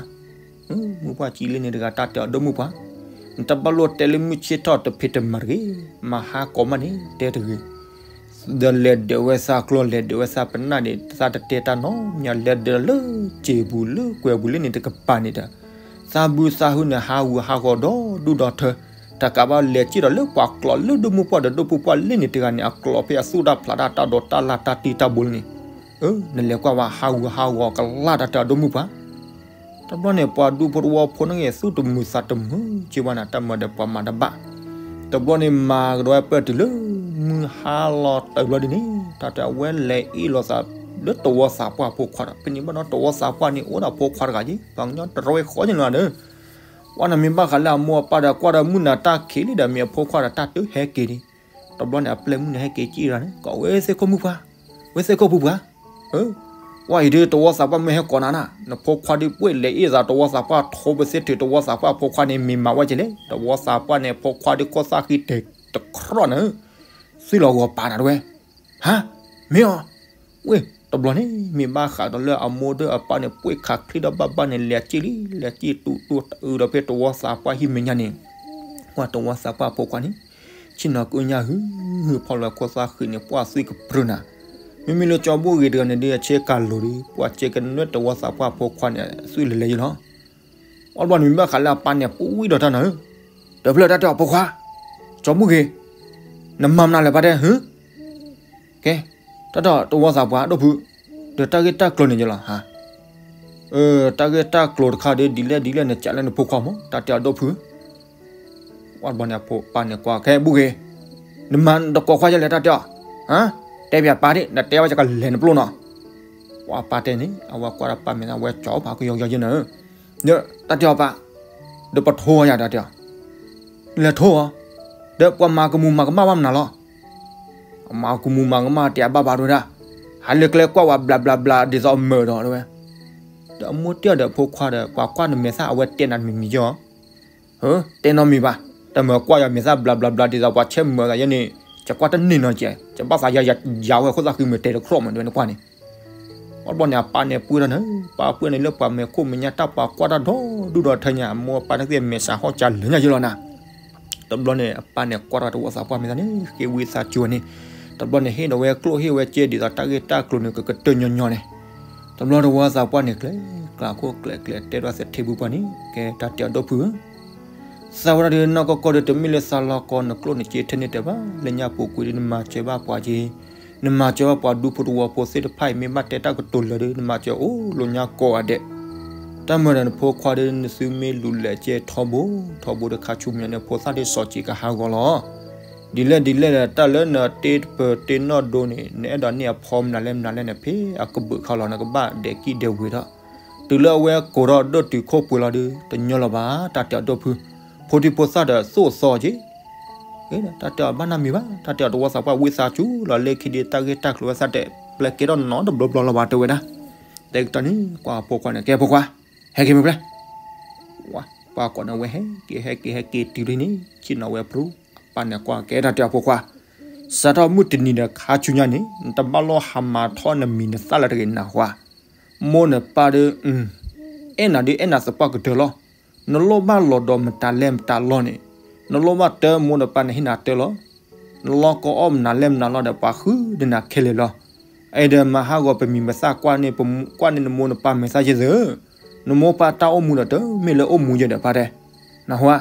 မုၢ်ပှၢ်ကံလ့န့ၣ်တဂၤ တၢ်တဲအီၤဒိၣ်မုၢ်ပှၢ်, နတဘၣ်လိၣ်တဲလၢမုၢ်ဆ့ၣ်ထီၣ်တဖံးတမၤတဂ့ၤ, မၤဟါကိးမးန့ၣ် တဲတဂ့ၤ ဒီးလဲၤဒၢးဝဲသးကျီ လဲၤဒၢးဝဲသးပနၢ်န့ၣ် သးတတဲတၢ်နီတမံၤ လဲၤဒၢးလၢစ့ပူၤလၢကွဲၤပူၤလၢန့ၣ်တကပၤန့ၣ်ဒီး, သးဘုသးဟုန့ၣ် ဟးဂူာ်ဟးဂီၤဒီဒူၣ်ဒီထၢ, တကးဘၣ်လဲၤစ့ၣ်ဒီးလၢပှၤကျိးလၢဒိၣ်မုၢ်ပှၢ်ဒီးဒိၣ်ပှၢ်ပှၢ်လၢန့ၣ်တဂၤန့ၣ် အကျိးဖဲအသူၣ်တၢ်ဖျးတၢ်တၢ်ဒိးတၢ်လၢ်တၢ်တံၢ်တၢ်ဘိလၢန့ၣ်, နလဲၤကွၢ်ဝဲဟးဂူာ်ဟးဂီၤကလၢ်တၢ်တဲအီၤဒိၣ်မုၢ်ပှၢ် တဘျီန့ၣ် ပှၤဒူဖိတဝီဖိန့ၣ်ဂ့ၤ သူၣ်တမုာ်သးတမုာ်က့ဘၣ်န့ၣ် တၢ်မၤဒီးပှၤမၤတဘၣ်. တဘျီန့ၣ် မၤကဒီးဝဲပၢၢ်တုၤလၢ မုၢ်ဟါလီၤတဘျီဒ်န့ၣ် တၢ်တဲအဝဲလဲၤအ့ၣ်လိာ်သး လၢတဝီသးပှၢ်ဖိခွါဒီး ဖဲန့ၣ်ဘၣ်ဒီးတဝီသးပှၢ်န့ၣ် အိၣ်ဒီးဖိခွါတဂၤက့ ပှၤကညီတရဲၣ်ဃီက့လီၤဒီး ပှၤန့ၣ်မ့ၢ်ဘၣ်ဃးလၢအမိၢ်အပၢ်ဒီး ကွၢ်ဒီးမုၢ်နၤတၢ်ခံးလံဒီး မ့ၢ်အဖိခွါဒီးတၢ်တုၤဟဲက့ၤဒံး. တဘျီန့ၣ် အပျဲၢ်မုၣ်န့ၣ်ဟဲက့ၤကံၣ်ရၤန့ၣ် ကိးဝဲသ့ၣ်ခိၣ်မုၣ်ပှၢ်, ဝဲသ့ၣ်ခိၣ်ပူၤပှၢ်, ဝဲအံၤဒ်တဝီသးပှၢ်မ့ၢ်ဟဲကိးနၤနၤ နဖိခွါဒ်ပှ့ၤလဲၤအ့ၣ်သးတဝီသးပှၢ် ထိပသ့ထုးတဝီသးပှၢ်ဖိခွါန့ၣ် မ့ၢ်မၤဝဲကလဲၣ် တဝီသးပှၢ်န့ၣ် ဖိခွါဒ်ကီၢ်သၣ်ဃံတဲာ်တခီၣ်န့ၣ် သွံၣ်လီၤဂီၤပာ်နၤတဝဲ, ဟါ, မ့ၢ်အီၤ, ဝ့ၢ် တဘျီန့ၣ် မ့ၢ်ဘၣ်ဃးဒီးလၢအမိၢ်ဒီးအပၢ်န့ၣ် ပှ့ၤခးချံဒီးဘၣ်ဘၣ်န့ၣ် လဲၤက့ၤလံ လဲၤက့ၤတူၢ်တူၢ်အုးဒီးဖဲတဝီသးပှၢ်ဟံၣ်မဲာ်ညါန့ၣ်, ပှၤတဝီသးပှၢ်ဖိခွါန့ၣ် ဆ့ၣ်နီၤကညၣ်ဟု ဟုဖီၣ်လီၤကီၢ်သၣ်ဃံန့ၣ် ပှၢ်သွံၣ်ကပြုၢ်နၤ, မ့မ့ၢ်လၢကၠီၤဘူၣ်ဂ့ၤတဂၤန့ၣ်ဒီး အဆ့ကၤလိၤဒီး ပှၤစဲကနွဲၣ်တဝီသးပှၢ်ဖိခွါန့ၣ် သွံၣ်လဲၤလဲၤယလီၤ. အီၣ်တဘျီန့ၣ်မ့ၢ်ဘၣ်ဃးလၢအပၢ်န့ၣ် ပူၤဝံၤဒီးတၢ်နၤဧၢ, တဖျၢၣ်တၢ်တဲအီၤဖိခွါ, ကၠီၤဘူၣ်ဂ့ၤ, နမၤမနုၤလဲၣ်ပၢ်တဲ ဟၢ, ကဲ, တၢ်တဲအီၤတဝီသးပှၢ်ဒိၣ်ဖု, ဒီးတၢ်ဂ့ၢ်တၢ်ကျိၤန့ၣ်ယလီၤ, ဟါ, တၢ်ဂ့ၢ်တၢ်ကျိၤတခါဒီး ဒ်လဲၣ်ဒ်လဲၣ်န့ၣ် ကးလၢနဖိခွါမး တၢ်တဲအီၤဒိၣ်ဖု ဝံၤတဘျီန့ၣ် အပၢ်န့ၣ်ကွၢ် ခဲဘူၣ်ဂ့ၤ, နမၤတကိးခွါယလဲၣ်တၢ်တဲအီၤ, တဲပၠးပၢ်ဒ် နတဲဝဲယကလဲၤနပျိၢ်နီၤ, ပှၤပၢ်တဲန့ၣ် အဝဲကွၢ်ဒီးပၢ်မဲာ်သၣ်ဝဲကၠီၤပာ်ကယီကယီယဲန့ၣ်, ဒီးတၢ်တဲအီၤပၢ်, ဒီးပထိယၤတၢ်တဲအီၤ, လဲၤထိအီၤ, ဒီးပှၤမၤကမူၤမၤကမၣ်ဘၣ်မနုၤလီၤ အမၤကမူၤမၤကမၣ်တဲအဘၣ်ဘၣ်ဒိဒၣ်, ဟးလၢကျဲကွၢ်ဝဲဘျးဘျးဘျးဒ်သိးအမၢာ်ဒီးဝဲ, ဒီးအမိၢ်တဲအီၤဒီးဖိခွါဒီး ပှၤကွၢ်နမဲာ်သၣ်အဝဲတဲနၤတမံၤမံၤယီၤ, တဲနီတမံၤဘၣ်, တမၢကွၢ်ယၤမဲာ်သၣ်ဘျးဘျးဘျးဒ်သိး ပှၤဆဲးမၢာ်သးယဲန့ၣ်, ယကွၢ်တန့ၢ်နီၤကဲ, ယဘၣ်သးယၤယၤဝဲခိၣ်သၣ်ဃံမ့ၢ်တဲတခီမးဒ်ဝဲနကွၢ်န့ၣ် အီၣ်တဘျီန့ၣ် အပၢ်န့ၣ်ပှ့ၤထီၣ်န့ၣ်, ပၢ်ပှ့ၤန့ၣ်လၢပှၤမဲာ်ခိၣ်မဲာ်ညါတၢ် ပှၤကွၢ်တၢ်ဒီဒူၣ်ဒီထၢညါ အမိၢ်အပၢ်န့ၣ်သ့ၣ်မဲာ်စးဟီၣ်ကၢလၢာ်ညါယလီၤနၤ, တဘျီန့ၣ် အပၢ်န့ၣ်ကွၢ်ထီၣ်တဝီသးပှၢ်မဲာ်သၣ်န့ၣ် ဃ့ဝံသးစူၤန့ၣ်, တဘျီန့ၣ် ဟ့ၣ်ဒီးဝဲကျိၣ်ဟ့ၣ်ဝဲစ့ဒ်သိးတၢ်ဂ့ၢ်တၢ်ကျိၤန့ၣ် ကကတၢၢ်ညီညီန့ၣ်, တဘျီတဝီသးပှၢ်န့ၣ် ကျဲကျးခိၣ်ကျဲကျဲတဲဒီးသထ့ဖုပှၢ်န့ၣ် ကဲတၢ်တဲအီၤဒိၣ်ဖုဧၢ သးဝဲဒၣ်ဒ်နီၢ်ကီၢ်ကီၢ်ဒီး တမ့ၢ်လၢသးလီၤကီနကျိၣ်နစ့ထဲန့ၣ်တဲဘၣ်, လၢညါပူၤကွံာ်ဒီး နမၤစၢၤဘၣ်ပှၤက့, နမၤစၢၤဘၣ်ပှၤဒူဖိတဝီဖိသ့ၣ်တဖၣ်အံၤ မ့ၢ်ဘၣ်တဲတၢ်ကတိၤလၢာ်ဒီး နမၤစၢၤအိၣ်လၢညါကိးဂၤဒဲး, တၢ်မၤဒီးနဖိခွါဒီး နသုမ့ၢ်လူၤလဲၤကဲထီဘိ, ထီဘိဒီးခါဆူညါန့ၣ် ဖိသၣ်ဒ်စီၤစံးကဟးဂီၤလီၤ ဒ်လဲၣ်ဒ်လဲၣ်ဒီး တၢ်လၢနတ့တပၢၤတ့နီၣ်ဒိန့ၣ် နအဲၣ်ဒိးန့ၢ်အဖီမနုၤလဲၣ်မနုၤလဲၣ်န့ၣ် ဖဲအကဘုးခါလီၤ နကဘၣ်ဒဲးကံၣ်ဒဲးဝ့ၤထီၣ်, တုၤလၢအဝဲကိးထီၣ်ဒိၣ်တုာ်ခိၣ်ပှဲၤလီၤဒီး တညီလီၤဘၣ် တၢ်တဲအီၤဒိၣ်ဖု, ဖိဒံဖိသၣ်ဒီးသိၣ်သီက့, တၢ်တဲအီၤဘၣ်နီတမံၤဘၣ် တၢ်တဲအီၤတဝီသးပှၢ်ဝံသးစူၤလီၤ လၢခံဒုးတၢ်ဂ့ၢ်တၢ်ကျိၤဝဲသးတဲ ပျဲကဲထီၣ်နီတဘျီဘျီလီၤဘၣ်တဲဝဲဒၣ်, တဲကတီၢ်န့ၣ် ကွၢ်အဖိခွါန့ၣ် ကဲဖိခွါ, ဟဲက့ၤမ့ၢ်ဖျဲၣ် ပှၤကိးန့ၣ်ဝဲဟဲက့ၤဟဲက့ၤဟဲက့ၤတုၤလံန့ၣ် ဆ့ၣ်နီၤဝဲပြူၤ, အပၢ်န့ၣ်ကွၢ်ကဲတၢ်တဲအီၤဖိခွါ, စးထီၣ်မုၢ်တနံၤဒီးခါဆူညါန့ၣ် နတဘၣ်လိၣ်ဟးမၤထီၣ်နမံၤနသၣ်လၢတဂ့ၤနၢ်ဟူဧါ, မိၢ်နပၢ်ဒီး အဲၣ်နၤဒုးအဲၣ်နၤသပှၢ်ကတၢၢ်လီၤ, နလိၣ်ဘၣ်လီၤဒီးမတၤလဲၣ်မတၤလီၤန့ၣ်, နလိၣ်ဘၣ်တၢ်မိၢ်နပၢ်န့ၣ်ဟ့ၣ်နၤတၢ်လီၤ နလီၢ်ကအီၣ်မနုၤလဲၣ်မနုၤလီၤဒီး ပှၤဃုဒၣ်နၤခဲလၢာ်လီၤ. အဲၣ်ဒိးမၤဟးဂီၤပမံၤပသၣ်ကွၢ်န့ၢ် ကွၢ်န့ၢ်နမိၢ်နပၢ်မဲာ်သၣ်ယဲၢ်သု, နမိၢ်ပၢ်တၢ်အိၣ်မူဒီး တမ့ၢ်လၢအိၣ်မူယဲၢ်ဒီးပၢ်တဲ, နၢ်ဟူဧါ.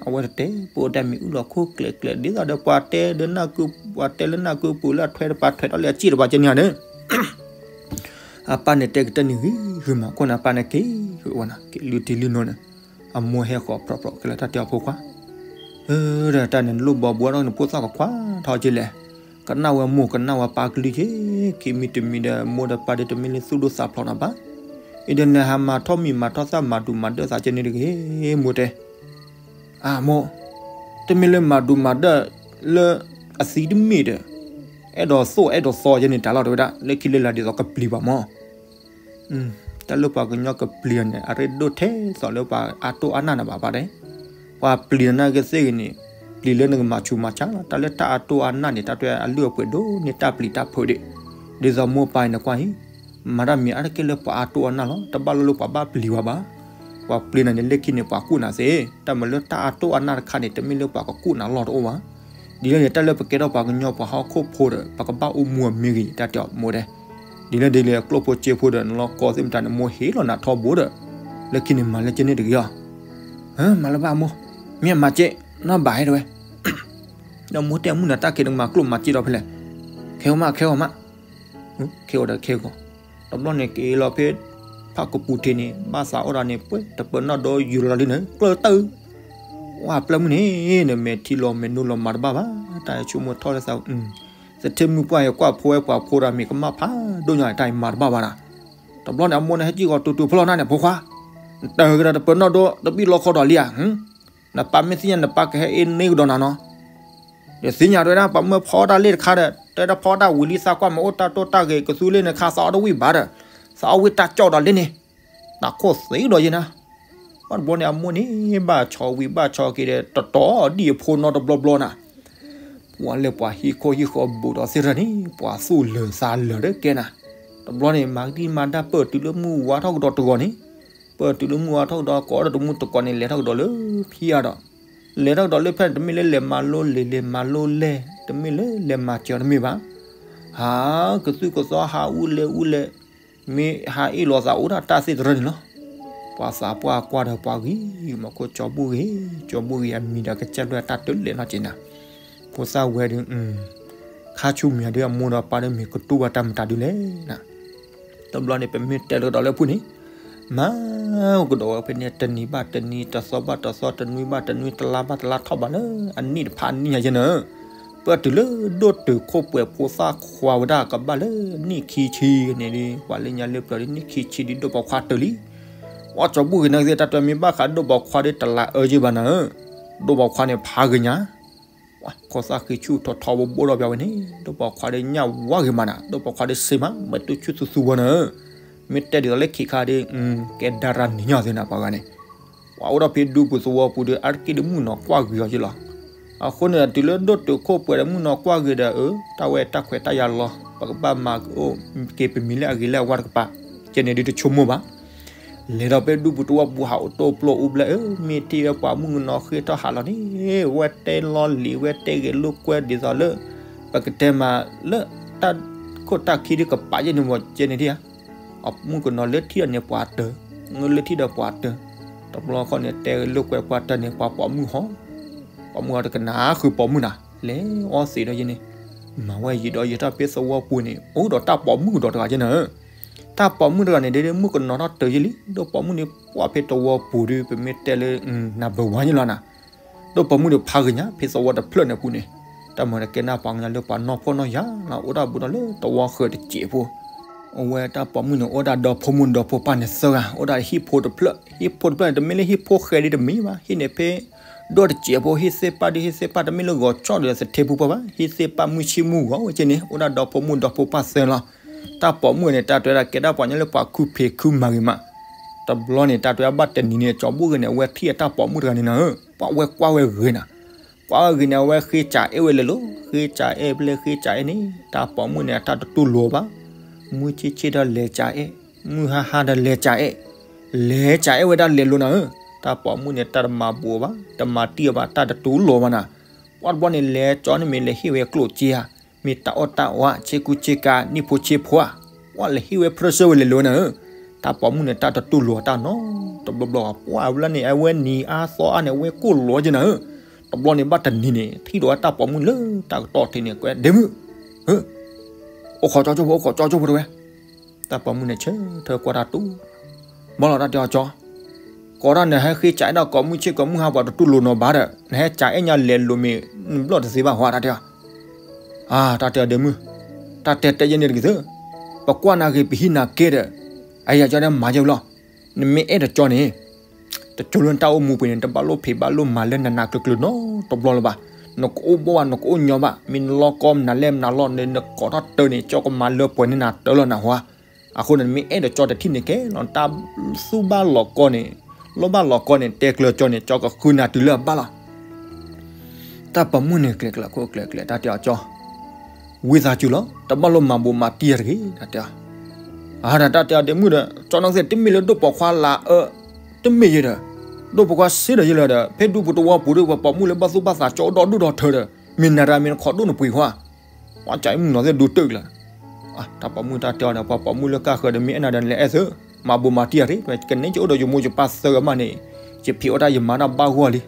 အဝဲတတဲ ပအိၣ်တၢ်မံၤအုၣ်လီၤခိၣ်ကျဲၤကျဲၤ ဒ်သိးဒီးပှၤတဲလၢနၢ်ကု, ပှၤတဲလၢနၢ်ကုပူၤလၢအထွဲတပၤထွဲထီၣ်လၢအစံၣ်တပၤကဲန့ၣ်ဧါန့ၣ် အပၢ်န့ၣ်တဲကတၢၢ်န့ၣ်ဂ့ၤဂ့ၤမး ခိၣ်န့ၣ်အပၢ်န့ၣ်က့ၤဝဲနၤ က့ၤလုၢ်ထံလုၢ်နိန့ၣ်, အမိၢ်ဟဲဃီၤဖြီဖြီခဲလၢာ်တၢ်တဲအီၤဖိခွါ, ဒီးတၢ်န့ၣ် နလိၣ်ဘီဘှီဒီးနဖိသၣ်ကခွါထီၣ်က့ၤလဲၣ်, ကနၣ်ဝဲမိၢ်ကနၣ်ဝဲပၢ်ကလုၢ်က့ၤ, ခံမံၤတမံၤဒီး မိၢ်ဒီးပၢ်ဒီးတမ့ၢ်လၢသူၣ်ဒိၣ်သးဖျိးနၤဘၣ်, အံၤဒီးနဟးမၤထီၣ်မံၤမၤထီၣ်သၣ်မၤဒူးမၤဒၢးသးကဲန့ၣ်တဂ့ၤ, မိၢ်တဲ အမိၢ်, တမ့ၢ်လၢမၤဒူးမၤဒၢးလၢအသံတမ့ၢ်ဒီး, အဲၣ်ဒိးသိၣ်အဲၣ်ဒိးသီယဲန့ၣ်တၢ်လီၤတဲဝဲဒၣ် လၢခံလၢလာ်ဒ်သိးကပျံၤဘၣ်မး, တၢ်လၢပှၤကညီကပျံၤန့ၣ် အရ့ဒိၣ်ထဲသိးလၢပှၤအတိၢ်အနၢ်နဘၣ်ဘၣ်တဲ, ပှၤပျံၤနနာ်က့သ့ၣ်ဂ့ၤန့ၣ်, ပျံၤလၢနကမၤဆူးမၤဆါလီၤ. တၢ်လၢတၢ်အတိၢ်အနၢ်န့ၣ် တၢ်တဲအလုၢ်အပှ့ၤဒိၣ်န့ၢ်တၢ်ပျံၤတၢ်ဖုးဒံး, ဒ်သိးမိၢ်ပၢ်အံၤနကွၢ်အံၤ, မၤတၢ်မံၤအါတက့ၢ်လၢပှၤအတိၢ်အနၢ်လီၤ. တဘၣ်လိာ်လၢပှၤဘၣ်ပျံၤဝဲဘၣ်. ပှၤပျံၤနၤန့ၣ် လၢခံန့ၣ် ပှၤကူၣ်နၤသ့, တၢ်မၤလၢတၢ်အတိၢ်အနၢ်တခါန့ၣ် တမ့ၢ်လၢပှၤကကူၣ်နၤလီၢ်တအိၣ်ဘၣ်. ဒ်လဲၣ်န့ၣ် တၢ်လၢပကဲထီၣ်ပှၤကညီပှၤဟီၣ်ခိၣ်ဖိဒီး ပကဘၣ်အိၣ်မူအမ့ၢ်ဂ့ၤ တၢ်တဲအီၤမိၢ်ဒဲး. ဒ်လဲၣ်ဒ်လဲၣ် ကျိၣ်ဖိစ့ဖိဒီး နလီၢ်ကီသ့ၣ်မတၤန့ၣ် မိၢ်ဟ့ၣ်လီၤနၤထီဘိဒီး, လၢခံန့ၣ်မၤလၢကန့ၢ်တဂ့ၤအီၤ. မၤလၢၤဘၣ်မိၢ်, မ့ၢ်အမၤက့, နီၢ်ဘၣ်ဟဲတဝဲ. ဒီးမိၢ်တဲမုၢ်နၤတၢ်က့ၤနကမၤကျိၣ်မၤစ့ဒီးဖဲလဲၣ်, ခဲဂီၤမး ခဲဂီၤမး, ခဲဂီၤဒီးခဲဂီၤ. တဘျီန့ၣ်က့ၤလီၤဖဲ ဖးကပူၤထံးန့ၣ် ဘၣ်သးအိၣ်ဒီးန့ၣ် ပှဲၤတပၢၤနီၣ်ဒီယူၤလီၤလံန့ၣ် ကျၢၢ်တၢၢ် ဝဲပျဲၢ်မုၣ်န့ၣ် နမဲာ်ထံလီၤမဲာ်နိလီၤမၤတဘၣ်ဘၣ်, တၢ်ဆိကမိၣ်ထီၣ်လၢသး, သထ့မုၣ်ပှၢ်အံၤကွၢ်ဖိဝဲပှၤဖိဒီးမ့ၢ်ကမၣ်ဖးဒိၣ်ညါတၢ်အံၤမၤတဘၣ်ဘၣ်ဒီး, တဘျီန့ၣ် အမိၢ်န့ၣ်ဟဲကံၣ်ဂီၤတူၤတူၤဖီလီၤနၤန့ၣ် ဖိခွါ, နတၢ်ကဒီးတပၢၤနီၣ်ဒီတဘံၣ်လီခီဒီးလံဧါ, နပၢ်မ့ၢ်သ့ၣ်ညါ နပၢ်ကဟဲအ့ၣ်န့ၢ်ကဒီးနၤနီၤ ဒီးသ့ၣ်ညါတဲဝဲဒၣ် ပှၤမၢဖီတၢ်လ့ၣ်တခါဒီး တဲတၢ်ဖီတၢ်ဝံၤလံ သးကွၢ်မ့ၢ်အိၣ်တၢ်တိၢ်တၢ်ဂ့ၤကသူလ့ၣ်န့ၣ် ခါသးအီၣ်တဝံၣ်ဘၣ်ဒီး, သးအီၣ်ဝံၣ်တၢ်ကၠီၣ်ဒီးလ့ၣ်န့ၣ်, တၢ်ခိၣ်သ့ဒီးယဲနၤ, ဘၣ်တဘျီန့ၣ် အမိၢ်န့ၣ် ဘၣ်ဆီဝံၤဘၣ်ဆီက့ၤဒီး တတီၤဒံၣ်အဖိနီတဘျီဘျီနၤ, ပှၤလၢပှၤဟံၣ်ခိၣ်ဟံၣ်ဃီဘူးဒီးသ့ၣ်တဖၣ်န့ၣ် ပှၤသူၣ်လၢာ်သးလၢာ်တကဲနၤ, တဘျီန့ၣ် မၤကဒံမၤဒၣ်ပၢၢ်တုၤလၢမုၢ်ဝါထီၣ်ကဒီးတဂီၤန့ၣ်, ပၢၢ်တုၤလၢမုၢ်ဝါထီၣ်ကဒီး ကိးဒီးတမူတကိးန့ၣ် လဲၤထီၣ်ကဒီးလၢဖံးအါဒီး လဲၤထီၣ်ကဒီးလၢဖဲန့ၣ် တမ့ၢ်လၢလဲၤမၤလိလံာ် လဲၤမၤလိလဲၢ် တမ့ၢ်လၢလဲၤမၤစၢၤတမ့ၢ်ဘၣ်. ဟးကသုၣ်ကသီ ဟးအူလဲၢ်အူလဲၢ်, မ့ၢ်ဟးအ့ၣ်လိာ်သးအိၣ်ဒၣ်တၢ်သ့ၣ်တဖၣ်န့ၣ်လီၤ. ပှၤသးပှၢ်ကွၢ်ဒီးပှၤဂံၢ်မီၢ်ခိၣ် ကၠီဘိၣ်ဂ့ၤ, ကၠီဘိၣ်ဂ့ၤအမံၤဒီးကစၢ်ဒွဲၣ်တၢ်တလဲၤနီၢ်က့နၤ, ဖိသၣ်ဝဲဒီး ခါဆူမဲာ်ဒီးအမိၢ်ဒီးပၢ်ဒီး မ့ၢ်ကတူၢ်ဘၣ်တၢ်မတၤဒုလဲၣ်နၤ တဘျီန့ၣ် ပမ့ၢ်တဲလီၤကဒီးလၢဖုန့ၣ်, မၤကဒီးဝဲဖဲန့ၣ် တနံၤဘၣ်တနံၤ တသီဘၣ်တသီ တနွံဘၣ်တနွံ တလါဘၣ်တလါ ထီၣ်ဘးလၢအနံၣ်တဖၣ်အနံၣ်ညါယဲနၤ, ပၢၢ်တုၤလၢဒိၣ်တုာ်ခိၣ်ပှဲၤဖိသၣ်ခွါဝဲဒၣ်ကဘၣ်လၢနံၣ်ခံဆံန့ၣ်ဒီး ပှၤလၢညါလၢပျၢၤဒီး နံၣ်ခံဆံဒီး ဒိၣ်ပိာ်ခွါတၢၢ်လံ. အီၣ်ကၠီဘိၣ်ဂ့ၤနၤသ့ၣ် တၢ်တမ့ၢ်ဘၣ်ဃးဒိၣ်ပိာ်ခွါဒီး တလးအၢယ့ၢ်ဘၣ်နၤဧၢ, ဒိၣ်ပိာ်ခွါန့ၣ်ဖးဂ့ၤညါ ခိၣ်သၣ်ဃံဆူၣ်ထီထီဘိဘိဒီးပျီဝဲန့ၣ် ဒိၣ်ပိာ်ခွါဒီးညၣ်ဝါဂ့ၤမးနၤ ဒိၣ်ပိာ်ခွါဒီးစ့မး မ့ၢ်တူၢ်ဆူၣ်သူသူဝဲနၤဧၢ, မ့ၢ်တဲဒ်သိးလၢခံခါဒီး ကဲဒါရၤနံၤညါသ့နၤပှၤဂၤန့ၣ်, ပှၤအိၣ်ဒီးဖဲဒူပူၤသဝီပူၤဒီး အါတက့ၢ်ဒီးမုၣ်နီၤကွၢ်ဂ့ၤအီၤယ့ၢ်လီၤ. အဃိန့ၣ် တုၤလၢဒိၣ်တုာ်ခိၣ်ပှဲၤဒီးမုၣ်နီၤကွၢ်ဂ့ၤဒီး အၢ တၢ်ဝဲတၢ်ခွဲးတၢ်ယာ်လီၤ ပကဘၣ်မၤကအိၣ်က့ၤပမံၤလၢအဂ့ၤလၢအဝါတကပၤ, ကဲန့ၣ်ဒုးတဆိကမိၣ်ဘၣ် လဲၤဒီးဖဲဒူပူၤသဝီပူၤ ဟးအိၣ်တိၢ်ပျိၢ်အူဘျဲၣ်ဧၢ, မ့ၢ်ထံၣ်ဝဲပှၤမုၣ်ကနီၤဃ့ထီၣ်ဟးလီၤန့ၣ် ဝဲတဲလီၤလံာ် ဝဲတဲဂ့ၤလိာ်ကွဲဒ်သိးလၢ ပကတဲမးလၢတၢ်ခိၣ်တၢ်ခံဒုးကပာ်ယဲၢ်န့ၣ်မ့ၢ်ကဲန့ၣ်ဒံဧါ, အမုၣ်ကနီၤလၢထံၣ်ဒီးန့ၣ်ပှၤတၢၢ်, လၢထံၣ်ဒီးပှၤတၢၢ်, တဘျီဃီန့ၣ် တဲဂ့ၤလိာ်ကွဲပှၤတၢၢ်န့ၣ် ပှၤပိာ်မုၣ်ဟီ ပိာ်မုၣ်ဟီတကနၣ်ဃုာ်ပိာ်မုၣ်နၤ လဲၤအီသံးဒီးယဲန့ၣ်, မၤဝဲယံာ်ဒီးယံာ်ထီၣ်ဖဲသဝီပူၤန့ၣ် အိၣ်ဒီးတၢ်ပိာ်မုၣ်ကဒီးတဂၤယဲနၤဧၢ, တၢ်ပိာ်မုၣ်တဂၤန့ၣ် ဒ်မုၣ်ကနီၤထီၣ်တၢၢ်ယဲလံ ဒိၣ်ပိာ်မုၣ်န့ၣ် ပှၤဖဲသဝီပူၤဒီး ပမ့ၢ်တဲလၢ နၢ်ဘၢၣ်ဝါန့ၣ်လီၤနၤ, ဒိၣ်ပိာ်မုၣ်န့ၣ်ဖးဂ့ၤညါ ဖဲသဝီတဖျၢၣ်န့ၣ်ပူၤန့ၣ်, တၢ်မၤတကဲနၢ်ပှၤကညီလၢပှၤနီၢ်ဖှီၣ်နီၢ်ယာ်လီၤ အိၣ်ဒၣ်ဘူးဒီးလၢသဝီဃၢၤတစဲးဖိ အဝဲတၢ်ပိာ်မုၣ်န့ၣ် အိၣ်ဒၣ်ဒီဖိမိၢ်ဒီဖိပၢ်န့ၣ်သၢဂၤ အိၣ်ဒၣ်ဟံၣ်ဖိတဖျၢၣ်, ဟံၣ်ဖိတဖျၢၣ်န့ၣ် တမ့ၢ်လၢဟံၣ်ဖိဃဲဒ်တမံၤဘၣ်, ဟံၣ်န့ၣ်ဖဲ ဒီတစဲးဖိ ဟံၣ်သ့ၣ်ပၢ်ဒီးဟံၣ်သ့ၣ်ပၢ် တမ့ၢ်လၢဂီၤကၠီၣ်ဒီးသထ့ဖုပၢ်ဘၣ်, ဟံၣ်သ့ၣ်ပၢ်မုၢ်ဆ့ၣ်မုၢ်ဂီၤဝဲကဲန့ၣ် အိၣ်ဒၣ်ဒီဖိမိၢ်ဒီဖိပၢ်သၢလီၤ. တၢ်ပိာ်မုၣ်န့ၣ် တၢ်တဲဝဲဒၣ်ကဲဒၣ်ပှၤကညီလၢပှၤခုဖံးခုမၤဂ့ၤမး, တဘျီန့ၣ် တၢ်တဲဝဲဘၣ်တနံၤန့ၣ် ကၠီဘိၣ်ဂ့ၤန့ၣ် အဝဲထံၣ်အတၢ်ပိာ်မုၣ်တဂၤန့ၣ်နၤဧၢ, ပှၤဝဲကွၢ်ဝဲဂ့ၤနၤ ကွၢ်ဝဲဂ့ၤန့ၣ် အဝဲဃ့စးအဲၣ်ဝဲလဲၤလိၤ, ဃ့စးအဲၣ်ဖဲလဲၣ်ဃ့စးအဲၣ်န့ၣ် တၢ်ပိာ်မုၣ်န့ၣ် အတၢ်တတူၢ်လိာ်ဘၣ်, မုၢ်ဆ့ၣ်ဆ့ၣ်ဒီးလဲၤစးအဲၣ်, မုၢ်ဟါဟါဒီးလဲၤစးအဲၣ်, လဲၤစးအဲၣ်ဝဲဒၣ်လဲၤလိၤနၤဧၢ, တၢ်ပိာ်မုၣ်န့ၣ် တၢ်တမၤဘူးအီၤဘၣ်, တမၤတံၢ်အီၤဘၣ်, တၢ်တတူၢ်လိာ်ဘၣ်နၤ, ပှၤတဘျီန့ၣ် လဲၤကၠီန့ၣ်မ့ၢ်လဲၤဟ့ၣ်ဝဲကျိၣ်စ့ဧါ, မ့ၢ်တၢ်အီၣ်တၢ်အီဧါ, ဆ့ကူဆ့ကၤ နံၣ်ဖိဆ့ဖိဧါ, ပှၤလဲၤဟ့ၣ်ဝဲဖြၢၢ်ဆၢဝဲလဲၤလိၤနၤဧၢ, တၢ်ပိာ်မုၣ်န့ၣ် တၢ်တတူၢ်လိာ်တၢ်နီတဘျီဘျီဘၣ်, ပှၤဝဲလၢန့ၣ် အဝဲနံၤအါသီအါန့ၣ် အဝဲကိၢ်လိာ်ကဲနၤဧၢ, တဘျီန့ၣ်ဘၣ်တနံၤန့ၣ် ထံၣ်ဒီးဝဲတၢ်ပိာ်မုၣ်လၢတၢ်ကတီၢ်ထံးန့ၣ် ကွဲးဒ့မုၣ်, အိၣ်ခိးကၠီကၠိဖိ အိၣ်ခိးကၠီကၠိဖိတဝဲ, တၢ်ပိာ်မုၣ်န့ၣ် ဆၢထၢၣ်ကွၢ်တၢ်တူၢ်, ဘၣ်လီၤတၢ်တဲအီၤကၠီ, ကိးဒၣ်နဟဲဃ့စးအဲၣ်ဒၣ်ကိးမုၢ်ဆ့ၣ်ကိးမုၢ်ဟါ ပှၤတတူၢ်လိာ်နီၤဘၣ်ဒီး နဟဲစးအဲၣ်ညါလဲၤလိၤမ့ၢ် နဘျီၣ်တသ့ဘၣ်ဟီ တၢ်တဲအီၤ, အါ တၢ်တဲအီၤဒ့မုၣ်, တၢ်တဲတဲယဲန့ၣ်တက့ၢ်သၢ, ပကွၢ်နၤဂ့ၤ ပဟံးနၤကဲဒီး, အယၤကၠီဒဲမၤယဲဝဲလီၤ, နမ့ၢ်အဲၣ်ဒိးကၠီန့ၣ် တကၠိလၢနတၢ်အိၣ်မူပူၤန့ၣ် တဘၣ်လိၣ်ဖံးဘၣ်လိၣ်မၤလၢနနးကျၢၤကျၢၤနီတဘျီလၢၤဘၣ်, နကအိၣ်ဘှီၣ်ဘၣ် နကအိၣ်ညီဘၣ်, မ့ၢ်နလီၢ်ကီမနုၤလဲၣ်မနုၤလီၤန့ၣ် နကိးထီၣ်တၢ်န့ၣ် ကၠီကမၤလၢပှဲၤန့ၢ်နၤတၢ်လီၤနဟါ, အဃိန့ၣ် နမ့ၢ်အဲၣ်ဒိးကၠီတထံၣ်န့ၣ်ကဲလီၤ, တၢ်သူၣ်ဘၣ်လီၤကီန့ၣ်, လိၣ်ဘၣ်လီၤကီန့ၣ် တဲကျၢၤကၠီန့ၣ် ကၠီကဃုနၤတုၤလၢအဘၣ်လီၤ. တၢ်ပိာ်မုၣ်န့ၣ်ကျဲၤကျဲၤခိၣ်ကျဲၤကျဲၤ တၢ်တဲအီၤကၠီ, ဝံသးစူၤလီၤ တဘၣ်လိၣ်မၤဘိးမၤတံၢ်ယၤတဂ့ၤ တၢ်တဲအီၤ, အတၢ်တဲအီၤဒ့မုၣ်ဒီး ကၠီနီၢ်သ့ၣ် တမ့ၢ်လၢဒိၣ်ပိာ်ခွါလၢအအၢ, တမ့ၢ်ယဲဒီး, ဒိၣ်ပိာ်ခွါစ့ဒီးယဲလၢဒီး ဖဲဒူပတဝီပူၤဒီး ပှၤပိာ်မုၣ်လၢဘၣ်သူၣ်ဘၣ်သးကၠီအိၣ်ဒီဒူၣ်ဒီထၢဒီး မ့ၢ်နၤတၢ်မ့ၢ်နခီဒိၣ်နပှ့ၤခွါ ပှၤကၠီအံၤမုၣ်နီၢ်သ့ၣ်ဒိတၢၢ်လၢ တၢ်ပိာ်မုၣ်တၢ်တဲအီၤဒီး ပှၤပိာ်မုၣ်လၢကၢ်ဃၢၤဒီး မ့ၢ်အဲၣ်နၤဒီးနလဲၤအဲၣ်သု, မၤဘိးမၤတံၢ်ယၤတဂ့ၤ, ကန့ၢ်ကအိၣ်ဒီးယမိၢ်ယပၢ်သၢဂၤမးန့ၣ်, ယဖံးအီၣ်တၢ်ယမၤတၢ်ဘၣ်ဂီၢ်လံ,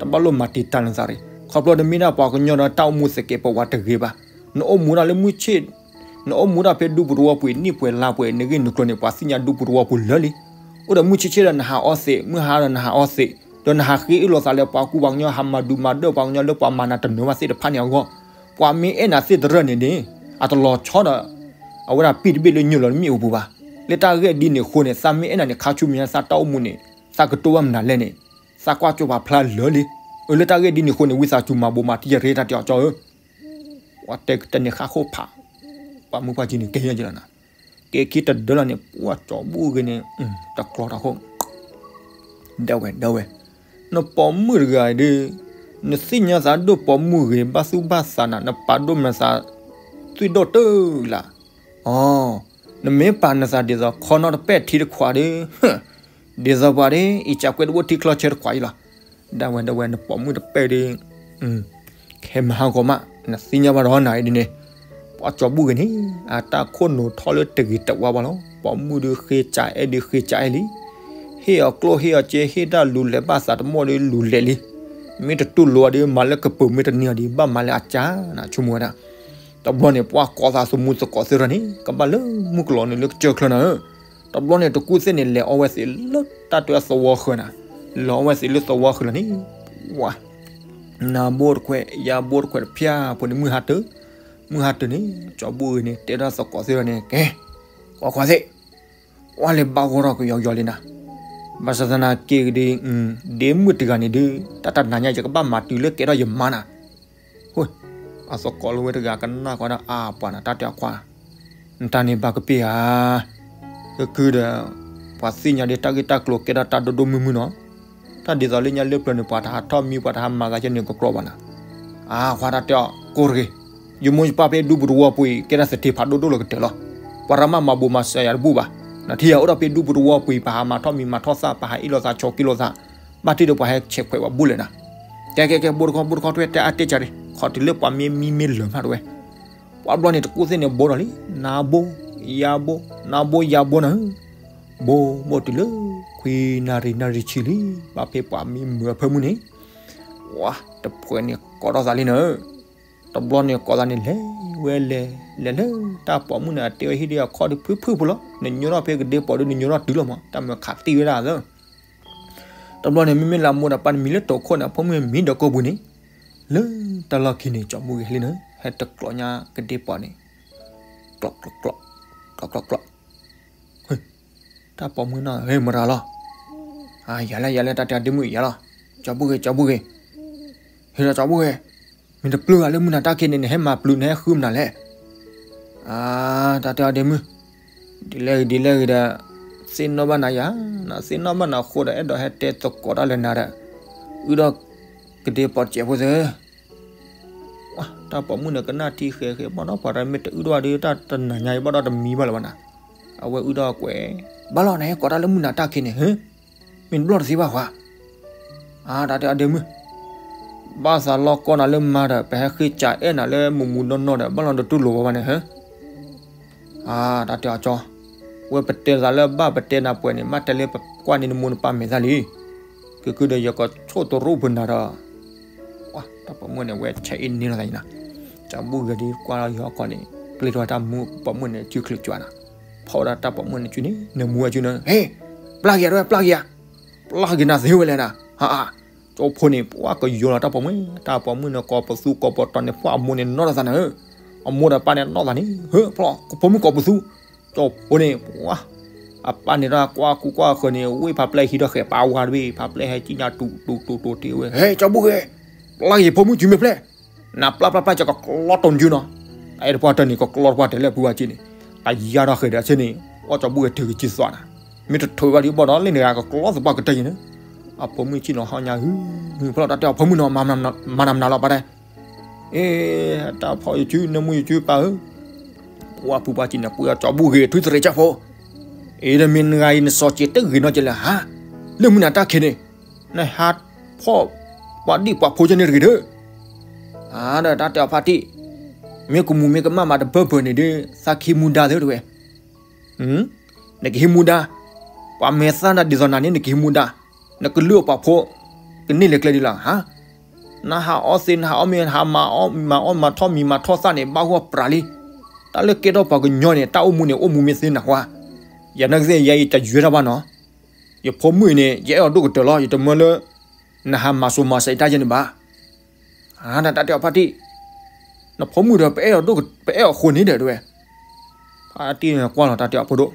တဘၣ်လိၣ်မၤတံာ်တာ်နသးတဂ့ၤ, ခီဖျိနမ့ၢ်ဒၣ်ပှၤကညီဒီးတၢ်အိၣ်မူသကဲးပဝးတဂ့ၤဘၣ်, နအိၣ်မူဒၣ်လၢမုၢ်ဆ့ၣ်, နအိၣ်မူဒၣ်ဖဲဒူပတဝီပူၤ နံၣ်ပှဲၤလါပှဲၤ နဂ့ၢ်နကျိၤန့ၣ် ပှၤသ့ၣ်ညါဒူပတဝီပူၤလၢာ်လံ, အိၣ်ဒီးမုၢ်ဆ့ၣ်ဆ့ၣ်ဒီးနဟးအီသံး, မုၢ်ဟါဒီးနဟးအီသံး, ဒီးနဟးဃ့အ့ၣ်လိာ်သးလၢပှၤကူပှၤကညီ ဟးမၤဒုးမၤဒၢၣ်ပှၤကညီလၢပှၤမၤနၤတနၢၤဘၣ်သ့ၣ်တဖၣ်န့ၣ်အဂီၢ်, ပှၤမ့ၢ်အဲၣ်နၤသ့ၣ်တရၢၢ်န့ၣ်န့ၣ်, အတလီၤဆီဒီး အဝဲဒၣ်ပံၣ်တဘ့ၣ်လၢညိၣ်လီၤနမ့ၣ်အူပူၤဘၣ်, လၢတၢ်ဂ့ၢ်ဒ်န့ၣ်အဃိန့ၣ် သးမ့ၢ်အဲၣ်နၤန့ၣ် ခါဆူမဲာ်ညါသးတၢ်အိၣ်မူန့ၣ်, သးကတိၢ်ဘၣ်မနုၤလဲၣ်န့ၣ်, သးကွၢ်ကၠိပာ်ဖျါလၢာ်လံ, အၢ လၢတၢ်ဂ့ၢ်ဒ်န့ၣ်အဃိန့ၣ် ဝံသးစူၤမၤဘိးမၤတံၢ်ယၤတဂ့ၤ တၢ်တဲအီၤကၠီဧၢ ပှၤတဲကတၢၢ်န့ၣ်ဃၣ်ခိၣ်ဖး, ပှၤမုၢ်ပှၢ်ကံန့ၣ် ကဲယဲၢ်ကလီၤနၤ, ကဲခံတဒၢလီၤန့ၣ် ပှၤကၠီဘိၣ်ဂ့ၤန့ၣ်, တကျီတၢ်ခိၣ်, ဒၢဝဲဒၢဝဲ, နပိာ်မုၣ်တဂၤဒီး, နသ့ၣ်ညါသးဒိၣ်ပိာ်မုၣ်ဂ့ၤ ဘၣ်သူၣ်ဘၣ်သးနၤ နပာ်ဒိၣ်မၤသး, သွံၣ်ဒိၣ်တၢၢ်လၢ်, အီ, နမ့ၢ်ပာ်နသးဒ်သိးခီနီၣ်တပဲၢ်ထံတခွးဒီး, ဒ်သိးပှၤဒီး အံၤကကွဲတဘိထံချီဆၢတခွးအံၤလီၤ, ဒၢဝဲဒၢဝဲ နပိာ်မုၣ်တပဲၢ်ဒီး ခဲမုၢ်ဟါဂီၤမး နသ့ၣ်ညါဘၣ်ဒီးနၤအံၤဒ်န့ၣ်, ပှၤကၠီဘိၣ်ဂ့ၤန့ၣ် အတၢ်ခိၣ်နူာ်ထီၣ်လၢတဂ့ၤတဝါဘၣ်လီၤ, ပိာ်မုၣ်ဒီးဃ့ကးအဲၣ်ဒီးဃ့ကးအဲၣ်လံ, ဟ့ၣ်အီၤကျိၣ်ဟ့ၣ်အီၤစ့ ဟ့ၣ်တၢ်လူၤလဲၤဘၣ်သးတမီၢ်ဒီးလူၤလဲၤလံ, မ့ၢ်တတူၢ်လိာ်အီၤဒီး မၤလၢကပၢၤ မ့ၢ်တန့ၢ်အီၤဒီး ဘၣ်မၤလၢအကၢ်နၤ ဆိကမိၣ်ဝဲဒၣ်, တဘျီန့ၣ် ပှၤကိးသးသမူသကိးသ့ၣ်တဖၣ်န့ၣ် ကဘၣ်လၢမုၢ်ကလီၤနုာ်လၢကစၢၢ်ချၢနၤဧၢ, တဘျီန့ၣ် တကူၣ်သ့ၣ်န့ၣ် လဲၤအီဝဲသ့ၣ်လၢတၢ်တၢသဝီဃၢၤနၤ, လဲၤအီဝဲသ့ၣ်လၢသဝီဃၢၤလီၤန့ၣ်, ဝါ နၤဘိတခွဲး ယၤဘိတခွဲးတဖၣ်ဖိန့ၣ် မုၢ်ဟါတၢၢ်, မုၢ်ဟါတၢၢ်န့ၣ် ကၠီဘိၣ်ဂ့ၤန့ၣ် တဲဒၣ်သကိးသ့ၣ်တဖၣ်န့ၣ် ကဲ, ကွၢ်ကွၢ်သ့ၣ်, ကွၢ်လၢဘၣ်ဂီၢ်ထီၣ်ကယီကယီလံနၤ, ဘၣ်ဆၣ်သနာ်က့ဒီး, ဒ့မုၣ်တဂၤန့ၣ်ဒီး တၢ်တနၤညါ ယကဘၣ်မၤတုၤလၢကဲထီၣ်ယမါနၤ, အသကိးလၢဝဲတဂၤကနၣ်ဃီဒီး အါပှၤနၤ တၢ်တဲအီၤခွါ, နတၢ်န့ၣ်ဘၣ်ကပ့ၢ်ဧါ, ကကုဒီး, ပှၤသ့ၣ်ညါဒီးတၢ်ဂ့ၢ်တၢ်ကျိၤကဲထီၣ်တၢ်ဒိၣ်ဒိၣ်မုၢ်မုၢ်နီၤ, တၢ်ဒ်သိးလၢညါလၢပျၢၤန့ၣ် ပှၤတဟးထီၣ်မံ ပှၤတဟးမၤသးယဲန့ၣ်ကကြီဘၣ်နၤ, အါ ခွါတၢ်တဲအီၤ ကိၢ်တဂ့ၤ, ယမိၢ်ယပၢ်ဖဲဒူပူၤတဝီပူၤအံၤ ကဲထီၣ်သထ့ဖးဒိၣ်ဒိၣ်လၢကတၢၢ်လီၤ, ပှၤရၤမးမၤဘိးမၤစၢၤယၤတဘူၣ်ဘၣ်, နထံၣ်ယၤအိၣ်ဒီးဖဲဒူပူၤတဝီပူၤအံၤ ပဟးမၤထီၣ်မံမၤထီၣ်သၣ် ပဟးအ့ၣ်လိာ်သးဆိးက့လိာ်သး, ဘၣ်တ့ၢ်ဒီးပှၤဟဲဆဲးခွဲးပှၤဘူၣ်လဲၣ်နၤ, ကဲကဲကဲ ဘိတခီ ဘိတခီ တဲအါတဲကၢ်ဒံး ခီတုၤလၢပှၤမ့ၢ်မံမ့ၢ်လၢာ်မးတဝဲ ပှၤဘျီန့ၣ် တကူၣ်သ့ၣ်န့ၣ်ဘိဒီးလံ, နၤဘိ, ယၤဘိ, နၤဘိယၤဘိနၤ, ဘိဘိတုၤလၢ ခွံနၣ်ရံၣ်နၣ်ရံၣ်ဆံလံ, ဘၣ်ဖဲပှၤမံမုာ်အဖၢမုၢ်န့ၣ်, ဝါတဖှဲးန့ၣ်ကိးထီၣ်သးလံနၤ, တဘျီန့ၣ်ကိးသးန့ၣ်လဲၤဝဲလဲၤ, လဲၤလၢတၢ်ပိာ်မုၣ်န့ၣ် အတဲဝဲဟံၣ်ဒီးအခီၣ်ဒီးဖုၣ်ဖုၣ်ဖိလီၤ, နညိထီၣ်ဖဲကဒ့ပိာ်ဒီး နညိထီၣ်တုၤလီၤမး တၢ်မုာ်ခးသံဝဲဒၣ်သၢ တဘျီန့ၣ် မ့မ့ၢ်လၢအမိၢ်ဒီးပၢ်န့ၣ်မံလၢတိာ်ခိၣ်န့ၣ် အဖိမုၣ်မံဒီးကိာ်ပူၤန့ၣ်, လၢတၢ်လီၢ်ခံန့ၣ် ကၠီဘိၣ်ဂ့ၤဟဲလံနၤ, ဟဲတကျိးညါကဒ့ပိာ်န့ၣ်, ကျီၣ်ကျီၣ်ကျီၣ်, ကျီၣ်ကျီၣ်ကျီၣ်, တၢ်ပိာ်မုၣ်နီၢ်ဂ့ၤမတၤလီၤ, ယၤလဲၣ်ယၤလဲၣ် တၢ်တဲအီၤဒ့မုၣ်ယၤလီၤ, ကၠီဘိၣ်ဂ့ၤ ကၠီဘိၣ်ဂ့ၤ, ဟ့ၣ်လီၤကၠီဘိၣ်ဂ့ၤ, မ့ၢ်တပျုၢ်ဂၤလၢမုၢ်နၤတၢ်ခံန့ၣ် နဟဲမၤပျုၤနဟဲဃုမနုၤလဲၣ် အါ, တၢ်တဲအီၤဒ့မုၣ်, ဒ်လဲၣ်ဂ့ၤဒ်လဲၣ်ဂ့ၤဒီး, သ့ၣ်နီၣ်ဘၣ်နၤယၤ, နသ့ၣ်နီၣ်ဘၣ်နၤအဃိဒီး အဲၣ်ဒိးဟဲတဲသကိးတၢ်လၢနၤဒီး, အုၣ်ဒီးကဒ့ပိာ်စဲးဖိသၢ, တၢ်ပိာ်မုၣ်န့ၣ် ကနၣ်ထံဃဲးဃဲး ဘၣ်ဒီးပှၤတမ့ၢ်တအုၣ်ထီၣ်ဘၣ်ဒီး တၢ်တနၤညါအံၤဘၣ်ဒီးတမံဘၣ်လၢၤဘၣ်နၤ, အဝဲအုၣ်ဒီးကွဲး, ဘၣ်လီၤ နဟဲကိးတၢ်လၢမုၢ်နၤတၢ်ခံန့ၣ် မ့ၢ်တဘျီၣ်တသ့ဘၣ်ဃီ, အါ တၢ်တဲအီၤဒ့မုၣ်, ဘၣ်သးလီၤကီနၤလၢမါဒီး ပဟဲဃ့ကးအဲၣ်နၤလၢမုၢ်မုၢ်နီၢ်နီၢ်ဒီး ဘၣ်လီၤတတူၢ်လိာ်ဝဲဘၣ်န့ၣ်ဧၢ, အါ တၢ်တဲအီၤကၠီ, ဝဲပတဲသးလၢဘၣ်ပတဲနၤပှဲၤန့ၣ် မ့ၢ်တဲလၢပကွၢ်န့ၢ်နမိၢ်နပၢ်မဲာ်သၣ်လံ, ကဲကုဒီးယကဆိၣ်တရူၢ်ဖုးနၤဒီး တၢ်ပိာ်မုၣ်န့ၣ် ဝဲဆဲးအ့ၣ်န့ၢ်လိာ်သးန့ၣ်နၤ, ကၠီဘိၣ်ဂ့ၤဒီးကွၢ်လီၤယီၤခီန့ၣ် ကျ့ထီၣ်တၢ်မူပိာ်မုၣ်န့ၣ် စုချုးကွၢ်နၤ, ဖီၣ်ဝဲဒၣ်တၢ်ပိာ်မုၣ်န့ၣ်စုန့ၣ် နမူဝဲစုန့ၣ် ဟ့ၣ်, ပျၢ်က့ၤယၤတဝဲ ပျၢ်က့ၤယၤ, ပျၢ်က့ၤနၤသ့ဝဲလဲၣ်နၤ, ဟါ, ကၠီဖိန့ၣ် ပှၤကယီၤလီၤတၢ်ပိာ်မုၣ်, တၢ်ပိာ်မုၣ်န့ၣ် ကိးပသူကိးပတီၤန့ၣ် ပှၤအမိၢ်န့ၣ်နီၢ်လိာ်သးန့ၣ်, အမိၢ်ဒီးပၢ်န့ၣ်နီၢ်သးန့ၣ်, ဟ့ၣ်, ဖိမုၣ်ကိးပသူ, ကၠီဖိန့ၣ် ပှၤ အပၢ်န့ၣ်တၢ်ကွၢ်ကူကွၢ်ဃၢၤန့ၣ် ဝ့ၢ်ဖးပျဲၢ်ဟံးထီၣ်ဃဲၤပာ်ဝါတဘ့ၣ် ဖးပျဲၢ်ဟဲကံၣ်ညါတူၤတူၤတူၤတ့ၢ်ဝဲ ဟဲ ကၠီဘိၣ်ဂ့ၤ, ပျၢ်က့ၤဖိမုၣ်စုမ့ၢ်ဖျဲၣ်, နပျၢ်ပျၢ်ပျၢ် ကကလီတနုၤနီၤ, တၢ်အဲၣ်တပှၢ်တၢၢ်န့ၣ် ကကလီတပှၢ်တၢၢ်လၢအပူၤဝဲက့န့ၣ်, တၢ်ယါထီၣ်ဃဲၤဒီးဆ့န့ၣ်, အီၣ်ကၠီဘိၣ်ဂ့ၤထုးက့ၤကံၢ်သွါနၤ, မ့ၢ်တထုးဘၣ်ဒ်ဘၣ်ဒီး လၢန့ၣ်ဂၤကကလီသပှၢ်ကတၢၢ်ယံၤန့ၣ်, အဖိမုၣ်ဆ့ၣ်နီၤဟီၣ်ညါဟု, ဖီလီၤတၢ်တဲအီၤ ဖိမုၣ်နီၤ မၤနၤမနုၤလီၤပၢ်တဲ, အ့ တၢ်ဖီယစု နၢမူယစုပၢ်ဧၢ, ပှၤဖုပှၢ်ကံန့ၣ် ပှ့ၤအကၠီဘူၣ်ဂ့ၤ ထွံၣ်သရ့ၤကၢ်ဖိ, အ့ ဒီးမ့ၢ်နဂၤအံၤ နစီၤစ့ၤတဂ့ၤနီတကဲလဲၣ်ဧါ, လၢမုၢ်နၤတၢ်ခံးန့ၣ်, နဟးဖီၣ်ပှၤဒံၣ်ပှၤဖိကဲန့ၣ်တဂ့ၤဒီး, အဒီးတၢ်တဲအီၤဖါတံၢ်, မ့ၢ်ကမူၤမ့ၢ်ကမၣ်မးတဘၢဘၢန့ၣ်ဒီး သးကဟံးမူဒါသ့တဲဝဲ နကဟံးမူဒါ, ပှၤမဲာ်သၣ်နၤဒ်သိးနၤန့ၣ် နကဟံးမူဒါ, နကလုၢ်အပှၤဖိ, ကန့ၢ်လဲၤကျဲဒ်လီၤဧါ, နဟးအီသံး နဟးအီမ့ၤ နဟးမၤအီမၤထီၣ်မံၤမၤထီၣ်သၣ်န့ၣ် ဘၣ်ဂီၢ်ပြးလံ, တၢ်လၢကဲထီၣ်ပှၤကညီန့ၣ် တၢ်အိၣ်မူန့ၣ် အိၣ်မူမ့ၢ်သ့နၢ်ဟူဧါ, ယနာ်က့သ့ၣ် ယဲအံၤတယွဲထီၣ်ဘၣ်နီၤ, ယဖိမုၣ်အံၤန့ၣ် ယအဲၣ်အီၤဒိၣ်ကတၢၢ်လီၤ, ယတမၢလၢ နဟးမၤစိၤမၤစဲးတၢ်ယဲန့ၣ်ဘၣ် တၢ်တဲအီၤဖါတံၢ်, နဖိမုၣ်ဒီး ပအဲၣ်အီၤဃိန့ၣ်ဒီးတဲဝဲ, ဖါတံၢ်န့ၣ်ကွၢ်လီၤတၢ်တဲအီၤဖိဒိၣ်,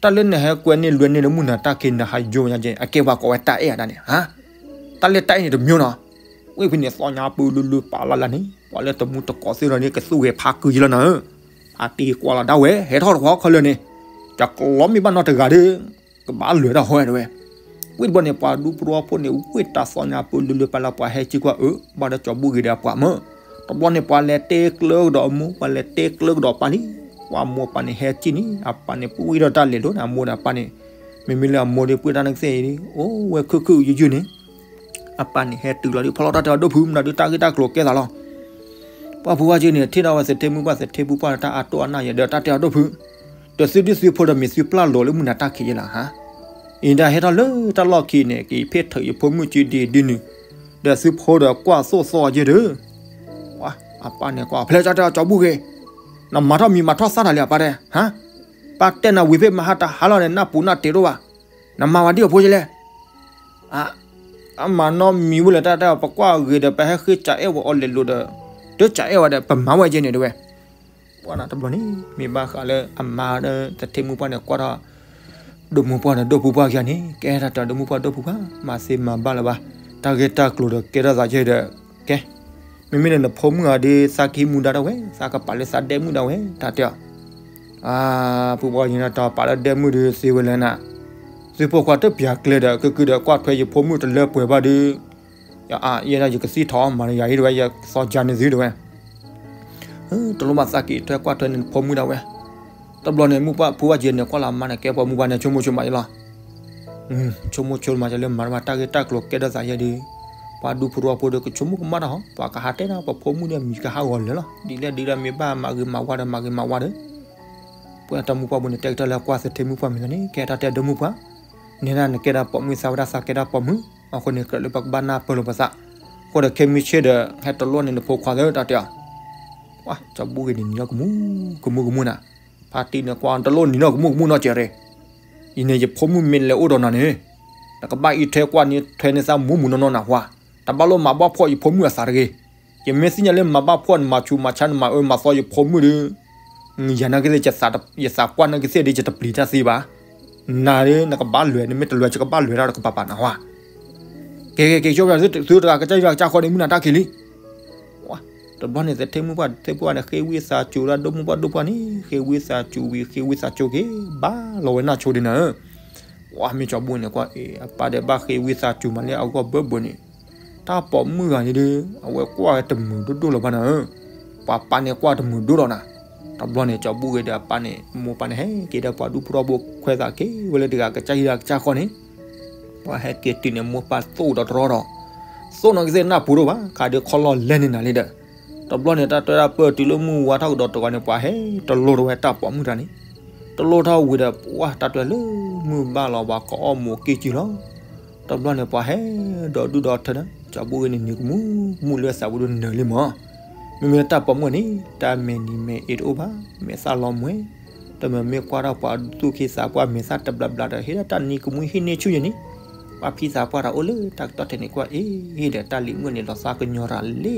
တၢ်လၢနဟဲကွဲန့ၢ်လွဲန့ၢ်လၢမုၢ်နၤတၢ်ခံး နဟးယိယဲ အကဲပှၤကိးဝဲတၢ်အဲၣ်အတၢ်န့ၣ်, တၢ်လၢတၢ်အဲၣ်န့ၣ်တမံၤနီၤ, ဝ့ၢ်ဖဲန့ၣ်သီညါပူၤလုလုပာ်လၢ်လၢ်န့ၣ် ပှၤလၢတမူတကိးသ့ၣ်လီၤန့ၣ် ကသူၣ်ဂဲၤဖးကုာ်ယလီၤနၤဧၢ, ဖါတံၢ်ကွၢ်လီၤဒၣ်ဝဲ ဟဲထီၣ်တခီခဲလၢာ်န့ၣ်, ယကလီမ့ၢ်ဘၣ်နီတဂၤဒီး ကဘၣ်လွဲၤတၢ်ဟီတဲဝဲ, ဝံၤတဘျီန့ၣ် ပှၤဒူဖိတဝီဖိန့ၣ် ဝ့ၢ်တၢ်သီညါပူၤလုလုပာ်လၢ်ပှၤဟဲက့ၤကွၢ်အၢ ဘၣ်ဒီးကၠီဘူၣ်ဂ့ၤဒီးအပှၤမၢ်, တဘျီန့ၣ် ပှၤလဲၤတဲကျၢကဒီးအမိၢ် ပှၤလဲၤတဲကျၢကဒီးအပၢ်လံ, ပှၤမိၢ်ပၢ်န့ၣ်ဟဲက့ၤန့ၣ် အပၢ်န့ၣ်ပှ့ၤဒီးတၢ်လဲၤလိၤန့ၣ် အမိၢ်ဒီးအပၢ်န့ၣ်, မ့မ့ၢ်လၢအမိၢ်ဒီး ပှ့ၤတၢ်နကသ့ၣ်အံၤ အိၣ်ဝဲခုၣ်ခုၣ်ယုၢ်ယုၢ်န့ၣ်, အပၢ်န့ၣ်ဟဲတုၤလီၤဒီး ဖီလီၤတၢ်တဲအီၤဒိၣ်ဖုး မနုၤဒုးတၢ်ဂ့ၢ်တၢ်ကျိၤကဲသးလီၤ ပှၤဖုဝါက့န့ၣ် ထံၣ်ဒီးဝဲသထ့မုၣ်ပှၢ် သထ့မုၣ်ပှၢ်တၢ်အတိၢ်အနၢ်ယဲဒီးတၢ်တဲအီၤဒိၣ်ဖုး, ဒီးသုဒုသုဖိဒီးမ့ၢ်သုပျၢ်လိာ်လၢမုၢ်နၤတၢ်ခံးယဲလီၤဧါ, အံၤဒၣ်ဟဲထီၣ်လၢတၢ်လီၢ်ခံန့ၣ် ကဖ့ၣ်ထုးယဖိမုၣ်က့ဒ်ဒ်နုၤ, ဒီးသုဖိဒီးကွၢ်သိၣ်သီယဲဒီး, အပၢ်န့ၣ်ကွၢ်ဖဲလဲၣ်ကၠီတဲအီၤကၠီဘူၣ်ဂ့ၤ, နမၤထီၣ်မံၤမၤထီၣ်သၣ်တၢ်လံအပၢ်တဲ, ဟါ, ပၢ်တဲနၤဝံၤဖဲမဟါတဟါလီၤန့ၣ် နၢ်ပူၤနၢ်တ့ၤဒိၣ်ဘၣ်, နမၤဝဲဒ်အဖိယဲလဲၣ် အမၤနီတမံၤဝဲလဲၣ် တၢ်တဲအီၤ ပကွၢ်ဂ့ၤဒီး ပဟဲဃ့စးအဲၣ်ဝဲအီၤလဲၤလိၤဒီး, တစးအဲၣ်ဝဲဒီး ပမၤဝဲကဲန့ၣ်တဲဝဲ, ပှၤနၤတဘျီန့ၣ် မ့ၢ်ဘၣ်ဃးလၢအမါဒီးသထ့မုၣ်ပှၢ်န့ၣ် ကွၢ်ထီၣ် ဒိၣ်မုၢ်ပှၢ်ဒီးဒိၣ်ဖုပှၢ်ခံဂၤန့ၣ် ကဲတၢ်တဲအီၤဒိၣ်မုၢ်ပှၢ်ဒိၣ်ဖုပှၢ် မၤသ့မၤဘၣ်လၢၤဘၣ်, တၢ်ဂ့ၢ်တၢ်ကျိၤဒီးကဲထီၣ်သးကဲဒီး, ကဲ, မ့မ့ၢ်ဒီးနဖိမုၣ်ဂၤဒီး သးကဟံးမူဒါဒၣ်ဝဲ သးကပာ်လၢသးဒဲမုၣ်ဒၣ်ဝဲ တၢ်တဲအီၤ အါ, ဖုပှၢ်က့န့ၣ်တၢ်ပာ်လၢဒဲမုၣ်ဒီးသ့ဝဲလဲၣ်နၤ, သုဖိခွါတပျၢ်ကျဲဒီး ကကုဒီးကွၢ်ထွဲယဖိမုၣ်တလၢပှဲၤဘၣ်ဒီး, ယအါယဲဒၣ်ယကသံထီၣ်မၤနယၤအံၤတဲဝဲ ယသီကၢန့ၣ်သုတဲဝဲ, တလိၣ်ဘၣ်သးက့ၤထွဲကွၢ်ထွဲန့ၣ်ဖိမုၣ်ဒၣ်ဝဲ, တဘျီန့ၣ် မုၢ်ပှၢ်ဖုပှၢ်က့န့ၣ် ကွၢ်လၢအမါန့ၣ် ကဲပှၤမုၢ်ပှၢ်န့ၣ် ဆိကမိၣ်ဆိကမးယလီၤ ဆိကမိၣ်ဆိကမးယလၢမၤတၢ်ဂ့ၢ်တၢ်ကျိၤကဲထီၣ်သးယဲဒီး, ပှၤဒူဖိတဝီဖိဒီးကဆိကမိၣ်ကမၣ်တၢ်ဟီ ပှၤကဟးတဲဒၣ်ပဖိမုၣ်ဒီးမံၤကဟးဂီၤလၢာ်လီၤ ဒ်လဲၣ်ဒ်လဲၣ်မ့ၢ်ဘၣ်မၤဂ့ၤမၤဝါဒီးမၤဂ့ၤမၤဝါဒီး, ပှၤတၢ်မုၢ်ပှၢ်ဖိန့ၣ် တဲကတၢၢ်လၢကွၢ်သထ့မုၣ်ပှၢ်မ့ၢ်သးန့ၣ် ကဲတၢ်တဲဒိၣ်မုၢ်ပှၢ်, နဲဒၣ်နကဲဒၣ်ပိာ်မုၣ်သးဝဲဒၣ်သးကဲဒၣ်ပိာ်မုၣ်, အဃိန့ၣ် ကြၢးလၢပကဘၣ်နၢ်ပၢၢ်လိာ်ပသး, အဃိဒီးခဲမုၢ်ဆ့ၣ်ဒီး ဟဲတလိၣ်န့ၣ်နဖိခွါသၢတၢ်တဲအီၤ ကၠီဘူၣ်ဂ့ၤန့ၣ်နံၤလီၤကမူၣ်ကမူၣ်ကမူၣ်နၤ, ဖါတံၢ်န့ၣ်ကွၢ်တလိၣ်နံၤလီၤကမူၣ်ကမူၣ်နီတစဲးရ့ၣ်, အံၤန့ၣ် ယဖိမုၣ်မ့ၢ်လဲၤအိၣ်ဒီးနၤန့ၣ်, နကဘၣ်အံးထွဲကွၢ်န့ၣ်ထွဲန့ၢ်သးမူးမူးနီၢ်နီၢ်နၢ်ဟူဧါ, တဘၣ်လိၣ်မၤဘၣ်ဖှီၣ်ယဖိမုၣ်အသးတဂ့ၤ, ယမ့ၢ်သ့ၣ်ညါလၢမၤဘၣ်ဖှီၣ်နမၤဆူးမၤဆါနမၤအၢမၤသီယဖိမုၣ်ဒီး, ယၤနာ်က့သ့ၣ် ယသးကွၢ်နာ်က့သ့ၣ်ဒီးယတပျံၤတၢ်သ့ဘၣ်, နၤဒီးနကဘၣ်လဲၤ နမ့ၢ်တလဲၤယကဘၣ်လဲၤဒၣ်ဒီးကပၤပၤနၢ်ဟူဧါ ကဲကဲကဲ ဆိသုတဂၤကစၢ်ယွၤကစၢ်ဃီန့ၣ် မုၢ်နၤတၢ်ခံးလံ, တဘျီန့ၣ် သထ့မုၣ်ပှၢ်သ့ၣ်ပှၢ်န့ၣ် ဃ့ဝံသးစူၤဒၣ်ဒိၣ်မုၢ်ပှၢ်ဒိၣ်ပှၢ်န့ၣ် ဃ့ဝံသးစူၤဝံၤ ဃ့ဝံသးစူၤက့ၤ ဘၣ်လီၤဝဲနၢ်ဆိဒ်နၤဧၢ, ပှၤမ့ၢ်ကၠီဘူၣ်န့ၣ်ကွၢ် အ့ အပၢ်ဒီးဘၣ်ဃ့ဝံသးစူၤမးလၢအဂီၢ်ဘၢဘၢန့ၣ်, တၢ်ပိာ်မုၣ်ဂၤန့ၣ်ဒီး အဝဲကွၢ်တမုာ်ဒိၣ်ဒိၣ်လီၤဘၣ်နၤဧၢ, ပှၤပၢ်န့ၣ်ကွၢ်တမုာ်ဒိၣ်လီၤနၤ, တဘျီန့ၣ် ကၠီဘူၣ်ဂ့ၤဒီးအပၢ်န့ၣ် မိၢ်ပၢ်န့ၣ် ဟဲက့ၤဒီးပှၤဒူဖိထီဘိခွဲးသးက့ၤဝဲလၢတဂၤကစၢ်ယွၤကစၢ်ဃီန့ၣ် ပှၤဟဲက့ၤတုၤန့ၣ် မိၢ်ပၢ်သိၣ်ဒီးတရီဒီး, သိၣ်နီၢ်ကသ့ၣ်နၢ်ပူၤဒိၣ်ဘၣ် ခးဒီးခီလီၤလဲန့ၢ်နၤလံဒီး, တဘျီန့ၣ် တၢ်တဲဒၣ်ပၢၢ်တုၤလၢမုၢ်ဝါထီၣ်ကဒီးတဂီၤန့ၣ် ပှၤဟဲတလိတဝဲတၢ်ပိာ်မုၣ်တဂၤန့ၣ်, တလိထီၣ်ဝံၤဒီး ပှၤတၢ်တဲလၢမုၢ်ဘၣ်လီၤ ပှၤကအီၣ်မူးက့ၤစုလီၤ, တဘျီန့ၣ် ပှၤဟဲဒီးဒုၣ်ဒီးထၢဒီး ကၠီဘူၣ်ဂ့ၤန့ၣ် နံၤကမူၣ်ကမူၣ်လၢသးဝံၤဒိၣ်နၢၤလံမး, မ့မ့ၢ်လၢတၢ်ပိာ်မုၣ်န့ၣ် တၢ်မဲာ်နံၤမဲာ်အ့တအိၣ်ဘၣ် မဲာ်သၣ်လီၤမှဲ, တမ့ၢ်မ့ၢ်ကွၢ်ထီၣ်ပှၤသူၣ်က့သးပှၢ်မဲာ်သၣ်တဘျးဘျးဒီး ဟ့ၣ်ဒၣ်တၢ်နံၤကမူၣ်ဟံးန့ၢ်ဆူၣ်ယဲန့ၣ်, ပှၤဖံသးပှၢ်တၢ်အိၣ်လၢတၢ်ကတီၢ်ထဲန့ၣ်ကွၢ် အ့ ဒီးတၢ်လံၤမုၣ်န့ၣ် လီၤသးကညီၤရၤလံ,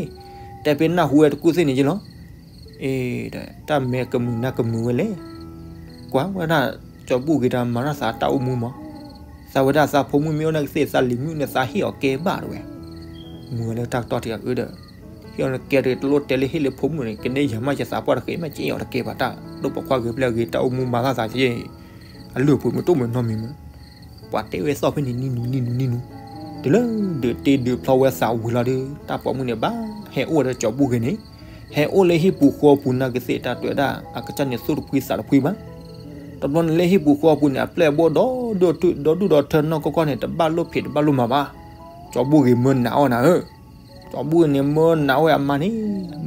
တဲဖဲနၢ်ဟူဝဲတကူၣ်သ့ၣ်န့ၣ်ယလီၤ, အ့ ဒီးတၢ်မဲာ်ကမုာ်နၢ်ကမုာ်ဝဲလဲၣ်, ကွၢ်ဝဲဒၣ် ကၠီဘူၣ်ဂ့ၤတၢ်မၤထီၣ်သးတၢ်အိၣ်မူမး, သးဝဲဒၣ်သးဖိမုၣ်မ့ၢ်အိၣ်နာ်က့သ့ၣ်သးလံၤမုၣ်န့ၣ် သးဟ့ၣ်အီၤကဲဘၣ်တဝဲ, မုာ်ဝဲလၢတၢ်ကတီၢ်ထဲအအၢဒီး, ဟ့ၣ်အီၤနကဲတဂ့ၤ တလိၣ်တဲလၢဟ့ၣ်လၢဖိမုၣ်န့ၣ် ကန့ၢ်ယၤမးယသးပှၢ်တဃ့မး က့ၣ်အီၤတကဲဘၣ် တၢ်ဒိၣ်ပိာ်ခွါဂ့ၤဖျဲၣ်ဂ့ၤ တၢ်အိၣ်မူမၤသးသးက့ အလုၢ်အပှ့ၤမ့ၢ်တအိၣ်မ့ၢ်နီတမံၤမး, ပှၤတဲဝဲသီၣ်ဖဲန့ၣ် နံၣ်နူနံၣ်နူနံၣ်နူ, တုၤလၢဒုးတ့ဒုးဖျီဝဲသးဝံၤလီၤဒီး တၢ်ပိာ်မုၣ်န့ၣ်ဘၣ်ဟဲအိၣ်ဝဲဒီးကၠီၤဘူၣ်ဂ့ၤန့ၣ်, ဟဲအိၣ်လၢဟံၣ်ပူၤဃီပူၤ နာ်ကသ့ၣ်တၢ်တဲဝဲဒၣ် အကစၢ်န့ၣ်သူၣ်တဖှံသးတဖှံဘၣ်. တဘျီန့ၣ်လၢဟံၣ်ပူၤဃီပူၤန့ၣ် အပျဲၢ်အဘီၣ်ဒီဒူၣ်ဒီထၢနီၢ်ကီၢ်ကီၢ်န့ၣ် တဘၣ်လိၣ်ဖံးတဘၣ်လိၣ်မၤဘၣ်. ကၠီၤဘူၣ်ဂ့ၤမၢနးအီၣ်နၤဧၢ, ကၠီၤဘူၣ်န့ၣ်မၢနးအီၣ်ဝဲအမါန့ၣ်,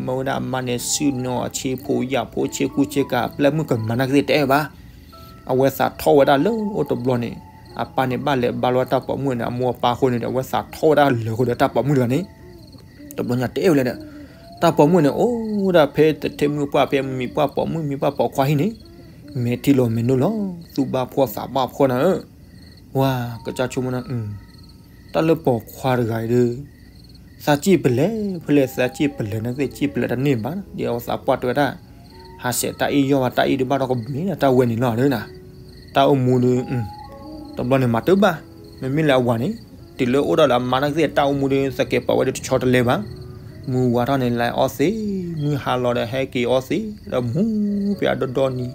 မၢဝဲဒၣ်အမါန့ၣ် စုၣ်နီၣ်ဆ့ဖိယာ်ဖိဆ့ကူဆ့ကၤ အပျဲၢ်မုၣ်ကမၤနာ်ကသ့ၣ်တဲဘၣ်. အဝဲသးထီၣ်ဝဲဒၣ်လၢအိၣ်တဘျီန့ၣ်, အပၢ်န့ၣ်ဘၣ်လဲၤဘါလီတၢ်ပိာ်မုၣ်န့ၣ် အမိၢ်အပၢ်အဃိန့ၣ်ဒီး အဝဲသးထီၣ်ဝဲဒၣ်လၢာ်ဃိဒီးတၢ်ပိာ်မုၣ်တဂၤန့ၣ်, တဘျီညါတဲဝဲလဲၣ်ဒီး, တၢ်ပိာ်မုၣ်န့ၣ် အိၣ်ဒၣ်ဖဲတထံမုၢ်ပှၢ် ဖဲမံၤပှၢ်ပိာ်မုၣ် မံၤပှၢ်ပိာ်ခွါဟံၣ်န့ၣ်, မဲာ်ထံလီၤမဲာ်နိလီၤ, သူၣ်ဘၣ်ဖှီၣ်သးဘၣ်ဖှီၣ်နၤဧၢ, ဝါ ကစၢ်ဆိကမိၣ်နၤ, တၢ်လၢပိာ်ခွါတဂၤအံၤဒီး သးစံၣ်ပလဲၤ ဖဲလဲၣ်သးစံၣ်ပလဲၤ နာ်ကသ့ၣ်စံၣ်ပလဲၤတန့ၢ်ဘၣ်, ဒီးအဝဲသးပှၢ်တဲဝဲဒၣ်, ဟးဆှဲးတၢ်အ့ၣ်ယီၢ်ဘၣ် တၢ်အ့ၣ်ဒုးဘၣ်ဒီးကမ့ၢ်ဒၣ်တၢ်ဝဲန့ၣ်လီၤဒီးနၤ, တၢ်အိၣ်မူဒီး, တဘျီန့ၣ်မၤတၢ်ဘၣ်, မ့မ့ၢ်လၢအဝၤန့ၣ်, တုၤလၢအိၣ်ဒီးလၢအမါနာ်ကသ့ၣ်တၢ်အိၣ်မူဒီး သကဲးပာ်ဝဲဒီးတဆီတလဲဘၣ်, မုၢ်ဝါထီၣ်န့ၣ် လဲၤအီသံး, မုၢ်ဟါလီၤဒီးဟဲက့ၤအီသံး, ဒီးမူဖဲအဒီဒီနံၤ,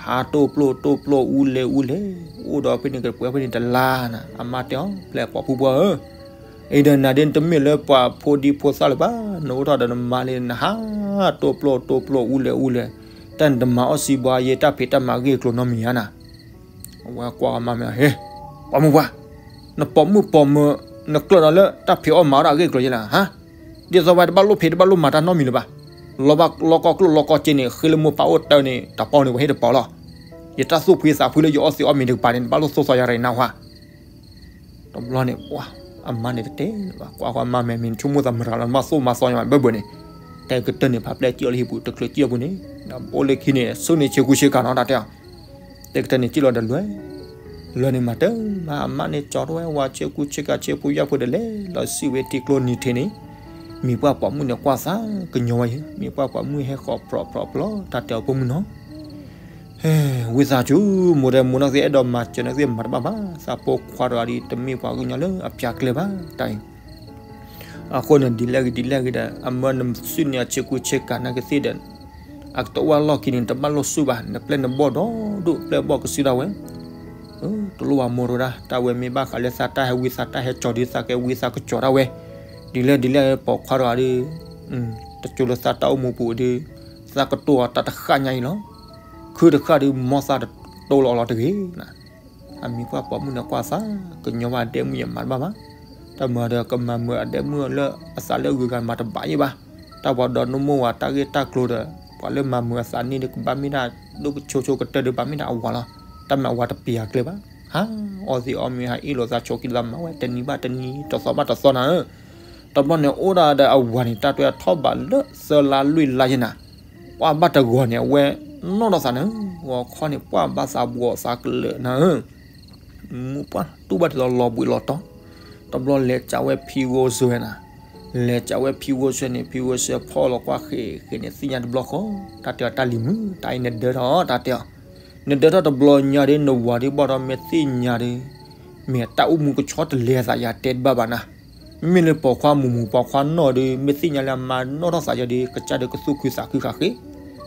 ဟးတိၢ်ပျိၢ်တိၢ်ပျိၢ်အူလဲၢ်အူလဲၢ်, အိၣ်ဒီးဖဲန့ၣ်ကပှဲၤဖဲန့ၣ်တလါနၤ, အမါတဲအီၤ ဖဲပိာ်ဖုပှၢ်ဧၢ အံၤဒီးနၤဒ်တမ့ၢ်လၢ ပှၤဖိဒံဖိသၣ်လၢၤဘၣ်, နအိၣ်ထီၣ်ဒီးနမါလံ နဟးတိၢ်ပျိၢ်တိၢ်ပျိၢ်အူလဲၢ်အူလဲၢ်, တၢ်နတမၤအီၣ်စံးဘှါယဲ တၢ်ဖံးတၢ်မၤဂ့ၢ်ကျိၤနီတမံၤဧါနၤ, အဝဲကွၢ်အမါမဲာ်ဟ့, ပိာ်မုၣ်ပှၢ်, နပိာ်မုၣ်ပိာ်မၢၤ, နကျၢၢ်ဒီးလၢတၢ်ဖံးအီၣ်မၤအီၣ်တၢ်အဂ့ၢ်ကျိၤယဲလၢဟါ, ဒ်သိးဝဲတဘၣ်လိၣ်ဖံးတဘၣ်လိၣ်မၤတၢ်နီတမံၤလၢၤဘၣ်, လီၤဘၣ်လီၤကီကျိၣ်လီၤကီစ့န့ၣ် ဃ့လၢမိၢ်ပၢ်အိၣ်တၢ်န့ၣ် တၢ်ပီန့ၣ် ပှၤဟ့ၣ်တပီၤလီၤ, ယတၢ်သူၣ်ဖှံသးဖှံလၢယအီၣ်သံးအီၣ်မ့ၤတကပၤန့ၣ် နဘၣ်လိၣ်သိၣ်သီယၤရၤနၢ်ဟါ တဘျီန့ၣ်, အမါန့ၣ်တတဲဘၣ်, ကွၢ်ဃီအမါမဲာ်မ့ၢ် နဆိကမိၣ်သးမတၤလီၤ နဘၣ်သိၣ်မၤသီယၤမးဘၢဘၢန့ၣ်, တဲကတၢၢ်န့ၣ် ဖးပျဲၢ်စံၣ်အီၤလၢဟံၣ်ပူၤ တချုးစံၣ်အီၤပူၤန့ၣ်, အိၣ်လၢခံန့ၣ် ဆူန့ၣ်ဆ့ကူဆ့ကၤနီၤ တၢ်တဲအီၤ, တဲကတၢၢ်န့ၣ်စံၣ်လီၤဒီးလွဲၢ်, လွဲၢ်န့ၣ်မၤတၢ်မး အမါန့ၣ်ကၠီထီၣ်ဝဲဝၤဆ့ကူဆ့ကၤဆ့ဖိယာ်ဖိဒီးလဲၤလီၤစံၣ်ဝဲထံကျိနံၤထံးန့ၣ်, မံၤပှၢ်ပိာ်မုၣ်န့ၣ်ကွၢ်သးကညီၤဝဲယဲ, မံၤပှၢ်ပိာ်မုၣ်ဟဲဃီၤဖြီဖြီဖြီ တၢ်တဲအီၤဖိမုၣ်နီၤ ဝံသးစူၤ မိၢ်ဒီးမိၢ်နီၢ်သ့ၣ်အဲၣ်ဒိးမၤစၢၤနီၢ်သ့ၣ်မၤတဘၣ်ဘၣ်, သးပိာ်ခွါတဂၤဒီး တမ့ၢ်ပှၤကညီလၢအပျၢ်ကျဲဘၣ် တၢ်အံၤ, အဃိန့ၣ်ဒ်လဲၣ်ဂ့ၤဒ်လဲၣ်ဂ့ၤဒီး အမၢနစုၣ်န့ၢ်အဆ့ကူဆ့ကၤနာ်ကသ့ၣ်ဒီး, အကတအိၣ်ဝဲလီၢ်ခံန့ၣ် တဘၣ်လိၣ်စုၣ်ဘၣ်, နပျဲၢ်နဘီၣ်ဒီဒိၣ် ပျဲၢ်ဘီၣ်ကစုၣ်ဒၣ်ဝဲ တလိၣ်ဝဲမိၢ်တဝဲဒၣ်, တၢ်ဝဲမ့ၢ်ဘၣ်ဃးလၢသးတၢ်ဟဲဝံသးတၢ်ဟဲကၠီၤဒီး သးကဲဝံသးကကၠီၤဒၣ်ဝဲ, ဒ်လဲၣ်ဒ်လဲၣ်ပိာ်ခွါတဂၤဒီး, တကၠိလၢသးတၢ်အိၣ်မူပူၤဒီး, သးကတိၤအီၤတၢ်တဃၣ်ညါအံၤလီၤ, ခုတဃၣ်ဒီး မီသးတတိၤလီၤအီၤလီၤတဂ့ၤ အမံၤပှၢ်ပိာ်မုၣ်န့ၣ်ကွၢ်သးကညီၤဘၣ်အဒဲမုၣ်ယမၤတဘၣ်ဘၣ်, တၢ်မၤဒီးကမၤမုာ်အဒဲမုၣ်လၢအသးလၢအဂုၤအဂၤမၤတဘၣ်ယဲဘၣ်, တၢ်ပှၤဒီးနမိၢ်ဝၤတၢ်ဂ့ၢ်တၢ်ကျိၤဒီး ပှၤလၢမၤမုာ်အသးန့ၣ်ဒီးကဘၣ်မ့ၢ်ဒၣ်, ဒိၣ်ကဆိဆိကတၢၢ်ဒီးဘၣ်မ့ၢ်ဒၣ်အဝၤလီၤ, တၢ်မၤအဝၤတပျၢ်ကျဲဘၣ်, ဟါ, အီသံးအီမ့ၤဟးအ့ၣ်လိာ်သးဆိးက့လိာ်သးမၤဝဲတနံၤဘၣ်တနံၤ တသီဘၣ်တသီနၤဧၢ, တဘျီန့ၣ်အိၣ်ဒၣ်ဒီးအဝၤန့ၣ် တၢ်တွဲထီၣ်ဘးလၢသၢလါလွံၢ်လါယဲနၤ, ပှၢ်ဘၣ်တဂီၤန့ၣ် အဝဲနီၣ်ထီၣ်သးနၤဧၢ, ဂီၤခီန့ၣ် ပှၢ်ဘၣ်သးဘှီးသးကလၢာ်နၤဧၢ, မူပှၢ်တူၢ်ဘၣ်ဒ်သိးလီၤဘှံးလီၤတီၤ, တဘျီလဲၤကးဝဲဖံဂိၢ်စၢၤဝဲနၤ, လဲၤကးဝဲဖံဂိၢ်စၢၤန့ၣ် ဖံဂိၢ်စၢၤဖီၣ်လီၤကွၢ်ဃ့ၢ်ဃ့ၢ်န့ၣ် သ့ၣ်ညါတဘျီဃီ, တၢ်တဲအီၤတၢ်လံၤမုၣ် တၢ်အံၤနဒၢထီၣ်တၢ်တဲအီၤ, နဒၢထီၣ်တဘျီညါဒီး နဝၤဒီးဘီၣ်ဒီးမ့ၢ်သ့ၣ်ညါဒီး, မ့ၢ်တၢ်အိၣ်မူကဆီတလဲသးယၤတဲတဘၣ်ဘၣ်နၤ, မ့မ့ၢ်လၢပိာ်ခွါမုၢ်မုၢ်ပိာ်ခွါနီၢ်ဒီး မ့ၢ်သ့ၣ်ညါလၢအမါနီၣ်ထီၣ်သးယၤဒီး ကစၢ်ဒီးကသူၣ်ခုသးခုဃာ်ဃ့ၢ်,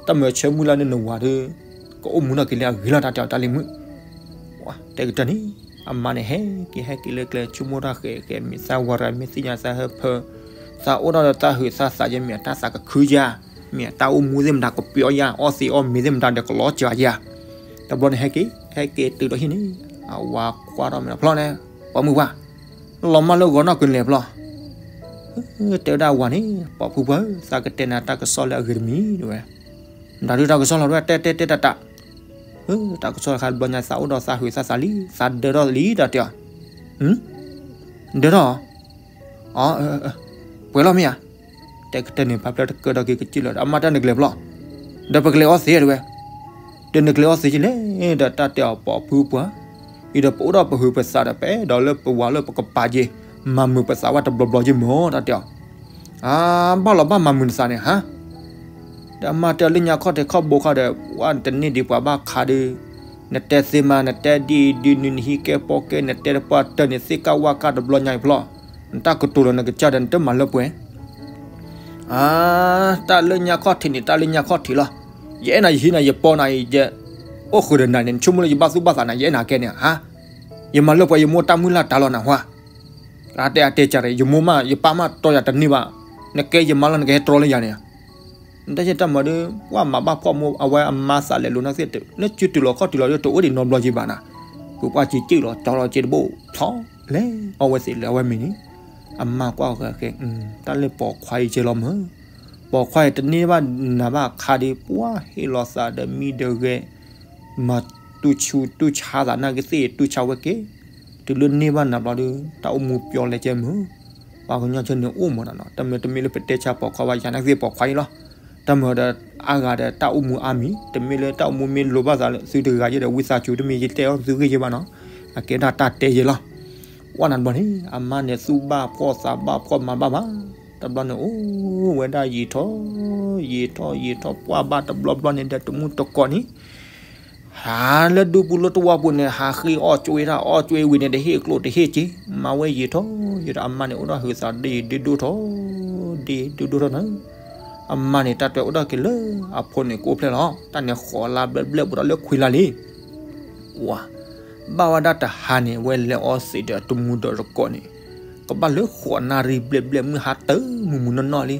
တၢ်မၤဆၢမုၢ်လၢ်န့ၣ်နဝၤဒီး, ကအိၣ်မူထီၣ်က့ၤလၢအဂ့ၤလီၤ တၢ်တဲအီၤတၢ်လံၤမုၣ် တဲကတၢၢ်န့ၣ်, အမါန့ၣ်ဟဲက့ၤဟဲက့ၤလၢကျဲ ဆိကမိၣ်တၢ်ဃဲးဃဲး မ့ၢ်သးဝၤရၤ မ့ၢ်သ့ၣ်ညါသးဟၢဖၢ, သးအိၣ်ထီၣ်ဒီးသးဟုးသးသးယဲ မ့ၢ်အတၢ်သးကခုယၤ, မ့ၢ်အတၢ်အိၣ်မူသ့ၣ်မတၤကပျီယၤ အီၣ်သ့အီၣ်မ့ၤသ့ၣ်မတၤဒီးကလီၤစှၤယၤ, တဘျီန့ၣ်ဟဲက့ၤ ဟဲက့ၤတုၤဒီးဟံၣ်န့ၣ်, အဝၤကွၢ်ထီၣ်မ့ၢ်တဖျီန့ၣ်, ပိာ်မုၣ်ပှၢ်, လီၤမၢ်လၢဂီၤနီၢ်ကလဲၤဖျီ တဲဝဲဒၣ်အဝၤန့ၣ်, ပိာ်ဖုပှၢ်ဧၢ, သးကတဲနၤတၢ်ကစီၣ်လၢအဂ့ၤတမံၤဝဲ, မတၤဒုတၢ်ကစီၣ်လီၤ တဲတဲတဲတၢ်တၢ်, တၢ်ကစီၣ်တခါတဘျီညါ သးအိၣ်ဒီးသးဟုးသးသးလံ သးဒၢထီၣ်လံ တၢ်တဲအီၤ, ဒၢထီၣ်, အီ, ပှဲၤလီၤမ့ၢ်ဧါ, တဲကတၢၢ်န့ၣ် ဖးဖျၢၣ်တကၢၢ်ဒီးက့ၤကစံၣ်လီၤ အမါတၢ်နကလဲၤဖျီ, ဒီးပကလဲၤအီသံးတဲဝဲ ဒီးနကလဲၤအီသံးကလဲၣ် ဒီးတၢ်တဲအီၤပိာ်ဖုပှၢ်, အံၤဒီးပအိၣ်ဒီး ပဟုးပသးဒီး ပအဲၣ်ဒိးလၢပဝၤလၢပကပၤက့ၤ, မၤမုာ်ပသးဝဲတဘျီဘျီက့ၤမၢ် တၢ်တဲအီၤ, အါ ဘၣ်လီၤဘၣ်မၤမုာ်နသးန့ၣ်ဟါ, ဒီးအမါတဲလၢညါခီၣ်ထံးခီၣ်ဘိခါဒီး ဝဲနတန့ၢ်ဒံးပှၤဘၣ်ခါဒီး, နတဲသ့မး နတဲဒ်အံၤဒ်နုၤ နဟံးကဲပီၢ်ကဲ နတဲတပှၢ်တၢၢ်န့ၣ် သ့ၣ်ကၢ်ဝၣ်ကၢ်တဘျီညါအံၤဖျီ, နတၢ်ကတိၤလီၤနကစၢ်ဒီး နတမၤလၢပှဲၤ အါ, တၢ်လၢညါခီၣ်ထံးန့ၣ် တၢ်လၢညါခီၣ်ထံးလီၤ, ယအဲၣ်နၤယဟံးနၤယပီၢ်နၤအံၤ ယအိၣ်ဃုာ်ဒီးနၤန့ၣ် နဆိကမိၣ်လၢယဘၣ်သူၣ်ဘၣ်သးနၤ ယအဲၣ်နၤကဲန့ၣ်ဧါ, ယမၤလၢပှဲၤယမိၢ်တၢ်မုၢ်လၢ်တၢ်လီၤနၤဟါ, အတဲအတဲကၢ်ဒီး ယမိၢ်မး ယပၢ်မး တြီယၤတန့ၢ်ဘၣ်, နကဲယမါလီၤ နကဟဲတြီလၢယၤန့ၣ်, တၢ်ယဲၢ်တၢ်မၤဒီး ပှၤမၤဘၣ်ဖှီၣ်မိၢ် အဝဲအမါသးလဲၤလိၤနာ်က့ လၢစုတုၤလီၤခီၣ်တုၤလီၤဒီး တအိၣ်ဒံးနီတဘျီက့ဘၣ်နၤ, ပှၤက့ၤက့ၢ်လီၤ ကၠီလီၤက့တဘိ ဖျီလဲၤအီၣ်ဝဲသ့ၣ်လၢအဝဲမ့ၢ်န့ၣ်, အမါကွၢ်ဃဲ တၢ်လၢပိာ်ခွါအံၤကဲလီၤမၢ်, ပိာ်ခွါအံၤတန့ၢ်ဘၣ်နၤဘၣ်အခါဒီး ပှၤဟ့ၣ်လီၤသးဒီးမံဒီးဂဲၤ မၤတူၢ်ဆူၣ်တူၢ်ဆါသးနာ်က့သ့ၣ် တူၢ်ဆါဝဲက့ၤ, တုၤလၢန့ၢ်ဘၣ်နၤဘျီဒီး တၢ်အိၣ်မူပျီလဲကဲမုၢ်, ပှၤကညီဆၢန့ၣ်အိၣ်မးနီၤနီၤ တမ့ၢ်တမ့ၢ်လၢပတဲဆါပိာ်ခွါဘၣ် ယၤနာ်က့သ့ၣ်ပိာ်ခွါအံၤလီၤ, တၢ်မၤဒီးအါဂၤဒီးတၢ်အိၣ်မူအါမံၤ တမ့ၢ်လၢတၢ်အိၣ်မူမ့ၢ်လိၤဘၣ်သးလၢသုတဂၤယဲဒီး ဝံသးစူၤတမ့ၢ်ယတဲအီၤသုဂ့ၢ်ယဲဘၣ်နီၤ, အကဲဒၣ်တၢ်တဲယဲလီၤ, ဝဲနၤဘျီန့ၣ် အမါန့ၣ်သူၣ်ဘၣ်ဖှီၣ်သးဘၣ်ဖှီၣ်မၤဘၣ်ဘၣ်, တဘျီန့ၣ်အိၣ်ဝဲဒၣ်ယံာ်ထီၣ် ယံာ်ထီၣ်ယံာ်ထီၣ်ပှၢ်ဘၣ်တဘျီဘျီန့ၣ်ဒီးတမူတကိးန့ၣ် ဟးလၢဒူပူၤလၢတဝီပူၤန့ၣ် ဟးဃ့အီၣ်ကွ့တၢ်အီၣ်ကွ့ဝံၤန့ၣ် တဟ့ၣ်ကျိၣ်တဟ့ၣ်စ့, မၤဝဲယံာ်ထီၣ်ယံာ်ထီၣ် အမါန့ၣ်အိၣ်ဒီးဟုးသးဒ်ဒိၣ်ဒိၣ်ထီၣ်, ဒ်ဒိၣ်ဒိၣ်ထီၣ်နၤ, အမါန့ၣ်တၢ်တဲအိၣ်ဒီးက့ၤလၢအဖိန့ၣ်ကိးဖျဲၣ်လီၤ, တၢ်န့ၣ်ဃိးလါဘျဲၣ်ဘျဲၣ်ဘူးဒီးလၢခွံလါလံ ဝၤ, ဘၣ်ဝဲဒၣ်တဟါန့ၣ် ဝဲလဲၤအီသံးဒီးတမူဒီးတကိးန့ၣ်, ကဘၣ်လၢဃိးနၣ်ရံၣ်ဘျဲၣ်ဘျဲၣ်မုၢ်ဟါတၢ်မုၢ်မုၢ်နီၢ်နီၢ်လံ,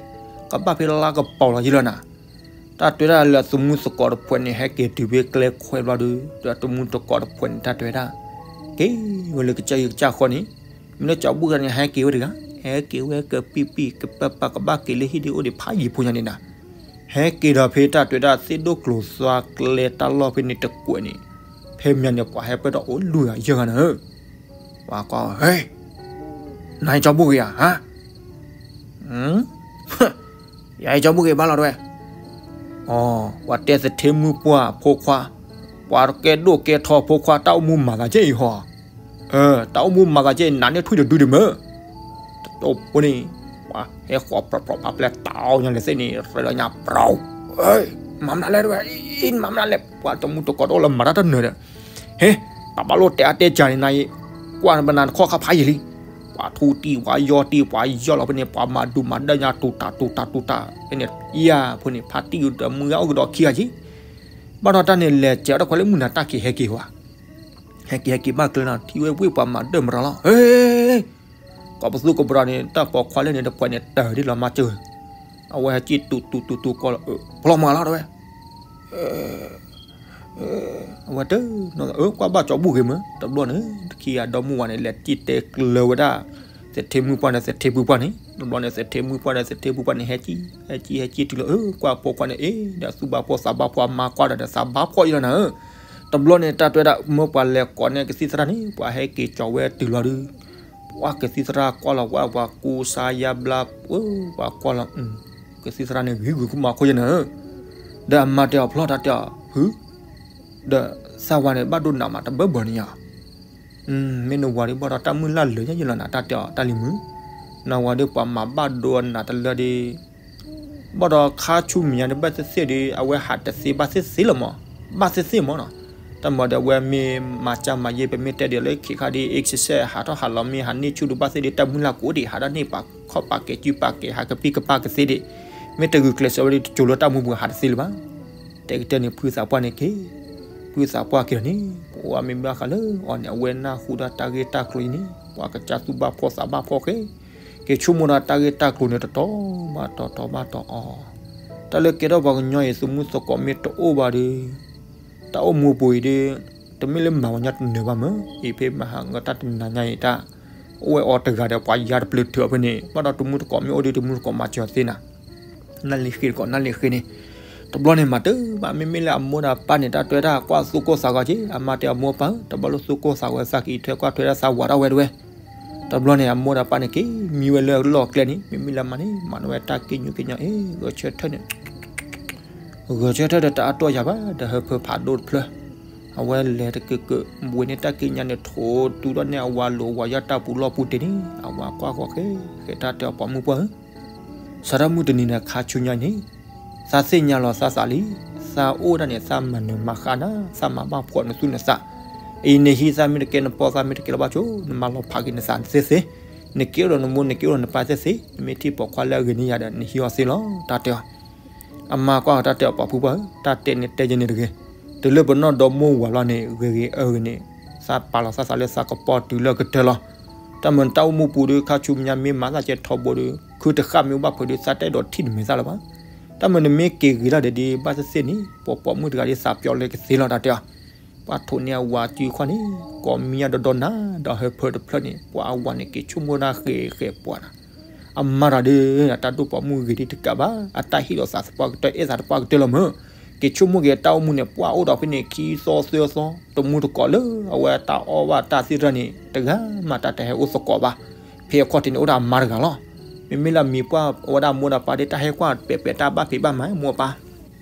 ကဘၣ်ဖဲလါကပီၤလီၤယံလီၤနၤ, တၢ်တဲဝဲဒၣ်လၢအသမူသကိးတဖုန့ၣ် ဟဲက့ၤတုၤဖဲကျဲခွဲဘျီဒီး ဒီးအသမူသကိးတဖုန့ၣ် တၢ်တဲဝဲဒၣ်, က့ၤဝဲလၢကစၢ်ယွၤကစၢ်ဃီန့ၣ်, မ့ၢ်လၢကၠီဘူၣ်တဂၤန့ၣ် ဟဲက့ၤဝဲတဂၤ, ဟဲက့ၤဝဲကပံၣ်ပံၣ်ကပာ်ပာ်ကဘၣ်က့ၤလၢဟံၣ်ဒ်အိၣ်ဒံးဖးယံၤဖိညါန့ၣ်နၤ ဟဲက့ၤဒီးဖဲတၢ်တဲဝဲဒၣ်သ့ၣ်ဒိၣ်ကျိၤသွါကျဲတၢ်လီၢ်ဖဲန့ၣ်တကွဲးန့ၣ်, ဖဲမၢန့ၣ် ပှၤဟဲပၢၢ်ထီၣ်အိၣ်လွံၢ်ဂၤယဲၢ်ဂၤနၤဧၢ, ပှၤကွၢ်, နၤကၠီဘိၣ်ဂ့ၤဧါ, ဟါ, ယၤကၠီဘိၣ်ဂ့ၤဘၣ်လီၤတဝဲ, အ, ပှၤတဲသထ့မုၢ်ပှၢ်ဖိခွါ, ပှၤကဲဒိၣ်ကဲထီဖိခွါ တၢ်အိၣ်မူမၤသးကဲအံၤဟီ, တၢ်အိၣ်မူမၤသးကဲအံၤ နးန့ၢ်ထွံၣ်တဒုဒံးမၢ် တတိၢ်ဖိန့ၣ်, ပှၤဟဲဃီၤပြီပြီဖးပျဲတၢ်အီၣ်ညါလဲၤသ့ၣ်န့ၣ် ရၢလီၤညါပြီ, မၤမနုၤလဲၣ်တဝဲ, မၤမနုၤလဲၣ် ပှၤတမူတကိးတအိၣ်လၢမၤတၢ်တနၢၤဒီး, ဟ့, တၢ်ဘၣ်လိၣ်တဲအါတဲကၢ်န့ၣ်နၤအံၤ, ကွၢ်နပနၤနခီၣ်ခါဖးယံာ်လံ, ပှၤထူတံၢ်ပှၤယီၢ်တံၢ်ပှၤယီၢ်လီၤဖဲန့ၣ် ပှၤမၤဒူမၤဒၢညါတူၤတၢ်တူၤတၢ်တူၤတၢ် ဖဲန့ၣ် ယၤဖိန့ၣ် ဖးတံၢ်အုးဒီးမုၢ်ဂၤအိၣ်ကဒီးခံဂၤက့, ဘၣ်ဒီးတၢ်န့ၣ်လဲၤစဲးအီၤတၢ်ခွဲးလၢမုၢ်နၤတၢ်က့ၤဟဲက့ၤဝဲ ဟဲက့ၤဟဲက့ၤဘၣ်ကျဲနီၤ ထံၣ်ဝဲဝ့ၢ်ပှၤမၤဒၢမရၤလီၤ, ဟ့, ကိးပသူကိးပဒီးန့ၣ် တၢ်ပိာ်ခွါလၢန့ၣ်တပှဲၤန့ၣ် တၢ်ဒ်လီၤမၤစၢၤ, အဝဲဟဲက့ၤတူၤတူၤတူၤတူၤကီလီၤ, ဖျီမၤလီၤတဝဲ, အဝဲတ, ကွၢ်ဘၣ်ကၠီဘိၣ်ဂ့ၤမၢ် တဘျီန့ၣ် တခံဂၤဒီမုၢ်ဝၤန့ၣ် လဲၤတံၢ်တဲကျၢၤဝဲဒၣ်, သထ့မုၢ်ပှၢ်န့ၣ် သထ့ဖုပှၢ်န့ၣ် တဘျီန့ၣ် သထ့မုၢ်ပှၢ်န့ၣ် သထ့ဖုပှၢ်န့ၣ် ဟဲက့ၤ, ဟဲက့ၤဟဲက့ၤတုၤလီၤ, ကွၢ်ပိာ်ခွါန့ၣ် အ့ ဒီးသူၣ်ဘၣ်ဖှီၣ်သးဘၣ်ဖှီၣ် အမါကွၢ်ဒီးသးဘၣ်ဖှီၣ်ယလီၤနၤဧၢ, တဘျီန့ၣ် တၢ်တဲဝဲဒၣ် မၢပှၤလဲၤကိးန့ၢ်ကသံၣ်သရၣ်န့ၣ် ပှၤဟဲက့ၤကၠီဝဲတုၤလီၤဒီး, ပှၤကသံၣ်သရၣ်ကွၢ်လီၤဝဲ ပှၤကူစါယါဘျါ, ပှၤကွၢ်လီၤ, ကသံၣ်သရၣ်န့ၣ် ဂ့ၤဂ့ၤကမၤခိၣ်ယဲနၤဧၢ, ဒီးအမါတဲအီၤဖျီတၢ်တဲအီၤ ဖု, ဒီးသးဝၤန့ၣ် ဘၣ်ဒိနးမးတဘၢဘၢန့ၣ်ယါ မ့ၢ်နဝၤဒီးဘၣ်ဒီးတၢ်မုၢ်လၢ်လၢာ်ညါယလီၤနၤ တၢ်တဲအီၤတၢ်လံၤမုၢ်, နဝၤဒီးပှၤမၤဘၣ်ဒိနးတလၢဒီး, ဘၣ်ဒီးခါဆူမဲာ်ညါဒီးဘၣ်သ့ၣ်သ့ၣ်ဒီး အဝဲဟးတသ့ဘၣ်သ့ၣ်သ့ၣ်လီၤမး, ဘၣ်သ့ၣ်သ့ၣ်မးနီၤ, တၢ်မၤဒီးအဝဲမ့ၢ်မၤကၢ်မၤယဲ ပမ့ၢ်တဲဒ်လၢခ့ခါဒီး exercise ဟးထီၣ်ဟးလီၤမ့ၢ်ဟးန့ၢ်ဆူၣ်ဒီးဘၣ်သ့ၣ်ဒီး တၢ်မုၢ်လၢ်ကအိၣ်ဒံး ဟးဒၣ်န့ၢ်ပာ်ခီၣ်ပာ်ကဲၤစုပာ်ကဲၤ ဟးကပံၢ်ကပာ်ကသ့ဒံး, မ့ၢ်တဂုာ်ကျဲးစၢးဝဲဒီးတစိၤလၢတၢ်မူပူၤဟးတသ့လၢၤဘၣ် တဲကတၢၢ်န့ၣ် ဖုသးပှၢ်န့ၣ်က့ၤ, ဖုသးပှၢ်က့ၤလီၤန့ၣ် ပှၤမ့ၢ်ဘၣ်ဃးလၢအီၤန့ၣ် အဝဲနၢ်ဟူဒီးတၢ်ဂ့ၢ်တၢ်ကျိၤအံၤန့ၣ် ပှၤကစၢ်သူၣ်ဘၣ်ဖှီၣ်သးဘၣ်ဖှီၣ်ဃဲ, က့ၤဆိကမိၣ်ဒီးတၢ်ဂ့ၢ်တၢ်ကျိၤန့ၣ် တတီၤဘၣ်တီၤ တီၤဘၣ်တီၤအီၤ, တၢ်လၢကဲထီၣ်ပှၤကညီအံၤ သမူသကိးမ့ၢ်တအိၣ်ဘၣ်ဒီး တၢ်အိၣ်မူပူၤအံၤဒီး တမ့ၢ်လၢမၤဝဲညါတနၢၤဘၣ်မၢ်, အံၤဖဲမဟါငါတၢ်တနၤညါအံၤတၢ် အိၣ်ဝဲအီၤတဂၤဒီးပှၤယါတပျၢၤထုးအီၤဖဲန့ၣ် ဘၣ်ဒီးသမူသကိးမ့ၢ်အိၣ်ဒီးသမူသကိးမၤစၢၤသ့နၤ နၢ်လံဃ့တကိး နၢ်လံဃ့န့ၣ်, တဘျီန့ၣ်မၤတဘၣ် မ့မ့ၢ်လၢအမိၢ်ဒီးပၢ်န့ၣ် တၢ်တဲဝဲဒၣ်ကွၢ်သူၣ်ကိၢ်သးဂီၤက့ၤ အမါတဲအမိၢ်ပၢ်ဧၢ တဘျီလၢသူၣ်ကိၢ်သးဂီၤသးကအံးထွဲကွၢ်ထွဲဒၣ်သးဝးထီၣ်ဝဲတဝဲ, တဘျီန့ၣ် အမိၢ်ဒီးပၢ်န့ၣ်က့ၤမံဝဲလၢလီၢ်ကျဲန့ၣ် မ့မ့ၢ်လၢမၤန့ၣ် မၤန့ၢ်ဝဲတၢ်က့ၤညိက့ၤညိအ့ၣ် ဂဲၤဆၢထၢၣ်န့ၣ် ဂဲၤဆၢထၢၣ်ဒီးတအါတီၢ်ယၤဘၣ် ဒီးဟၢဖၢဖးဒိၣ်တဖျၢၣ်, အဝဲလဲၤတက့ၢ်က့ၢ် ဝ့ၤန့ၣ်တၢ်က့ၤညါန့ၣ် ထိးတုၤထီၣ်န့ၢ်အဝၤလိၤဝၤယီၢ်တၢ်ပူၤလီၢ်ပူၤတ့ၢ်န့ၣ် အဝၤကွၢ်ဃီၤဃဲ ဃဲတၢ်တဲအီၤပိာ်မုၣ်ပှၢ်ဧၢ, စးထီၣ်မုၢ်တနံၤန့ၣ်ခါဆူညါန့ၣ်, သးသ့ၣ်ညါလီၤသးသးလံ, သးအိၣ်ဒၣ်န့ၣ် သးမၤနၢၤမၤဃါနၤ, သးမၤဘၣ်ဖှီၣ်နသူၣ်နသး, အံၤနဟံးသးမ့ၢ်တကဲနပီသးမ့ၢ်တကဲလၢၤဘၣ်ဆိ နမၤလီၤဖးက့ၤနသးသ့သ့, နက့ၤအိၣ်ဒီးနမိၢ်နက့ၤအိၣ်ဒီးနပၢ်သ့သ့, နမ့ၢ်ထံၣ်ပိာ်ခွါလၢအဂ့ၤန့ၢ်ယၤဒီး နဟံးအီၤသ့လီၤ တၢ်တဲအီၤ အမါကွၢ်အီၤတၢ်တဲအီၤပိာ်မုၣ်ပှၢ်ဧၢ တၢ်တဲန့ၣ်တဲယဲန့ၣ်တဂ့ၤ, တုၤလၢပနီၢ်ဒီမိၢ်ဝၤလီၤန့ၣ် ဂ့ၤဂ့ၤအၢဂ့ၤန့ၣ်, သးပာ်လီၤသးသးလၢသးကပီၤတုၤလၢကတၢၢ်လီၤ. တၢ်မ့ၢ်နတၢ်အိၣ်မူပူၤဒီး ခါဆူညါမ့ၢ်မၤသးကဲထီဘိဒီး ခုတဃၣ်မ့ၢ်အိၣ်ဘၣ်ဖုးဒီး သးတအဲၣ်ဒိးထံၣ်နမဲာ်သၣ်လၢၤဘၣ်. တၢ်မ့ၢ်နမ့ၢ်က့ၤဂ့ၤထီၣ်ဒီး ဒ်ဘၣ်သ့ၣ်သ့ၣ်န့ၣ် ပှၤပိာ်မုၣ်တဂၤဒ်သးပျီလၢကသ့လီၤ တၢ်တဲအီၤ. ပှၤထိးန့ၢ်အဝၤစုခွါန့ၣ် ကိးမံၤညါဒီဒီနၤ ဒီးဟၢဖၢတဖျၢၣ်န့ၣ် ပှၤအဝၤန့ၣ် က့ၤဆိကမိၣ်ဒၣ်ဃဲးဃဲးပှၤနၤ အမါတဂၤဒီး အတၢ်ဒိၣ်ပိာ်မုၣ်ဂ့ၤဒ်တကးဘၣ် အတၢ်ဟ့ၣ်လီၤသးသပှၢ်ကတၢၢ် အဲၣ်သးသပှၢ်ကတၢၢ်လီၤမၢ်. က့ၤဆိကမိၣ်က့ၤတၢ်အိၣ်မူန့ၣ် ပှၤအိၣ်ဒီးဖဲန့ၣ် ခံသီသၢသီ တမူတကိးလၢအဝဲတၢ်အီၣ်ဘၣ်တၢ်သ့ၣ်တဖၣ်န့ၣ် တဂၤမးတၢ်တဟဲအိၣ်သကိးဘၣ်. ဖဲအခီၣ်ထံးန့ၣ် အိၣ်ဒၣ်အမါတဂၤလီၤ. မ့မ့ၢ်လၢအမံၤပှၢ်အဝဲဒၣ်မိၢ်ဒီးပၢ်ဒီး တၢ်ဟဲကွၢ်ပဲာ်ပဲာ်တၢ်ဘၣ်ဖံးဘၣ်မၤမိၢ်ပၢ်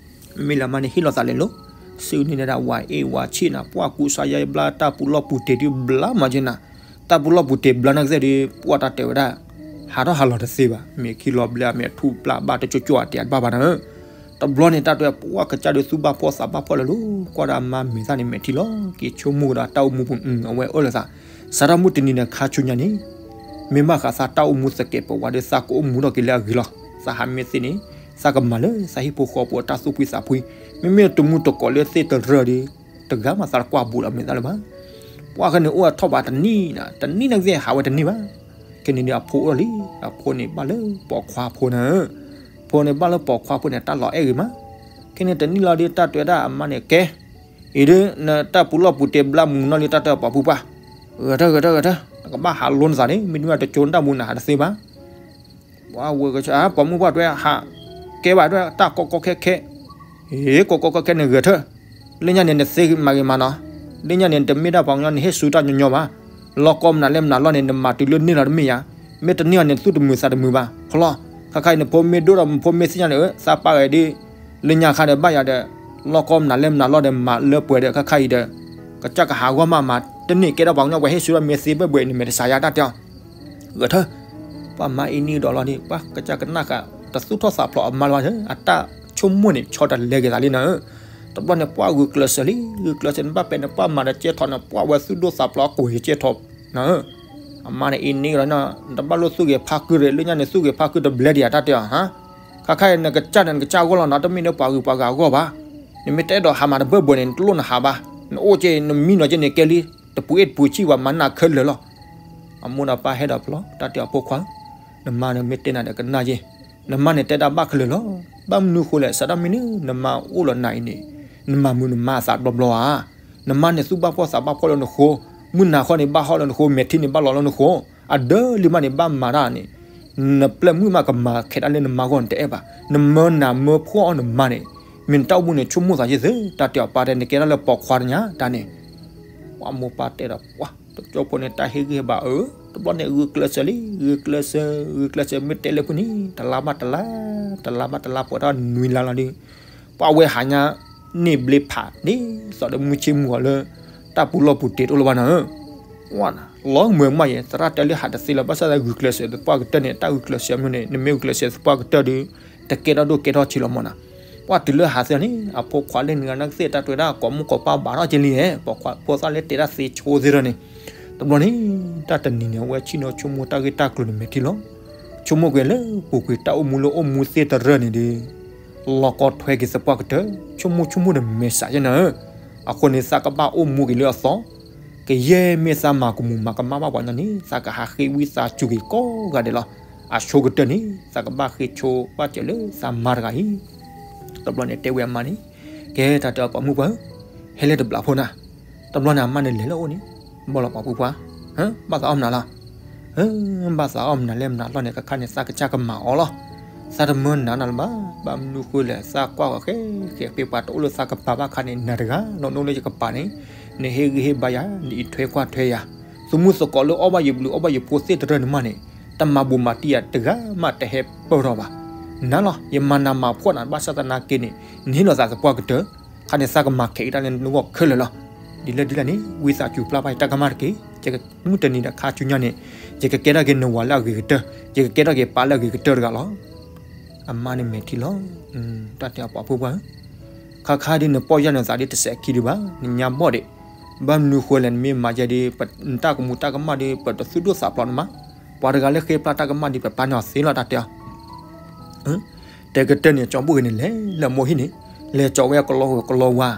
မ့မ့ၢ်လၢအမါန့ၣ်ဟ့ၣ်လီၤသးလဲၤလိၤ စုန့ၢ်ဒၣ်ဝၤအ့ၣ်ဝၤဆံးနၤ ပှၤကူစါယါဘျါတၢ်ပူၤလီၢ်ပူၤတ့ၢ်ဒုးဘျါမးက့နၤ. တၢ်ပူၤလီၢ်ပူၤတ့ၢ်ဘျါနာ်ကသ့ၣ်ဒီး ပှၤတၢ်တဲဝဲဒၣ် ဟးထီၣ်ဟးလီၤတသ့ဘၣ်. မ့ၢ်ခံလီၤဘျါ မ့ၢ်ထူၣ်ပျၢ်ဘၣ်တကၠိကၠိအတဲတဘၣ်ဘၣ်နၤ. တဘျီန့ၣ် တၢ်တဲပှၤကစၢ်ဒီးသူၣ်ဘၣ်ဖှီၣ်သးဘၣ်ဖှီၣ်လၢၤလီၤ. ကွၢ်ဒီးအမါမဲာ်သၣ်န့ၣ်မဲာ်ထံလီၤ. က့ၤဆိကမိၣ်ကဒီးတၢ်အိၣ်မူပူၤ အဝဲအၢၣ်လီၤသး စးထီၣ်မုၢ်တနံၤန့ၣ်ခါဆူညါန့ၣ် မ့ၢ်ဘၣ်ဃးသးတၢ်အိၣ်မူသကဲးပဝးဒီး သးကအိၣ်မူထီၣ်က့ၤလၢအဂ့ၤလီၤ. သးဟးမ့ၢ်သ့န့ၣ် သးကမၤလၢသးဟံၣ်ဖိဃီဖိအတၢ်သူၣ်ဖှံသးဖှံ. မ့မ့ၢ်တမူတကိးလၢသ့ၣ်တရၢၢ်ဒီး တဂၤမးသးတကွၢ်ဘူးဒီးမဲာ်သၣ်လၢၤဘၣ်. ပှၤခဲန့ၣ်အိၣ်အထီၣ်ဘးတနံၣ်နၤ တနံၣ်နာ်ကသ့ၣ်ဟးဝဲတန့ၢ်ဘၣ်. ခဲန့ၣ်ဒီးအဖိအိၣ်လံ အဖိန့ၣ်ဘၣ်လၢပိာ်ခွါဖိနၤ. ဖိန့ၣ်ဘၣ်လၢပိာ်ခွါဖိန့ၣ် တၢ်လီၤအဲၣ်ဂ့ၤမး. ခဲန့ၣ်တနံၣ်လီၤဒီး တၢ်တဲဝဲဒၣ်အမါန့ၣ် ကဲ အံၤဒုး နတၢ်ပူၤလီၢ်ပူၤတ့ၢ်ဘျါမုၢ်နီၢ်လံ တၢ်တဲပိာ်မုၣ်ပှၢ်, ဂဲၤထၢၣ် ဂဲၤထၢၣ် ဂဲၤထၢၣ်, နကဘၣ်ဟးလိနသးန့ၣ် မ့တမ့ၢ်တကၠိနတၢ်မူနဟးတသ့ဘၣ်. ပှၤဝဲကဆၢ ပိာ်မုၣ်ပှၢ်တဲ ဟးကဲဘၣ်တဲ တၢ်ကီကီခဲခဲ, ဟ့ၣ် ကီကီခဲခဲန့ၣ်ဂဲၤထၢၣ်, လၢညါန့ၣ် နသ့မၤဂ့ၤမးနီၤ, လၢညါန့ၣ် နတမ့ၢ်ဒၣ်ပှၤကညီ နဟ့ၣ်ဆူတၢ်ညီညီဘၣ်, လီၢ်ကီမနုၤလဲၣ်မနုၤလီၢ်န့ၣ် နမၤတုၤလၢန့ၢ်လီၤတမ့ၢ်ဧါ, မ့ၢ်တန့ၢ်အီၤန့ၣ် သူၣ်တမုာ်သးတမုာ်ဘၣ်, ဖီလီၤ, ခါခါအံၤနဖိမ့ၢ်ဒိၣ်ဒီး နဖိမ့ၢ်သ့ၣ်ညါန့ၣ် သးပာ်ဂဲၤဒ် လၢညါခါဒီးဘၣ်ယၤဒီး, လီၢ်ကီမနုၤလဲၣ်မနုၤလီၢ်ဒီး မၤလၢပှဲၤဒီး ခါခါအံၤဒီး, ကစၢ်ကဟးဂီၢ်မးမး တန့ၢ်ကဲထီၣ်ပှၤကညီ ပှၤဟ့ၣ်ဆူထီၣ်မ့ၢ်သ့ဘၢၣ်ဘၢၣ်န့ၣ် မဲာ်တစးယါတၢ်တဲအီၤ, ဂဲၤထၢၣ်, ပှၤမါအံၤနံၣ်ဒီးလီၤဒီး ပှၤကစၢ်ကနၣ်ဃာ် တသူၣ်ထီၣ်သးဖျိးအမါလၢၤဘၣ်, အတၢ်ဆိကမိၣ်န့ၣ် ဆီတလဲက့ၤသးလံနၤဧၢ, တဘျီန့ၣ် ပှၤဂုာ်ကျဲးစၢးလံ, ဂုာ်ကျဲးစၢးန့ၣ် ဘၣ်ပဲာ်န့ၣ် ပှၤမၤဒီးကဲထီၣ်န့ၣ် ပှၤဝဲသူၣ်ဒိၣ်သးဖျိးအကိၢ်ယကဲထီၣ်နၤဧၢ အမါန့ၣ်အံၤနံၣ်လီၤနီၤ, နတဘၣ်လိၣ်သူၣ်ဂ့ၤဖးခုဒီး လၢညါန့ၣ် သူၣ်ဂ့ၤဖးခုတဘျဲဒံးဧါ တၢ်တဲအီၤဟါ, ခါခါအံၤ နကစၢ်န့ၣ် နကစၢ်အဂီၢ်လီၤနီၤ, တမ့ၢ်လၢပှၤဂုၤပှၤဂၤအဂီၢ်ဘၣ်, နမ့ၢ်တအဲၣ်ဒိးဟးမးတဘၢၣ်ဘၢၣ်န့ၣ် နတလိၣ်နဟးဘၣ်, နအိၣ်က့ နမံနီၤက့န့ၣ်ကဲလံ, တပူၤအ့ၣ်တပူၤဆံၣ်ဘၣ် မၤနၢ်ခဲလၢာ်လီၤ. အမိၢ်ဒီးပၢ်ဟဲဒီးပျီ တၢ်တဲအီၤဖိခွါ, နမါန့ၣ်မ့ၢ်တဲနၤဒီးကနၣ်ယ့ၢ်, နမါန့ၣ်တဲဒၣ်ဘၣ်ခဲလၢာ်လီၤ, ဘၣ်မနုၤဃိလဲၣ် စးထီၣ်မ့ၢ်န့ၣ် နမါအိၣ်လီၤနၤအံၤန့ၣ်, နမၤမုာ်နမါအသးဘျီဘျီဧါ, နမါန့ၣ်သူၣ်ဘၣ်ဖှီၣ်သးဘၣ်ဖှီၣ်လၢနဃိ, မုၢ်နၤခီန့ၣ်ဘၣ်ဟီၣ်လၢနဃိ, မဲာ်ထံန့ၣ်ဘၣ်လီၤလၢနဃိ, အဒၢလံမးန့ၣ် ဘၣ်မၤတၢ်န့ၣ်, နပျဲၢ်မုၣ်မးကမၤခဲးတၢ်လၢနမါဂီၢ်န့ၣ်တအဲၣ်ဘၣ်, နမၢနၤမၢဖှီၣ်အီၣ်နမါန့ၣ်, မ့ၢ်နတၢ်အိၣ်မူန့ၣ် ဆိကမိၣ်သးယ့ၢ်သု, တၢ်တဲအီၤပၢ်တဲ နကဲဒၣ်လၢပိာ်ခွါတညါတၢ်န့ၣ်, ပှၤမိၢ်ပၢ်တဲဒီးပှၤ တကၠိဖိန့ၣ် တၢ်ဟ့ၣ်ဂံၢ်ဟ့ၣ်ဘါအၢ, တဘျီန့ၣ် ဂုာ်ကျဲးစၢးလံ, ဂုာ်ကျဲးစၢး, ဂုာ်ကျဲးစၢး မ့ၢ်တဲလၢဖုန့ၣ် တလါဘၣ်တလါ, တလါဘၣ်တလါ ပှဲၤထီၣ်နွံလါလီၤဒီး, ပှၤဝဲဟးညါန့ၢ်ဘျ့ဖးန့ၣ် သိးဒီးမုၢ်ဆ့မုၢ်ဂီၤလၢ တၢ်ပူၤလီၢ်ပူၤတ့ၢ်တအိၣ်လၢၤဘၣ်နၤဧၢ, ဝါနၤ လီၤမၢ်မးယဲ သရၣ်တဲလၢဟးတသ့လၢၤ ဘၣ်ဆၣ်သးဂုာ်ကျဲးစၢး သပှၢ်ကတၢၢ်န့ၣ် တၢ်ဂုာ်ကျဲးစၢးမ့ၢ်န့ၣ် နမ့ၢ်ဂုာ်ကျဲးစၢးသပှၢ်ကတၢၢ်ဒီး တကဲထီၣ်ဒိၣ်ကဲထီၣ်ဆံးလီၤမးနၤ, ပှၤတုၤလၢဟးသ့န့ၣ် အဖိခွါလၢနဂၤနာ်ကသ့ၣ် တၢ်တဲဝဲဒၣ် ကိးမုၣ်ကိးပၢ်ဘၣ်ထီၣ်က့ၤလံဧဲ, ပိာ်ခွါဖိသၣ်လၢတဲဒၣ်သ့ဆိသ့ၣ်ထီၣ်န့ၣ်, တဘျီန့ၣ် တၢ်တနံၤန့ၣ် အဝဲဆ့ၣ်နီၤဆိကမိၣ်တၢ်ဂ့ၢ်တၢ်ကျိၤန့ၣ်မဲာ်ထံလီၤ, ဆိကမိၣ်ကွံာ်လၢပူၤကွံာ်တၢ်အိၣ်မူလၢအိၣ်မူသ့ၣ်တရၢၢ်န့ၣ်ဒီး လီၤကီထွဲက့ၤသပှၢ်ကတၢၢ် ဆိကမိၣ်ဆိကမိၣ်ဒီးမဲာ်ဆှးယဲနၤဧၢ, အဃိန့ၣ် သးကဘၣ်အိၣ်မူက့ၤလၢအသီ, ကယဲၢ်မ့ၢ်သးမၤကမူၤမၤကမၣ်ဘၣ်ပှၤညီန့ၣ် သးကဟးဃ့ဝံသးစူၤက့ၤကိးဂၤဒဲးလီၤ, အဆိကတၢၢ်န့ၣ် သးကဘၣ်ဃ့ဆိဘၣ်စၢၤလၢသးမါတဂၤအံၤ, တဘျီန့ၣ်တဲဝဲအမါန့ၣ်, ကဲတၢ်တဲအီၤပိာ်မုၣ်ပှၢ်ဧၢ, ဟဲလၢတဘျီဖိနၤ, တဘျီန့ၣ်အမါန့ၣ်လဲၤလၢအအိၣ်န့ၣ်, ဘီလီၤပိာ်မုၣ်ပှၢ်, ဘၣ်သးအီၣ်မနုၤလီၤ ဘၣ်သးအီၣ်မနုၤလဲၣ်မနုၤလီၢ်န့ၣ် ခါခါန့ၣ် သးကစၢ်ကမၤအီၤလီၤ, သးတမၢနၤနၤလၢၤဘၣ်, ဘၣ်မနုၤဃိလဲၣ် သးကွၢ်ဃီၤဃဲဃဲဖဲပှၤတအိၣ်လၢသးကပၤဘၣ်ခါန့ၣ် နၤတဂၤလီၤ နအိၣ်လၢယကပၤန့ၣ်, နဟ့ၣ်ဂံၢ်ဟ့ၣ်ဘါယၤ နအံးထွဲကွၢ်ထွဲယၤ, သူၣ်မုၢ်သကိးလၢအီၣ်ဘၣ်ယဘျုးအီၣ်ဘၣ်ယဖိသ့ၣ်တရၢၢ်န့ၣ်မးန့ၣ်, တမၤဘူးမၤတံၢ်ယၤတဂၤမးတဟဲပၢၢ်ထီၣ်ဘၣ်, နၤလီၤ ယမၤနၤမၤဖှီၣ်နၤ ဘၣ်ဆၣ်သနာ်က့န့ၣ် နဟ့ၣ်လီၤသးသပှၢ်ကတၢၢ်, ခါန့ၣ်သးကမၤခဲးက့ၤတၢ်လၢနဂီၢ်ခဲလၢာ်လီၤ, ဒ်လဲၣ်ဒ်လဲၣ်န့ၣ် ဝံသးစူၤပျၢ်ဘၣ်ယတၢ်ကမၣ်တက့ၢ်, ယကမုၢ်တနံၤဒီးခါဆူညါန့ၣ်, ယကကဲထီၣ်က့ၤနဝၤလၢအဂ့ၤကတၢၢ်, ယကကဲထီၣ်က့ၤပၢ်လၢအဂ့ၤကတၢၢ်တဂၤလီၤ, အမါန့ၣ်မဲာ်ထံလီၤ, တၢ်တဲအီၤပိာ်မုၣ်ပှၢ်ဧၢ, ခါခါဒ်နပီၢ်ယၢ်နသးဒ်တစဲးခံဒံးဘၣ် နညါဘီၣ်ဒံး, ဘၣ်မနုၤဃိလဲၣ် နမ့ၢ်မၤယဲဒ် နတၢ်ကမူၤတၢ်ကမၣ်ဒီး ပတသူၣ်ဒိၣ်သးဖျိးနမး, ပှၤတဂၤလၢဃ့ပျၢ်တၢ်ကမၣ်ဒီး ပပာ်န့ၢ်အီၤသ့လီၤ တၢ်တဲအီၤ တဲကတၢၢ်န့ၣ် ကၠီဘိၣ်ဂ့ၤန့ၣ် လဲၤလၢမိၢ်ဟံၣ်န့ၣ်, လဲၤကၠီဝဲကလီဝဲကလီဝါ,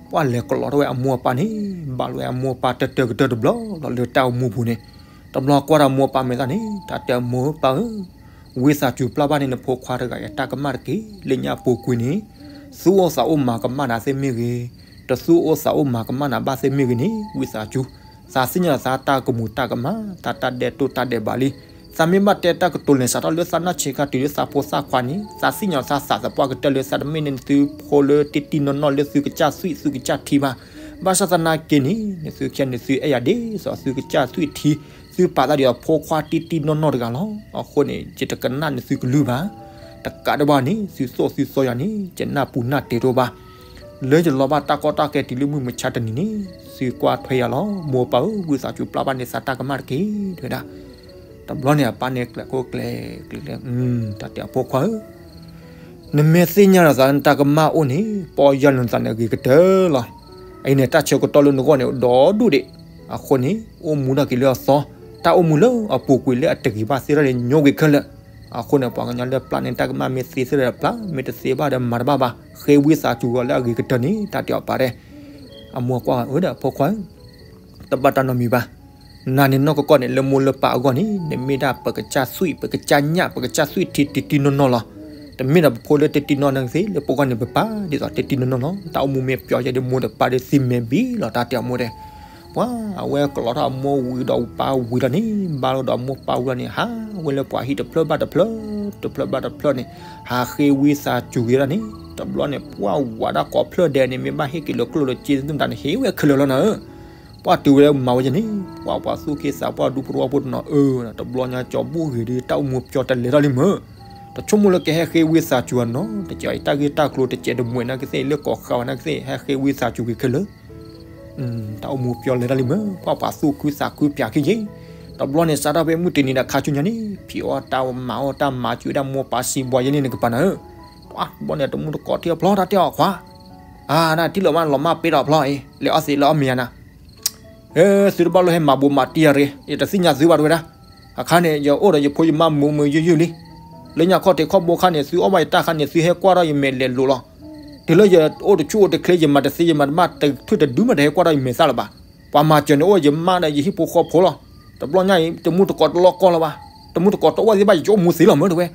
ပှၢ်လဲၤကလီထီၣ်ဝဲအမိၢ်အပၢ်န့ၣ် ဘၣ်လီၤဝဲအမိၢ်အပၢ်တၢၢ်တၢၢ်ကတၢၢ်တဘျီလီၤ လၢတၢ်အိၣ်မူပူၤန့ၣ်, တဘျီကွၢ်ဒီးမိၢ်ပၢ်မဲာ်သၣ်န့ၣ် တၢ်တဲအမိၢ်ပၢ်ဧၢ, ဝံသးစူၤပျၢ်ဘၣ်န့ၣ် နဖိခွါတဂၤအံၤ တၢ်ကမၣ်တက့ၢ်. လၢညါပူၤကွံာ်န့ၣ် သူၣ်အိၣ်သးအိၣ်မၤကမၣ်နၤသ့ၣ်မ့ၢ်ဂ့ၤ, တသူၣ်အိၣ်သးအိၣ်မၤကမၣ်နၤဘၣ်သ့ၣ်မ့ၢ်ဂ့ၤန့ၣ် ဝံသးစူၤ သးသ့ၣ်ညါသးတၢ်ကမူၤတၢ်ကမၣ် သးတၢ်ဒဲးတိၢ်တၢ်ဒဲးဘးလံ. သးမ့ၢ်ဘၣ်တဲတၢ်ကတိၤလဲၤစးထီၣ်လၢသးနီၢ်ဆံးခါတုၤလၢသးဖိသၣ်ခွါန့ၣ် သးသ့ၣ်ညါသးသးသပှၢ်ကတၢၢ်လၢ သးတမ့ၢ်န့ၢ်နသုဖိလၢတံၢ်တံၢ်နီၢ်နီၢ်လၢသုကစၢ်သွံၣ်သုကစၢ်ထံဘၣ်. ဘၣ်ဆၣ်သနာ်က့န့ၣ် နသုခဲန့ၣ် သုအဲၣ်ယၤဒ်သိးသုကစၢ်သွံၣ်ထံ, သုပာ်သးဒ်သိးဖိခွါတံၢ်တံၢ်နီၢ်နီၢ်တဂၤလီၤ. အဃိန့ၣ် ယတကနၣ်နသုကလုၢ်ဘၣ်. တကးဒံးဘၣ်န့ၣ် သုသိၣ်သုသီယၤန့ၣ် ယနၢ်ပူၤနၢ်တဲာ်တအိၣ်ဘၣ်. လၢယလီၤဘၣ်တၢ်ကီတၢ်ခဲတုၤလၢမုၢ်မဆါတနံၤန့ၣ် သုကွၢ်ထွဲယၤလီၤ. မိၢ်ပၢ်ဧၢ, ဝံသးစူၤပျၢ်ဘၣ်န့ၣ်သးတၢ်ကမၣ်တက့ၢ် တဲဝဲဒၣ်. တဘျီန့ၣ် အပၢ်န့ၣ်ကျဲးကိကျဲးကျဲး, တၢ်တဲအဖိခွါဧၢ, နမ့ၢ်သ့ၣ်ညါဒီးသးနတၢ်ကမၣ်အိၣ်န့ၣ် ပီၢ်ယၢ်နသးန့ၣ်ဂ့ၤကတၢၢ်လီၤ. အံၤန့ၣ် တၢ်ဆၢကတီၢ်လၢနဂီၢ်န့ၣ် ဒီဒူၣ်ဒံး. အဃိန့ၣ် အိၣ်မူထီၣ်က့ၤလၢအသီ, တၢ်အိၣ်မူလၢအပူၤကွံာ်လၢအတဂ့ၤဘၣ်သ့ၣ်ထီၣ်န့ၣ် ညိကွံာ်ခဲလၢာ်. အဃိန့ၣ် ပှၤကညီလၢပျၢ်န့ၢ်တၢ်ကမၣ် မ့ၢ်သ့သ့ၣ်ထီၣ်ဒီးပျၢ်, မ့ၢ်တသ့ဘၣ်ဒီးမၤတဘၣ်ဘၣ်. ဃ့ဝံသးစူၤအီၤလၢအဂ့ၤကတၢၢ်န့ၣ် တၢ်တဲအီၤပၢ်တဲ. အမိၢ်ကွၢ်ဧၢဒီး ဖိခွါဧၢ, တဘၣ်တၢ်နီတမံၤဘၣ်. နၤန့ၣ်နီၢ်ကီၢ်န့ၣ် လၢမိၢ်လၢပၢ်အဂီၢ်န့ၣ် နမ့ၢ်ဒၣ်ပကစၢ်သွံၣ် ပကစၢ်ညၣ် ပကစၢ်သွံၣ်ထံတံၢ်တံၢ်နီၢ်နီၢ်လီၤ. တမ့ၢ်ဒီးပဖိလၢတံၢ်တံၢ်နီၢ်နီၢ်သ့ လၢပဂီၢ်န့ၣ် ပပၢ်ဒ်သိးတံၢ်တံၢ်နီၢ်နီၢ်လီၤ. တၢ်အိၣ်မူမ့ၢ်ပျီယဲဒီး မိၢ်ဒီးပၢ်ဒီးသံမဲာ်ဘံလီၤ တၢ်တဲအမိၢ်တဲ. ပှၤအဝဲကလီထီၣ်အမိၢ်ဝံၤဒီးပၢ်ဝံၤလီၤန့ၣ် ဘၣ်လီၤဒီးမိၢ်ပၢ်ဝံၤလီၤန့ၣ် ဟးဝဲလၢပှၤဟံၣ်တဖျၢၣ်ဘၣ်တဖျၢၣ်, တဖျၢၣ်ဘၣ်တဖျၢၣ်န့ၣ် ဟးဃ့ဝံသးစူၤက့ၤဒၣ်န့ၣ် တဘျီန့ၣ် ပှၤဝးဒၣ်ကိးဖျၢၣ်ဒဲးန့ၣ် မ့ၢ်ဘၣ်ဟ့ၣ်က့ၤလၢကျိၣ်လၢစ့သ့ၣ်မတၤန့ၣ် ဟ့ၣ်ဝဲခဲလၢာ်လီၤနၤဧၢ. ပှၤတုၤဝဲလၢမၤဝဲယဲန့ၣ် ပှၤပှၤသူၣ်က့သးပှၢ်ဒူဖိတဝီဖိတနီၤအၢ, တဘျီညါကၠီဘိၣ်ဂ့ၤဒီး တၢ်အိၣ်မူပျီတလဲၤထီၣ်လံမၢ်. တဆိကမိၣ်လၢကဟဲဃ့ဝံသးစူၤအနီၤ တကဲအံၤတၢ်ဂ့ၢ်တၢ်ကျိၤတစဲးတမှဲးနာ်ကသ့ၣ် လၢကိးဃာ်ဝဲနာ်ကသ့ၣ် ဟဲဃ့ဝံသးစူၤက့ၤခဲလၢာ် တၢ်အိၣ်မူပျီလဲၤတၢ်လံမၢ် ပှၤပှၤသူၣ်ခုသးခုပၠးခံယ့ၣ်. တဘျီန့ၣ် စးထီၣ်ဖဲမုၢ်တနံၤဒီးခါဆူညါန့ၣ် ဖံးအီၣ်တၢ်မၤအီၣ်တၢ်မၤစၢၤဒၣ်မိၢ်ပၢ်စံးဘှါယဲန့ၣ် နကပၤနၤဧၢ. တဘျီန့ၣ် တမူတကိးထံၣ်အဖျီတၢ်တဲအီၤခွါ, အါ နထံၣ်လၢၤမး လီၤမၢ်ပ့ၤဒီးဖျီအံၤ လဲၤအီၣ်သ့လၢအီၣ်မ့ၤယါနၤ သုတဘၣ်လိၣ်ဟဲမၤဘိးမၤတံၢ်ယၤရ့ ယတသ့ၣ်ညါသုဘၣ်တဝဲဒၣ်. အခါန့ၣ် ယအိၣ်ဒီးယဖိယမါမုာ်မုာ်ယုၢ်ယုၢ်လံ. လၢညါခီၣ်ထံးခီၣ်ဘိခါန့ၣ် သုအီၣ်ဘၣ်ယတၢ်ခါန့ၣ် သုဟဲကွၢ်ထီၣ်ယမဲာ်လဲၤလိၤလီၤ. တုၤလၢယအိၣ်တဆူၣ်အိၣ်တချ့ ယမၤတသ့ယမၤတဘၣ် တထွံၣ်တဒုမးတဟဲကွၢ်ထီၣ်ယမဲာ်သၣ်လၢၤဘၣ်. ပှၤမၤစၢၤန့ၣ်အိၣ်ယမါဒီးယဟံၣ်ဖိဃီဖိလီၤ. တဘျီညါအံၤ တမူတကိးတလီၢ်ကီၢ်လၢၤဘၣ်. တမူတကိးတအိၣ်သ့ဘၣ် ယကအိၣ်မူသ့လီၤမၢ်တဝဲ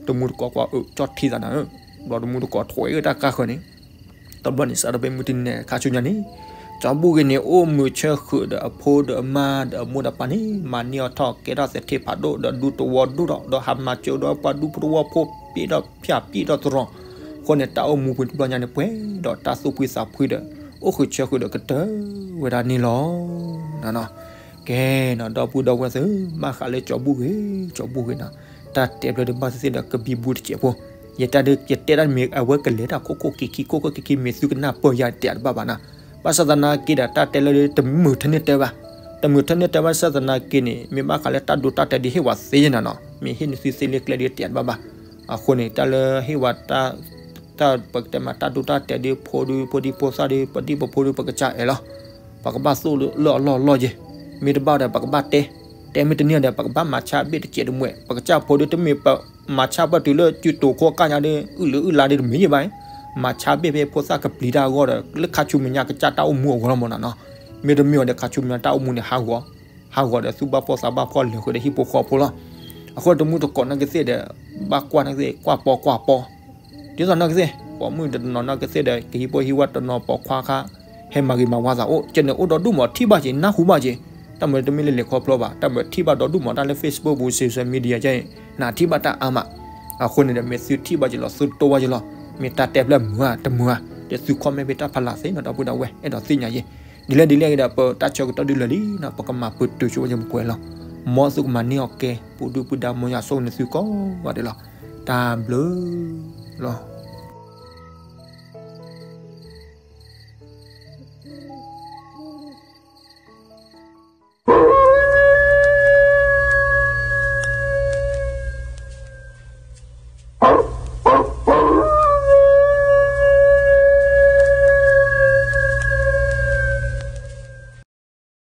တမူတကိးကွၢ်အၢၣ်ကၠီၣ်ထံသးနၤဧၢ, ဘျီတမူတကိးထွဲအၢတၢ်ကါဃၢၤန့ၣ်, တဘျီန့ၣ် စးထီၣ်ဖဲမုၢ်တနံၤန့ၣ် ခါဆူညါန့ၣ်, ကၠီဘိၣ်ဂ့ၤန့ၣ် အိၣ်မုာ်ဆၢဃုာ်ဒီးအဖိဒီးအမါဒီးအမိၢ်ဒီးပၢ်န့ၣ် မၤန့ၢ်အီၤထီၣ်ကဲထီၣ်သထ့ဖးဒိၣ်ဒီးဒူသဝီဒိၣ်ထီၣ် ဒီးဟးမၤစၢၤဒီးပှၤဒူဖိတဝီဖိ ပ့ၢ်ထီၣ်ဖၠၣ်ပ့ၢ်ထီၣ်သရိာ်, အဃိန့ၣ် တၢ်အိၣ်မူပူၤတဘျီညါန့ၣ် ပှဲၤဒီးတၢ်သူၣ်ဖှံသးဖှံဒီး အိၣ်ဃုာ်ဆၢဃုာ်ဒီးကတၢၢ်ဝဲဒၣ်န့ၣ်လီၤ. ကဲနီၤ ဒီပုၢ်ဒီဝဲၢ်သ့ၣ် ဘၣ်ဃးလၢကၠီဘိၣ်ဂ့ၤ ကၠီဘိၣ်ဂ့ၤနီၤ, တၢ်တဲဖျၢၣ်ဒုးဘၣ်သ့ၣ်သ့ၣ်ဒီးကဘံဘူတစဲးဖိ, ယတဲဒုး ယတဲဒၣ်မ့ၢ်အဝဲကလဲၤတၢ်ခိၣ်ခိၣ်ခံခံ ခိၣ်ခိၣ်ခံခံ မ့ၢ်သုကနၢ်ပၢၢ်ယၤတဲတဘၣ်ဘၣ်နီၤ, ဘၣ်ဆၣ်သနာ်က့ဒီး တၢ်တဲလၢတမုာ်ထဲန့ၢ်တဲဘၣ်, တမုာ်ထဲန့ၢ်တဲဘၣ်ဆၣ်သနာ်က့န့ၣ် မ့ၢ်ဘၣ်ဃးလၢတၢ်ဒိတၢ်တဲာ်ဒုးဟ့ၣ်ဝဲသ့ယဲနီၤနီၤ, မ့ၢ်ဟ့ၣ်န့ၢ်သုသ့လၢကျဲဒုးတဲတဘၣ်ဘၣ်. အဃိန့ၣ် တၢ်လၢဟ့ၣ်ဝဲ တၢ်ပကတဲမးတၢ်ဒိတၢ်တဲာ်ဒုး ဖိဒုး ဖိဒံဖိသၣ်ဒုး ပဒံပဖိဒုး ပကစၢ်အဲၣ်လီၤ. ပကဘၣ်သိၣ်လၢအလီၢ်အလီၢ်ယဲ, မ့ၢ်တဘၣ်ဒီး ပကဘၣ်တဲ, တဲမ့ၢ်တန့ၢ်ဒီး ပကဘၣ်မၤဆါဘ့ၣ်တစဲးတမှဲး, ပကစၢ်ဖိဒုး တမ့ၢ်ပမၤဆါပၢၢ်တုၤလၢစုတိၤခိအကါညါဒုး အုၣ်လၢအုၣ်လါဒုးတမ့ၢ်ယဲဘၣ်, မၤဆါဘ့ၣ်ဖဲဖိသၣ်ကပျံၤတၢ်အဂီၢ်ဒီး လၢခါဆူမဲာ်ညါကစၢ်တၢ်အိၣ်မူအဂီၢ်လီၤမးနီၤနီၤ, မ့ၢ်တမ့ၢ်အီၤဒီး ခါဆူမဲာ်ညါတၢ်အိၣ်မူန့ၣ် ဟးဂီၤ ဟးဂီၤဒီးသူၣ်ဘၣ်ဖှီၣ်သးဘၣ်ဖှီၣ်လဲၤဃုာ်ဒီးဟံၣ်ဖိဃီဖိလီၤ. အဃိတမူတကိးနာ်က့သ့ၣ်ဒီး ဘၣ်ကွၢ်နာ်က့သ့ၣ် ကွၢ်ပီကွၢ်ပီ, ဒ်သိးနာ်က့သ့ၣ် ပိာ်မုၣ်တနီၤနာ်က့သ့ၣ်ဒီး ကဟံၣ်ဖိဟံၣ်ဝၣ်တနီၤပိာ်ခွါခါ ဟဲမၤဂ့ၤမၤဝါသးအိၣ် ကဲန့ၣ်အိၣ်ဒီဒူၣ်မးထံၣ်ဘၣ်က့ၤ နၢ်ဟူဘၣ်က့ၤ, တၢ်မၤတမ့ၢ်လၢလဲၤခီဖျိဘၣ် တၢ်မၤထံၣ်ဘၣ်ဒီဒူၣ်မးတၢ်လၢ Facebook ပူၤ social media ကဲအံၤ နထံၣ်ဘၣ်တၢ်အါမး, အဃိန့ၣ်ဒီး မ့ၢ်သုထံၣ်ဘၣ်က့ၤလီၤ သုတိၢ်ဘၣ်က့ၤလီၤ, မ့ၢ်တၢ်တဲဖျၢၣ်မုာ်ဧါ တမုာ်ဧါ, ဒီးသု comment ဖဲတၢ်ဖးလၢ်သ့နီၤ ဒီပုၢ်ဒီဝဲၢ် အဲၣ်ဒိးသ့ၣ်ညါယဲ, ဒ်လဲၣ်ဒ်လဲၣ်ဂ့ၤဒီး ပတၢ်ဆၢကတီၢ်ဒုးလၢာ်လံနီၤ ပကမၤပတုာ်ဆိဝဲယဲပကွဲးလီၤ, မ်သုကမၤန့ၢ်အီၤကဲ ပူၤဒုၣ်ပူၤဒါ မ်ယွၤဆိၣ်ဂ့ၤန့ၢ်သုကိးဂၤဒဲးလီၤ, တၢ်ဘျုးလီၤ.